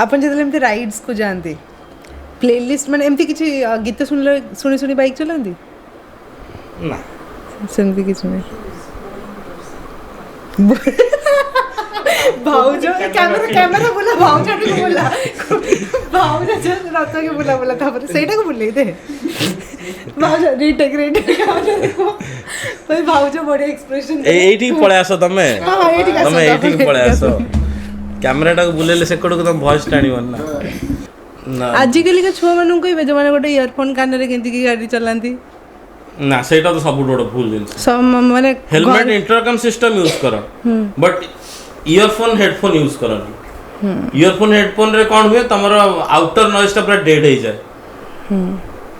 ଆପଣ ଯେତେବେଳେ ଏମିତି ରାଇଡ୍ସକୁ ଯାଆନ୍ତି, ପ୍ଲେଲିଷ୍ଟ ମାନେ ଏମିତି କିଛି ଗୀତ ଶୁଣିଲେ, ଶୁଣି ଶୁଣି ବାଇକ୍ ଚଲାନ୍ତି? ନା। ସେମିତି କିଛି ନାହିଁ। ଭାଉଜ, କ୍ୟାମେରା କ୍ୟାମେରା ବୁଲା, ଭାଉଜ ଟିକେ ବୁଲା, ଭାଉଜ ରଥକେ ବୁଲା ବୁଲା, ତାପରେ ସେଇଟାକୁ ବୁଲେଇ ଦେ ଭାଉଜ। Retake, retake. ଭାଇ, ଭାଉଜ ବଢ଼ିଆ ଏକ୍ସପ୍ରେସନ୍। ଏଇଠିକି ପଳେଇ ଆସ ତମେ। ହଁ, ଏଇଠିକି ଆସ। ତମେ ଏଇଠିକି ତାପରେ ପଳେଇ ଆସ। କ୍ୟାମେରାଟାକୁ ବୁଲେଇଲେ ସେକଡ଼କୁ ତମ ଭଏସ୍ ଟାଣିବନି ନା ନା। ଆଜିକାଲିକା ଛୁଆମାନଙ୍କୁ କହିବେ ଯେଉଁମାନେ ଗୋଟେ ଇୟରଫୋନ୍ କାନରେ ଗେଞ୍ଜିକି ଗାଡ଼ି ଚଲାନ୍ତି? ନା, ସେଇଟା ତ ସବୁଠୁ ବଡ଼ ଭୁଲ ଜିନିଷ। ମାନେ ହେଲମେଟ୍, ଇଣ୍ଟରକମ୍ ସିଷ୍ଟମ ୟୁଜ୍ କର, ବଟ୍ ଇୟରଫୋନ୍, ହେଡଫୋନ୍ ୟୁଜ୍ କରନି। ଇୟରଫୋନ୍, ହେଡଫୋନ୍ରେ କ'ଣ ହୁଏ, ତମର ଆଉଟର ନଏଜ୍ଟା ପୁରା ଡେଡ୍ ହେଇଯାଏ।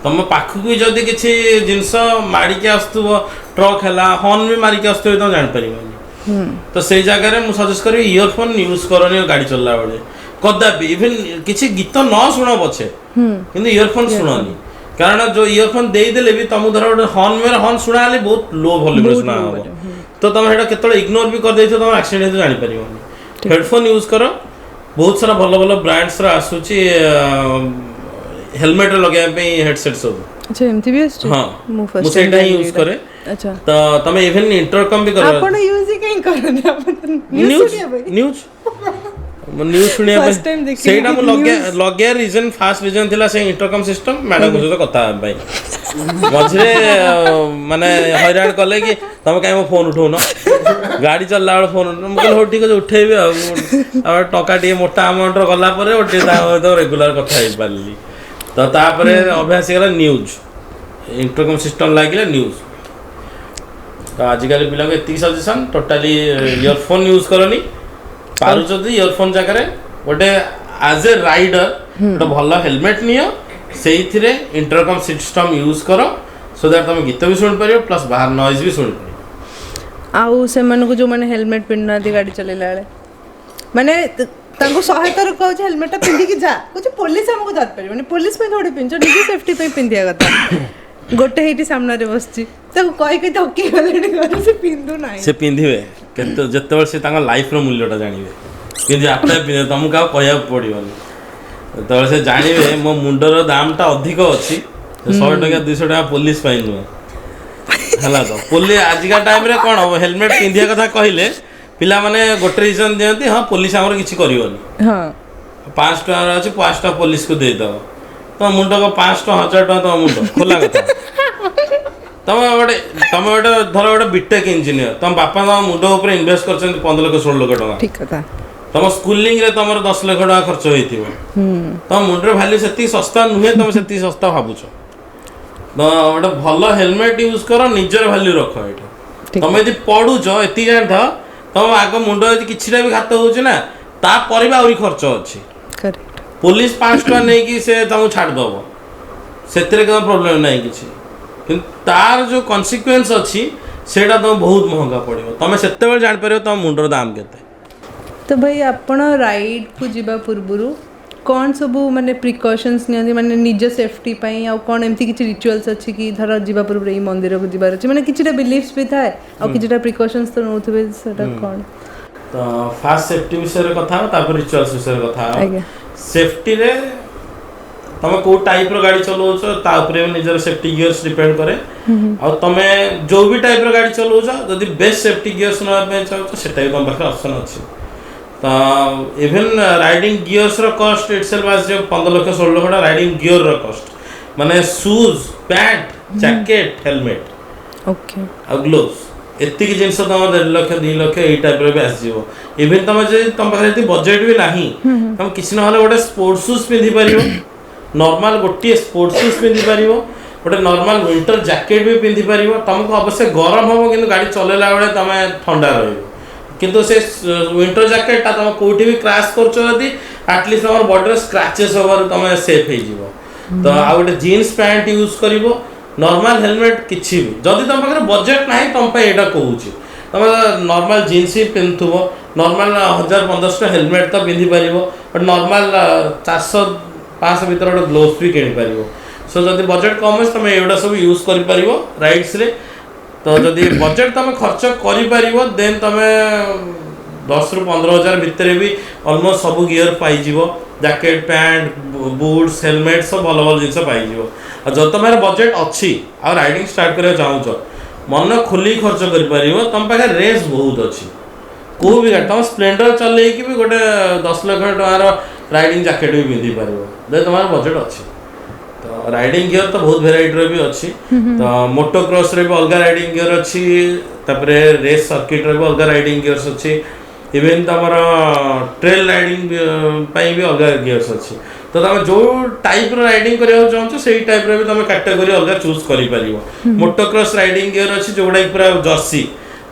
ତମ ପାଖକୁ ବି ଯଦି କିଛି ଜିନିଷ ମାଡ଼ିକି ଆସୁଥିବ, ଟ୍ରକ୍ ହେଲା, ହର୍ନ ବି ମାରିକି ଆସୁଥିବ, ତମେ ଜାଣିପାରିବନି। ତ ସେଇ ଜାଗାରେ ମୁଁ ସଜେଷ୍ଟ କରିବି, ଇୟରଫୋନ୍ ୟୁଜ୍ କରନି ଗାଡ଼ି ଚଲାଇଲା ବେଳେ କଦାପି। ଇଭେନ୍ କିଛି ଗୀତ ନ ଶୁଣ ପଛେ, କିନ୍ତୁ ଇୟରଫୋନ୍ ଶୁଣନି। କାରଣ ଯୋଉ ଇୟରଫୋନ୍ ଦେଇଦେଲେ ବି ତମକୁ ଧର ଗୋଟେ ହର୍ନ ମେରେ ହର୍ନ ଶୁଣା ହେଲେ ବହୁତ ଲୋ ଭଲ୍ୟୁମରେ ବହୁତ ଶୁଣା low ହବ। volume। ତ ତମେ ସେଇଟା କେତେବେଳେ ଇଗ୍ନୋର ବି କରିଦେଇଥିବ, ତମେ ଆକ୍ସିଡେଣ୍ଟ ହେଇଥିବ, ଜାଣିପାରିବନି। ହେଡଫୋନ୍ ୟୁଜ୍ କର। ବହୁତ ସାରା ଭଲ ଭଲ ବ୍ରାଣ୍ଡସର ଆସୁଛି ହେଲମେଟରେ ଲଗେଇବା ପାଇଁ ହେଡସେଟ୍ ସବୁ। ଆଚ୍ଛା, ଏମିତି ବି ଆସୁଛି? ହଁ। ମୁଁ ମୁଁ ଫାର୍ଷ୍ଟ ସେଇଟା ହିଁ ୟୁଜ୍ କରେ। ତ ତମେ ଇଭେନ୍ ଇଣ୍ଟରକମ୍ ବି କର। ଆପଣ ୟୁଜ୍ ହିଁ କାହିଁ କରନ୍ତି? ଆପଣ ନ୍ୟୁଜ୍। ଶୁଣିବା ପାଇଁ? ନ୍ୟୁଜ୍, ନ୍ୟୁଜ୍ ଶୁଣିବା First time ପାଇଁ। ଦେଖିଲି ସେଇଟା ମୁଁ ଲଗେଇବା news। ଲଗେଇବା ରିଜନ୍, ଫାର୍ଷ୍ଟ ରିଜନ୍ ଥିଲା ସେଇ ଇଣ୍ଟରକମ୍ ସିଷ୍ଟମ, ମ୍ୟାଡ଼ାମଙ୍କ ସହିତ କଥା ହେବା ପାଇଁ। ମଝିରେ ମାନେ ହଇରାଣ କଲେ କି ତମେ କାହିଁ ମୋ ଫୋନ୍ ଉଠଉନ, ଗାଡ଼ି ଚଲିଲା ବେଳେ ଫୋନ୍ ଉଠଉନ। ମୁଁ କହିଲି, ହଉ ଠିକ୍ ଅଛି, ଉଠେଇବି। ଆଉ ଆଉ ଟଙ୍କା ଟିକେ ମୋଟା ଆମାଉଣ୍ଟର ଗଲା ପରେ ଗୋଟେ ତା ସହିତ ରେଗୁଲାର କଥା ହେଇପାରିଲି। ତ ତାପରେ ଅଭ୍ୟାସ ହେଇଗଲା ନ୍ୟୁଜ୍, ଇଣ୍ଟରକମ୍ ସିଷ୍ଟମ ଲାଗିଲା, ନ୍ୟୁଜ୍। ତ ଆଜିକାଲି ପିଲାଙ୍କୁ ଏତିକି ସଜେସନ୍, ଟୋଟାଲି ଇୟରଫୋନ୍ ୟୁଜ୍ କରନି। ପାରୁଛ ଯଦି ଇୟରଫୋନ୍ ଜାଗାରେ ଗୋଟେ ଆଜ୍ ଏ ରାଇଡର ଗୋଟେ ଭଲ ହେଲମେଟ୍ ନିଅ, ସେଇଥିରେ ଇଣ୍ଟରକମ୍ ସିଷ୍ଟମ ୟୁଜ୍ କର, ସୋ that ତମେ ଗୀତ ବି ଶୁଣିପାରିବ, ପ୍ଲସ୍ ବାହାର ନଏଜ୍ ବି ଶୁଣିପାରିବ। ଆଉ ସେମାନଙ୍କୁ ଯେଉଁମାନେ ହେଲମେଟ୍ ପିନ୍ଧୁନାହାନ୍ତି ଗାଡ଼ି ଚଲେଇଲା ବେଳେ, ମାନେ ତାଙ୍କୁ 100 ଥର କହୁଛି ହେଲମେଟଟା ପିନ୍ଧିକି ଯା, କହୁଛି ପୋଲିସ ଆମକୁ ଧରିପାରିବନି। ପୋଲିସ ପାଇଁ ଥୋଡ଼ି ପିନ୍ଧୁଛ, ନିଜ ସେଫ୍ଟି ପାଇଁ ପିନ୍ଧିବା କଥା। ଗୋଟେ ହେଇଠି ସାମ୍ନାରେ ବସିଛି, ତାକୁ କହି କହି ଥକି ଗଲେଣି ଘରେ, ସେ ପିନ୍ଧୁ ନାହିଁ। ସେ ପିନ୍ଧିବେ କେତେ, ଯେତେବେଳେ ସେ ତାଙ୍କ ଲାଇଫ୍ର ମୂଲ୍ୟଟା ଜାଣିବେ, ପିନ୍ଧିବେ, ଆପେ ପିନ୍ଧିବେ। ତମକୁ ଆଉ କହିବାକୁ ପଡ଼ିବନି। ଯେତେବେଳେ ସେ ଜାଣିବେ ମୋ ମୁଣ୍ଡର ଦାମଟା ଅଧିକ ଅଛି, 100 ଟଙ୍କା 200 ଟଙ୍କା ପୋଲିସ ପାଇଁ ନୁହେଁ। ହେଲା ତ ପୋଲିସ ଆଜିକା ଟାଇମ୍ରେ କ'ଣ ହବ, ହେଲମେଟ୍ ପିନ୍ଧିବା କଥା କହିଲେ ପିଲାମାନେ ଗୋଟେ ରିଜନ୍ ଦିଅନ୍ତି, ହଁ, ପୋଲିସ ଆମର କିଛି କରିବନି। 500 ଟଙ୍କାର ଅଛି, 500 ଟଙ୍କା ପୋଲିସକୁ ଦେଇଦେବ। ତମ ମୁଣ୍ଡ କଣ 500 ଟଙ୍କା, 1000 ଟଙ୍କା ତମ ମୁଣ୍ଡ? ଖୋଲା କଥା, ତମେ ଗୋଟେ ଧର ଗୋଟେ ବିଟେକ୍ ଇଞ୍ଜିନିୟର, ତମ ବାପା ତମ ମୁଣ୍ଡ ଉପରେ ଇନଭେଷ୍ଟ କରିଛନ୍ତି 15 ଲକ୍ଷ, 16 ଲକ୍ଷ ଟଙ୍କା। ଠିକ କଥା। ତମ ସ୍କୁଲିଂରେ ତମର 10 ଲକ୍ଷ ଟଙ୍କା ଖର୍ଚ୍ଚ ହେଇଥିବ। ତମ ମୁଣ୍ଡର ଭ୍ୟାଲ୍ୟୁ ସେତିକି ଶସ୍ତା ନୁହେଁ, ତମେ ସେତିକି ଶସ୍ତା ଭାବୁଛ। ତ ଗୋଟେ ଭଲ ହେଲମେଟ୍ ୟୁଜ୍ କର, ନିଜର ଭ୍ୟାଲ୍ୟୁ ରଖ ଏଇଟା। ତମେ ଯଦି ପଢୁଛ, ଏତିକି ଜାଣିଥାଅ, ତମ ଆଗ ମୁଣ୍ଡ ଯଦି କିଛିଟା ବି ଘାତ ହଉଛି ନା, ତାପରେ ବି ଆହୁରି ଖର୍ଚ୍ଚ ଅଛି। ପୋଲିସ 500 ଟଙ୍କା ନେଇକି ସେ ତମକୁ ଛାଡ଼ିଦବ, ସେଥିରେ কোনো ପ୍ରୋବ୍ଲେମ୍ ନାହିଁ କିଛି। କିନ୍ତୁ ତାର ଯୋଉ କନସିକ୍ୱେନ୍ସ ଅଛି, ସେଇଟା ତମକୁ ବହୁତ ମହଙ୍ଗା ପଡ଼ିବ। ତମେ ସେତେବେଳେ ଜାଣିପାରିବ ତମ ମୁଣ୍ଡର ଦାମ କେତେ। ତ ଭାଇ, ଆପଣ ରାଇଡ଼କୁ ଯିବା ପୂର୍ବରୁ କ'ଣ ସବୁ ମାନେ ପ୍ରିକସନ୍ସ ନିଅନ୍ତି, ମାନେ ନିଜ ସେଫ୍ଟି ପାଇଁ? ଆଉ କ'ଣ ଏମିତି କିଛି ରିଚୁଆଲ୍ସ ଅଛି କି, ଧର ଯିବା ପୂର୍ବରୁ ଏଇ ମନ୍ଦିରକୁ ଯିବାର ଅଛି, ମାନେ କିଛିଟା ବିଲିଫ୍ସ ବି ଥାଏ ଆଉ କିଛିଟା ପ୍ରିକସନ୍ସ ତ ନେଉଥିବେ, ସେଟା କ'ଣ? ତ ଫାର୍ଷ୍ଟ ସେଫ୍ଟି ବିଷୟରେ କଥା ହବା, ତାପରେ ରିଚୁଆଲ୍ସ ବିଷୟରେ କଥା ହବା। ସେଫ୍ଟିରେ ତମେ କୋଉ ଟାଇପ୍ର ଗାଡ଼ି ଚଲାଉଛ, ତା ଉପରେ ବି ନିଜର ସେଫ୍ଟି ଗିୟର୍ସ ଡିପେଣ୍ଡ କରେ। ଆଉ ତମେ ଯୋଉ ବି ଟାଇପ୍ର ଗାଡ଼ି ଚଲାଉଛ, ଯଦି ବେଷ୍ଟ ସେଫ୍ଟି ଗିୟର୍ସ ନେବା ପାଇଁ ଚାହୁଁଛ, ସେଟା ବି ତମ ପାଖରେ ଅପସନ୍ ଅଛି। ତ ଇଭେନ୍ ରାଇଡିଂ ଗିୟର୍ସର କଷ୍ଟ ଇଟସେଲ୍ଫ ଆସିଯିବ 15 ଲକ୍ଷ, 16 ଲକ୍ଷ ଟଙ୍କା। ରାଇଡିଂ ଗିୟରର କଷ୍ଟ ମାନେ ସୁଜ୍, ପ୍ୟାଣ୍ଟ, ଜ୍ୟାକେଟ୍, ହେଲମେଟ୍ ଆଉ ଗ୍ଲୋଭ୍ସ, ଏତିକି ଜିନିଷ ତମ 1.5 ଲକ୍ଷ, 2 ଲକ୍ଷ ଏଇ ଟାଇପ୍ର ବି ଆସିଯିବ। ଇଭେନ୍ ତମେ ଯଦି ତମ ପାଖରେ ଯଦି ବଜେଟ୍ ବି ନାହିଁ, ତମେ କିଛି ନହେଲେ ଗୋଟେ ସ୍ପୋର୍ଟସ ସୁଜ୍ ପିନ୍ଧିପାରିବ। ନର୍ମାଲ ଗୋଟିଏ ସ୍ପୋର୍ଟସ ସୁଜ୍ ପିନ୍ଧିପାରିବ, ଗୋଟେ ନର୍ମାଲ ୱିଣ୍ଟର ଜ୍ୟାକେଟ୍ ବି ପିନ୍ଧିପାରିବ। ତମକୁ ଅବଶ୍ୟ ଗରମ ହେବ, କିନ୍ତୁ ଗାଡ଼ି ଚଲେଇଲା ବେଳେ ତମେ ଥଣ୍ଡା ରହିବ। କିନ୍ତୁ ସେ ୱିଣ୍ଟର ଜ୍ୟାକେଟ୍ଟା ତମେ କେଉଁଠି ବି କ୍ରାସ୍ କରୁଛ ଯଦି, ଆଟଲିଷ୍ଟ ତମର ବଡ଼ିର ସ୍କ୍ରାଚେସ୍ ହେବାରୁ ତମେ ସେଫ୍ ହେଇଯିବ। ତ ଆଉ ଗୋଟେ ଜିନ୍ସ ପ୍ୟାଣ୍ଟ ୟୁଜ୍ କରିବ, ନର୍ମାଲ ହେଲମେଟ୍ କିଛି ବି। ଯଦି ତମ ପାଖରେ ବଜେଟ୍ ନାହିଁ, ତମ ପାଇଁ ଏଇଟା କହୁଛି, ତମେ ନର୍ମାଲ ଜିନ୍ସ ହିଁ ପିନ୍ଧୁଥିବ, ନର୍ମାଲ 1000-1500 ହେଲମେଟ୍ ତ ପିନ୍ଧିପାରିବ, ବଟ୍ ନର୍ମାଲ 400-500 ଭିତରେ ଗୋଟେ ଗ୍ଲୋଭ୍ସ ବି କିଣିପାରିବ। ସୋ ଯଦି ବଜେଟ୍ କମ୍ ଅଛି, ତମେ ଏଗୁଡ଼ା ସବୁ ୟୁଜ୍ କରିପାରିବ ରାଇଡ୍ସରେ। ତ ଯଦି ବଜେଟ୍ ତମେ ଖର୍ଚ୍ଚ କରିପାରିବ, ଦେନ୍ ତମେ 10ରୁ 15 ହଜାର ଭିତରେ ବି ଅଲମୋଷ୍ଟ ସବୁ ଗିୟର ପାଇଯିବ। ଜ୍ୟାକେଟ୍, ପ୍ୟାଣ୍ଟ, ବୁଟ୍ସ, ହେଲମେଟ୍, ସବୁ ଭଲ ଭଲ ଜିନିଷ ପାଇଯିବ। ଆଉ ଯଦି ତମର ବଜେଟ୍ ଅଛି ଆଉ ରାଇଡ଼ିଂ ଷ୍ଟାର୍ଟ କରିବାକୁ ଚାହୁଁଛ, ମନ ଖୋଲିକି ଖର୍ଚ୍ଚ କରିପାରିବ। ତମ ପାଖରେ ରେଞ୍ଜ ବହୁତ ଅଛି। କେଉଁ ବି ଗାଡ଼ି, ତମ ସ୍ପ୍ଲେଣ୍ଡର ଚଲେଇକି ବି ଗୋଟେ 10 ଲକ୍ଷ ଟଙ୍କାର ରାଇଡ଼ିଂ ଜ୍ୟାକେଟ୍ ବି ପିନ୍ଧିପାରିବ, ଯଦି ତମର ବଜେଟ୍ ଅଛି। ତ ରାଇଡ଼ିଂ ଗିୟର ତ ବହୁତ ଭେରାଇଟିର ବି ଅଛି। ତ ମୋଟୋ କ୍ରସ୍ରେ ବି ଅଲଗା ରାଇଡ଼ିଂ ଗିୟର ଅଛି, ତାପରେ ରେସ୍ ସର୍କିଟ୍ର ବି ଅଲଗା ରାଇଡ଼ିଂ ଗିୟର୍ସ ଅଛି, ଇଭେନ୍ ତମର ଟ୍ରେଲ୍ ରାଇଡ଼ିଂ ପାଇଁ ବି ଅଲଗା ଗିୟର୍ସ ଅଛି। ତ ତମେ ଯୋଉ ଟାଇପ୍ର ରାଇଡ଼ିଂ କରିବାକୁ ଚାହୁଁଛ, ସେଇ ଟାଇପ୍ର ବି ତମେ କାଟେଗୋରୀ ଅଲଗା ଚୁଜ୍ କରିପାରିବ। ମୋଟୋ କ୍ରସ୍ ରାଇଡ଼ିଂ ଗିୟର ଅଛି, ଯୋଉଟାକି ପୁରା ଜର୍ସି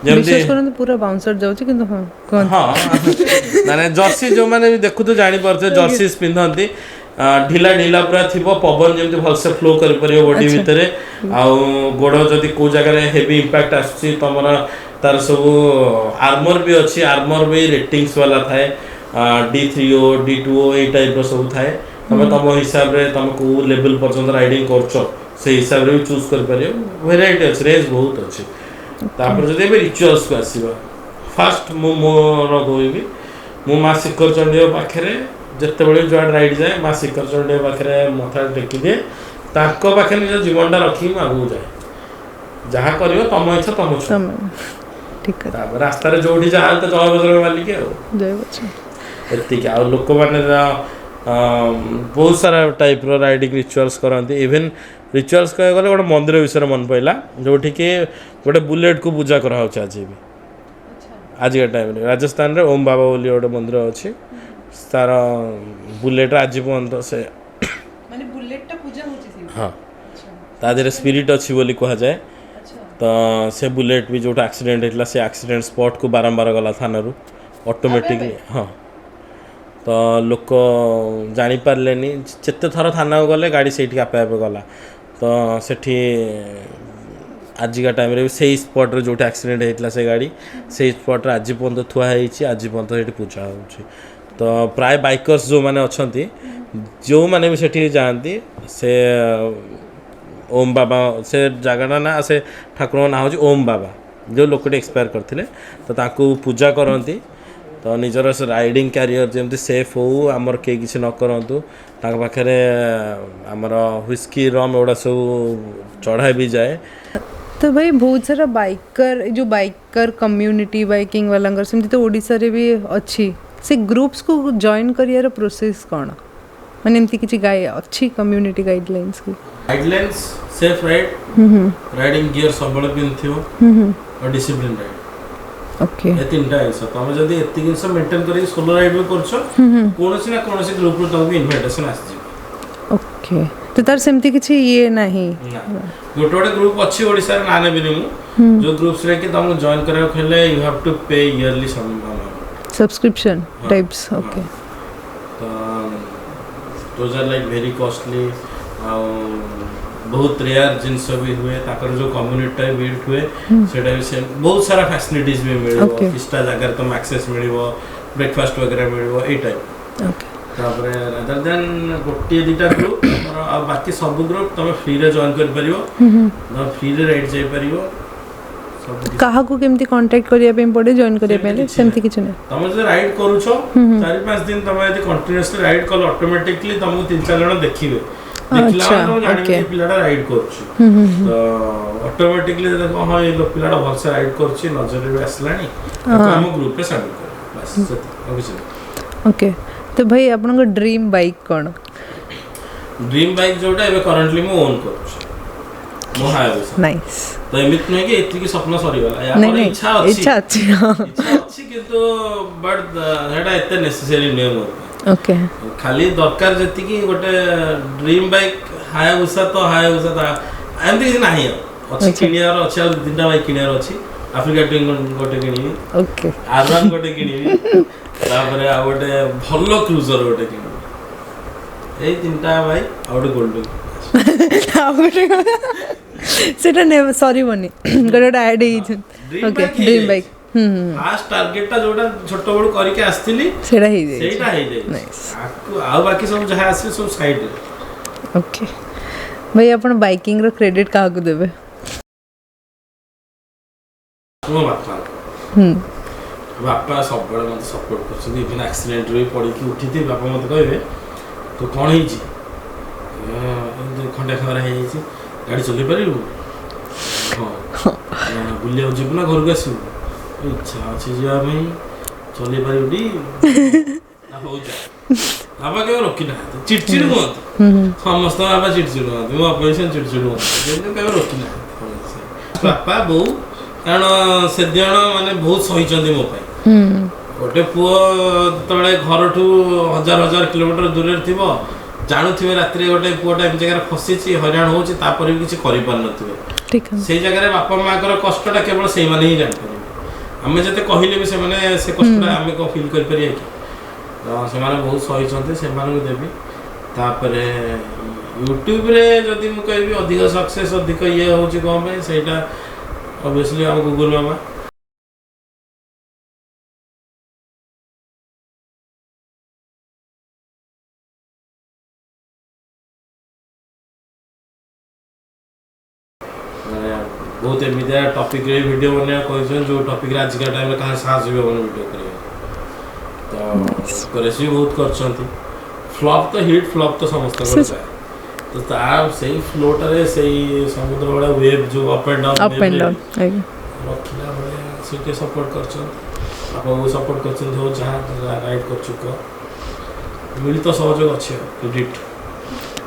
ଯେମିତି। ବିଶ୍ୱାସ କରନ୍ତୁ, ପୁରା ବାଉନ୍ସର ଯାଉଛି, କିନ୍ତୁ ହଁ, କୁହନ୍ତୁ। ହଁ, ମାନେ ଜର୍ସି ଯୋଉମାନେ ବି ଦେଖୁଥିବେ ଜାଣିପାରୁଥିବେ, ଜର୍ସିସ୍ ପିନ୍ଧନ୍ତି, ଢିଲା ଢିଲା ପୁରା ଥିବ, ପବନ ଯେମିତି ଭଲସେ ଫ୍ଲୋ କରିପାରିବ ବଡି ଭିତରେ। ଆଉ ଗୋଡ଼ ଯଦି କୋଉ ଜାଗାରେ ହେଭି ଇମ୍ପାକ୍ଟ ଆସୁଛି ତମର, ତାର ସବୁ ଆର୍ମର ବି ଅଛି। ଆର୍ମର ବି ରେଟିଂସ୍ ବାଲା ଥାଏ, D3O, D2O, ଏଇ ଟାଇପ୍ର ସବୁ ଥାଏ। ତମେ ତମ ହିସାବରେ, ତମେ କୋଉ ଲେଭେଲ ପର୍ଯ୍ୟନ୍ତ ରାଇଡିଂ କରୁଛ, ସେଇ ହିସାବରେ ବି ଚୁଜ୍ କରିପାରିବ। ଭେରାଇଟି ଅଛି, ରେଞ୍ଜ ବହୁତ ଅଛି। ତାପରେ ଯଦି ଏବେ ରିଚୁଆଲ୍ସକୁ ଆସିବା, ଫାଷ୍ଟ ମୁଁ ମୋର କହିବି, ମୁଁ ମା ଶିଖର ଚଣ୍ଡୀଙ୍କ ପାଖରେ ଯେତେବେଳେ ବି ଯୁଆଡ଼େ ରାଇଡ୍ ଯାଏ, ମା ଶିଖର ଚଣ୍ଡୀଙ୍କ ପାଖରେ ମଥା ଟେକିଦିଏ। ତାଙ୍କ ପାଖରେ ନିଜ ଜୀବନଟା ରଖିକି ମୁଁ ଆଗକୁ ଯାଏ। ଯାହା କରିବ ତମ ଇଚ୍ଛା, ତମ ଛୁଆ। ତମେ ଠିକ କଥା। ତାପରେ ରାସ୍ତାରେ ଯୋଉଠି ଯାହା ତ ଜୟ ବଜରଙ୍ଗ ବାଲିକି ଆଉ। ଜୟ ବଜରଙ୍ଗ। ଏତିକି। ଆଉ ଲୋକମାନେ ତ, ବହୁତ ସାରା ଟାଇପ୍ର ରାଇଡ଼ିଂ ରିଚୁଆଲ୍ସ କରନ୍ତି। ଇଭେନ୍ ରିଚୁଆଲ୍ସ କହିବାକୁ ଗଲେ ଗୋଟେ ମନ୍ଦିର ବିଷୟରେ ମନେ ପଡ଼ିଲା, ଯୋଉଠିକି ଗୋଟେ ବୁଲେଟ୍କୁ ପୂଜା କରାହେଉଛି ଆଜି ବି, ଆଜିକା ଟାଇମ୍ରେ। ରାଜସ୍ଥାନରେ ଓମ୍ ବାବା ବୋଲି ଗୋଟେ ମନ୍ଦିର ଅଛି, ତାର ବୁଲେଟ୍ର ଆଜି ପର୍ଯ୍ୟନ୍ତ ସେ ମାନେ ବୁଲେଟଟା ପୂଜା ହଉଛି? ହଁ, ତା ଦେହରେ ସ୍ପିରିଟ୍ ଅଛି ବୋଲି କୁହାଯାଏ। ତ ସେ ବୁଲେଟ୍ ବି ଯେଉଁଟା ଆକ୍ସିଡେଣ୍ଟ ହେଇଥିଲା, ସେ ଆକ୍ସିଡେଣ୍ଟ ସ୍ପଟ୍କୁ ବାରମ୍ବାର ଗଲା ଥାନାରୁ ଅଟୋମେଟିକଲି। ହଁ, ତ ଲୋକ ଜାଣିପାରିଲେନି। ଯେତେ ଥର ଥାନାକୁ ଗଲେ, ଗାଡ଼ି ସେଇଠିକି ଆପେ ଆପେ ଗଲା। ତ ସେଠି ଆଜିକା ଟାଇମ୍ରେ ବି ସେଇ ସ୍ପଟ୍ରେ ଯେଉଁଠି ଆକ୍ସିଡେଣ୍ଟ ହେଇଥିଲା, ସେ ଗାଡ଼ି ସେଇ ସ୍ପଟ୍ରେ ଆଜି ପର୍ଯ୍ୟନ୍ତ ଥୁଆ ହେଇଛି। ଆଜି ପର୍ଯ୍ୟନ୍ତ ସେଇଠି ପୂଜା ହେଉଛି। ତ ପ୍ରାୟ ବାଇକର୍ସ ଯେଉଁମାନେ ଅଛନ୍ତି, ଯେଉଁମାନେ ବି ସେଠିକି ଯାଆନ୍ତି, ସେ ଓମ୍ ବାବା, ସେ ଜାଗାଟା ନାଁ, ସେ ଠାକୁରଙ୍କ ନାଁ ହେଉଛି ଓମ୍ ବାବା, ଯେଉଁ ଲୋକଟି ଏକ୍ସପାୟାର କରିଥିଲେ, ତ ତାଙ୍କୁ ପୂଜା କରନ୍ତି। ତ ନିଜର ସେ ରାଇଡ଼ିଂ କ୍ୟାରିୟର ଯେମିତି ସେଫ୍ ହଉ, ଆମର କେହି କିଛି ନ କରନ୍ତୁ, ତାଙ୍କ ପାଖରେ ଆମର ହ୍ୱିସ୍କି, ରମ୍ ଏଗୁଡ଼ା ସବୁ ଚଢ଼ା ବି ଯାଏ। ତ ଭାଇ, ବହୁତ ସାରା ବାଇକର, ଏ ଯେଉଁ ବାଇକର କମ୍ୟୁନିଟି, ବାଇକିଂ ବାଲାଙ୍କର, ସେମିତି ତ ଓଡ଼ିଶାରେ ବି ଅଛି। ସେ ଗ୍ରୁପ୍ସକୁ ଜଏନ୍ କରିବାର ପ୍ରୋସେସ୍ କ'ଣ? ମାନେ ଏମିତି କିଛି ଗାଇ ଅଛି, କମ୍ୟୁନିଟି ଗାଇଡ଼ଲାଇନ୍ସ କି? Guidelines, safe ride, riding gear ସବୁବେଳେ ପିନ୍ଧିଥିବ ଆଉ ଡିସିପ୍ଲିନ୍ ରାଇଡ୍। ଏ ତିନିଟା ଜିନିଷ ତମେ ଯଦି ଏତିକି ଜିନିଷ ମେଣ୍ଟେନ୍ କରିକି ସୋଲୋ ରାଇଡ୍ ବି କରୁଛ, କୌଣସି ନା କୌଣସି ଗ୍ରୁପରୁ ତମକୁ ଇନଭାଇଟେସନ୍ ଆସିଯିବ। ଓକେ, ତ ତାର ସେମିତି କିଛି ଇଏ ନାହିଁ? ନା, ଗୋଟେ ଗୋଟେ ଗ୍ରୁପ୍ ଅଛି ଓଡ଼ିଶାରେ, ନାଁ ନେବିନି ମୁଁ, ଯୋଉ ଗ୍ରୁପ୍ସରେ କି ତମକୁ ଜଏନ୍ କରିବାକୁ ହେଲେ you have to pay yearly some amount. Subscription ହଁ, ଟାଇପ୍ସ, ଓକେ। ତ those are like very costly। ଆଉ ବହୁତ ରେୟାର ଜିନିଷ ବି ହୁଏ। ତାଙ୍କର ଯୋଉ କମ୍ୟୁନିଟିଟା ବିଲ୍ଡ ହୁଏ, ସେଇଟା ବି ସେ ବହୁତ ସାରା ଫ୍ୟାସିଲିଟିଜ୍ ବି ମିଳିବ। କିଛିଟା ଜାଗାରେ ତମ ଆକ୍ସେସ୍ ମିଳିବ, ବ୍ରେକଫାଷ୍ଟ ବଗେରା ମିଳିବ, ଏଇ ଟାଇପ୍। ତାପରେ ରାଦର ଦେନ୍ ଗୋଟିଏ ଦୁଇଟା ଗ୍ରୁପ୍ ତମର, ଆଉ ବାକି ସବୁ ଗ୍ରୁପ୍ ତମେ ଫ୍ରିରେ ଜଏନ୍ କରିପାରିବ, ତମେ ଫ୍ରିରେ ରାଇଡ୍ ଯାଇପାରିବ, ସବୁ କିଛି। କାହାକୁ କେମିତି କଣ୍ଟାକ୍ଟ କରିବା ପାଇଁ ପଡ଼େ ଜଏନ୍ କରିବା ପାଇଁ ହେଲେ? ସେମିତି କିଛି। ସେମିତି କିଛି ନାହିଁ? ତମେ ଯଦି ରାଇଡ୍ କରୁଛ, 4-5 ଦିନ ତମେ ଯଦି କଣ୍ଟିନ୍ୟୁଅସଲି ରାଇଡ୍ କଲ, ଅଟୋମେଟିକଲି ତମକୁ ତିନି ଚାରି ଜଣ ଦେଖିବେ। ଦେଖିଲା ମାନେ ତମେ ଜାଣିବେ କି ପିଲାଟା ରାଇଡ୍ କରୁଛି। ତ ଅଟୋମେଟିକଲି ଦେଖ, ହଁ, ଏ ଲୋକ ପିଲାଟା ଭଲସେ ରାଇଡ୍ କରୁଛି, ନଜରରେ ବି ଆସିଲାଣି, ତାକୁ ଆମ ଗ୍ରୁପରେ ସାମିଲ କରିବ। ବାସ୍, ସେତିକି, ଆଉ କିଛି ନାହିଁ। ଓକେ, ତ ଭାଇ, ଆପଣଙ୍କ ଡ୍ରିମ୍ ବାଇକ୍ କ'ଣ? ଡ୍ରିମ୍ ବାଇକ୍ ଯୋଉଟା ଏବେ କରେଣ୍ଟଲି ମୁଁ ଓନ୍ କରୁଛି, ମୋ ହାୟାବୁସା। ନାଇସ୍। ତ ଏମିତି ନୁହେଁ କି ଏତିକି ସ୍ୱପ୍ନ ସରିଗଲା। ୟା ନାଇଁ ପରେ ନାଇଁ ଇଚ୍ଛା ଅଛି। ଇଚ୍ଛା ଅଛି, ହଁ। ଇଚ୍ଛା ଅଛି, କିନ୍ତୁ ବଟ୍ ସେଇଟା ଏତେ ନେସେସରି ନୁହେଁ ମୋର ପାଇଁ। ଖାଲି ଦରକାର ଯେତିକି ଗୋଟେ ଡ୍ରିମ୍ ବାଇକ୍ ହାୟାବୁସା। ତ ହାୟାବୁସା ତ ଏମିତି କିଛି ନାହିଁ, ଆଉ ଅଛି କିଣିବାର ଅଛି, ଆଉ 2-3ଟା ବାଇକ୍ କିଣିବାର ଅଛି। ଆଫ୍ରିକା ଟ୍ୱିନ୍ ଗୋଟେ କିଣିବି, ଆର୍ ଗୋଟେ କିଣିବି, ତାପରେ ଆଉ ଗୋଟେ ଭଲ କ୍ରୁଜର ଗୋଟେ କିଣିବି। ଏଇ 3ଟା ବାଇକ୍ ଆଉ ଗୋଟେ ଗୋଲ୍ଡ। ଆଉ ଗୋଟେ ସେଟା ସରିବନି, ଗୋଟେ ଗୋଟେ ଆଡ୍ ହେଇଯାଇଛି। ଓକେ, ଡ୍ରିମ୍ ବାଇକ୍ ହୁଁ ହୁଁ ଫାଷ୍ଟ ଟାର୍ଗେଟଟା ଯୋଉଟା ଛୋଟବେଳୁ କରିକି ଆସିଥିଲି, ସେଇଟା ହେଇଯାଇଛି। ସେଇଟା ହେଇଯାଇଛି। Nice. ଆକୁ ଆଉ ବାକି ସବୁ ଯାହା ଆସିବ ସବୁ ସାଇଡରେ। ଓକେ ଭାଇ, ଆପଣ ବାଇକିଂର କ୍ରେଡିଟ୍ କାହାକୁ ଦେବେ? ମୋ ବାପା। ବାପା ସବୁବେଳେ ମୋତେ ସପୋର୍ଟ କରୁଛନ୍ତି। ଇଭେନ୍ ଆକ୍ସିଡେଣ୍ଟରେ ବି ପଡ଼ିକି ଉଠିଥିବି, ବାପା ମୋତେ କହିବେ, ତୁ କ'ଣ ହେଇଛି? ଏମିତି ଖଣ୍ଡିଆ ଖାବରା ହେଇଯାଇଛି, ଗାଡ଼ି ଚଲେଇ ପାରିବୁ? ହଁ। ନା, ବୁଲିବାକୁ ଯିବୁ ନା ଘରକୁ ଆସିବୁ? ଇଚ୍ଛା ଅଛି ଯିବା ପାଇଁ, ଚଲେଇ ପାରିବୁ ଟି? ନା, ହଉ ଯା। ବାପା କେବେ ରୋକି ନାହାନ୍ତି। ଚିଡ଼ଚିଡ଼ ହୁଅନ୍ତି, ସମସ୍ତଙ୍କ ବାପା ଚିଡ଼ଚିଡ଼ ହୁଅନ୍ତି, ମୋ ବାପା ବି ସେମିତି ଚିଡ଼ଚିଡ଼ ହୁଅନ୍ତି, କିନ୍ତୁ କେବେ ରୋକି ନାହାନ୍ତି ବାପା ବୋଉ, କାରଣ ସେ 2 ଜଣ ମାନେ ବହୁତ ସହିଛନ୍ତି ମୋ ପାଇଁ। ଗୋଟେ ପୁଅ ଯେତେବେଳେ ଘରଠୁ ହଜାର ହଜାର କିଲୋମିଟର ଦୂରରେ ଥିବ, ଜାଣୁଥିବେ ରାତିରେ ଗୋଟେ ପୁଅଟା ଏମିତି ଜାଗାରେ ଫସିଛି, ହଇରାଣ ହେଉଛି, ତାପରେ ବି କିଛି କରିପାରୁନଥିବେ, ସେଇ ଜାଗାରେ ବାପା ମାଆଙ୍କର କଷ୍ଟଟା କେବଳ ସେଇମାନେ ହିଁ ଜାଣିପାରିବେ। ଆମେ ଯେତେ କହିଲେ ବି ସେମାନେ ସେ କଷ୍ଟଟା ଆମେ କ'ଣ ଫିଲ୍ କରିପାରିବା କି? ତ ସେମାନେ ବହୁତ ସହିଛନ୍ତି, ସେମାନଙ୍କୁ ଦେବି। ତାପରେ ୟୁଟ୍ୟୁବରେ ଯଦି ମୁଁ କହିବି ଅଧିକ ସକ୍ସେସ୍, ଅଧିକ ଇଏ ହେଉଛି କ'ଣ ପାଇଁ, ସେଇଟା ଅବଭିୟସଲି ଆମ ଗୁଗୁଲ ମାମା। ମାନେ ବହୁତ ଏମିତିଆ ଟପିକ୍ରେ ଭିଡ଼ିଓ ବନେଇବା କହିଛନ୍ତି, ଯେଉଁ ଟପିକ୍ରେ ଆଜିକା ଟାଇମ୍ରେ କାହାର ସାହସ ବି ହେବନି ଭିଡ଼ିଓ କରିବାକୁ। ତ ଏନକରେଜ୍ ବି ବହୁତ କରିଛନ୍ତି। ଫ୍ଲପ୍ ତ ହିଟ୍, ଫ୍ଲପ୍ ତ ସମସ୍ତଙ୍କର ଯାଏ, ତ ତା ସେଇ ଫ୍ଲୋଟାରେ, ସେଇ ସମୁଦ୍ର ଭଳିଆ ୱେଭ୍ ଯେଉଁ up and up and down down, ଆଜ୍ଞା। ରଖିଲା ଭଳିଆ ସେ ଟିକେ ସପୋର୍ଟ କରିଛନ୍ତି। ବାପା ସପୋର୍ଟ କରିଛନ୍ତି, ହଉ ଯାହା ରାଇଡ୍ କରୁଛୁ କର। ମିଳିତ ସହଯୋଗ ଅଛି। ଆଉ କ୍ରେଡିଟ୍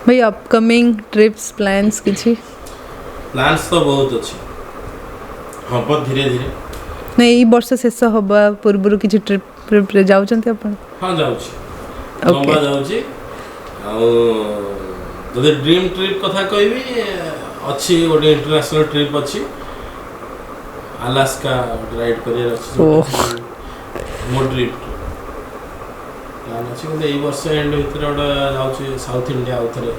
ଭାଇ, ଅପକମିଂ ଟ୍ରିପ୍ସ ପ୍ଲାନ୍ସ କିଛି? ପ୍ଲାନ୍ସ ତ ବହୁତ ଅଛି, ହବ ଧୀରେ ଧୀରେ। ନାଇଁ, ଏଇ ବର୍ଷ ଶେଷ ହବା ପୂର୍ବରୁ କିଛି ଟ୍ରିପ୍ ଟ୍ରିପ୍ରେ ଯାଉଛନ୍ତି ଆପଣ? ହଁ, ଯାଉଛି। ଲମ୍ବା ଯାଉଛି। ଆଉ ଯଦି ଡ୍ରିମ୍ ଟ୍ରିପ୍ କଥା କହିବି, ଅଛି ଗୋଟେ ଇଣ୍ଟରନ୍ୟାସନାଲ୍ ଟ୍ରିପ୍ ଅଛି, ଆଲାସ୍କା ଗୋଟେ ରାଇଡ୍ କରିବାର ଅଛି। ଯୋଉଟାକି ମୋ ଡ୍ରିମ୍ ପ୍ଲାନ୍ ଅଛି, କିନ୍ତୁ ଏଇ ବର୍ଷ ଏଣ୍ଡ ଭିତରେ ଗୋଟେ ଯାଉଛି ସାଉଥ୍ ଇଣ୍ଡିଆ ଆଉ ଥରେ।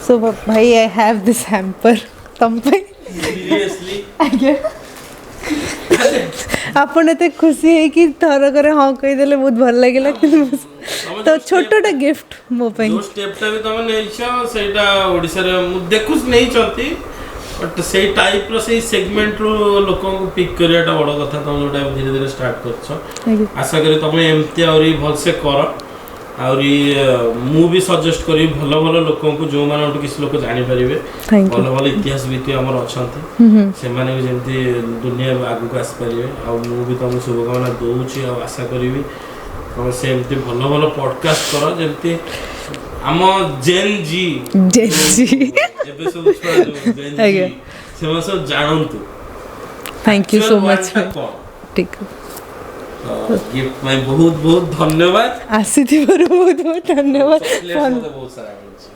ସୋ ଭାଇ, I have this hamper ତମ ପାଇଁ। ସିରିୟସଲି? ଆଜ୍ଞା, ଆପଣ ଏତେ ଖୁସି ହେଇକି ଥରକରେ ହଁ କହିଦେଲେ, ବହୁତ ଭଲ ଲାଗିଲା। କିନ୍ତୁ ତ ଛୋଟଟା ଗିଫ୍ଟ ମୋ ପାଇଁ। ଯୋଉ ଷ୍ଟେପଟା ବି ତମେ ନେଇଛ, ସେଇଟା ଓଡ଼ିଶାରେ ମୁଁ ଦେଖୁଛି ନେଇଛନ୍ତି, ବଟ୍ ସେଇ ଟାଇପ୍ର ସେଇ ସେଗମେଣ୍ଟରୁ ଲୋକଙ୍କୁ ପିକ୍ କରିବାଟା ବଡ଼ କଥା। ତମେ ଯୋଉଟା ଧୀରେ ଧୀରେ ଷ୍ଟାର୍ଟ କରିଛ, ଆଶା କରି ତମେ ଏମିତି ଆହୁରି ଭଲସେ କର। ଆହୁରି ମୁଁ ବି ସଜେଷ୍ଟ କରିବି ଭଲ ଭଲ ଲୋକଙ୍କୁ, ଯେଉଁମାନଙ୍କଠୁ କିଛି ଲୋକ ଜାଣିପାରିବେ। Thank ଭଲ ଭଲ ଇତିହାସବିତ୍ ଆମର ଅଛନ୍ତି, ସେମାନେ ବି ଯେମିତି ଦୁନିଆ ଆଗକୁ ଆସିପାରିବେ। ଆଉ ମୁଁ ବି ତମକୁ ଶୁଭକାମନା ଦଉଛି, ଆଉ ଆଶା କରିବି ତମେ ସେମିତି ଭଲ ଭଲ ପଡକାଷ୍ଟ କର, ଯେମିତି ଆମ ଜେନ୍ ଜି ଜେନ୍ ଜି। ଏବେ ସବୁ ଛୁଆ ଯୋଉ ଜେନ୍ ଜି, ସେମାନେ ସବୁ ଜାଣନ୍ତୁ thank you so actual much. world ଟା କଣ। ଠିକ୍। ତ ଗିଫ୍ଟ ପାଇଁ ବହୁତ ବହୁତ ଧନ୍ୟବାଦ। ଆସିଥିବାରୁ ବହୁତ ବହୁତ ଧନ୍ୟବାଦ। ଚକୋଲେଟ୍ ମତେ ବହୁତ ସାରା ମିଳିଛି।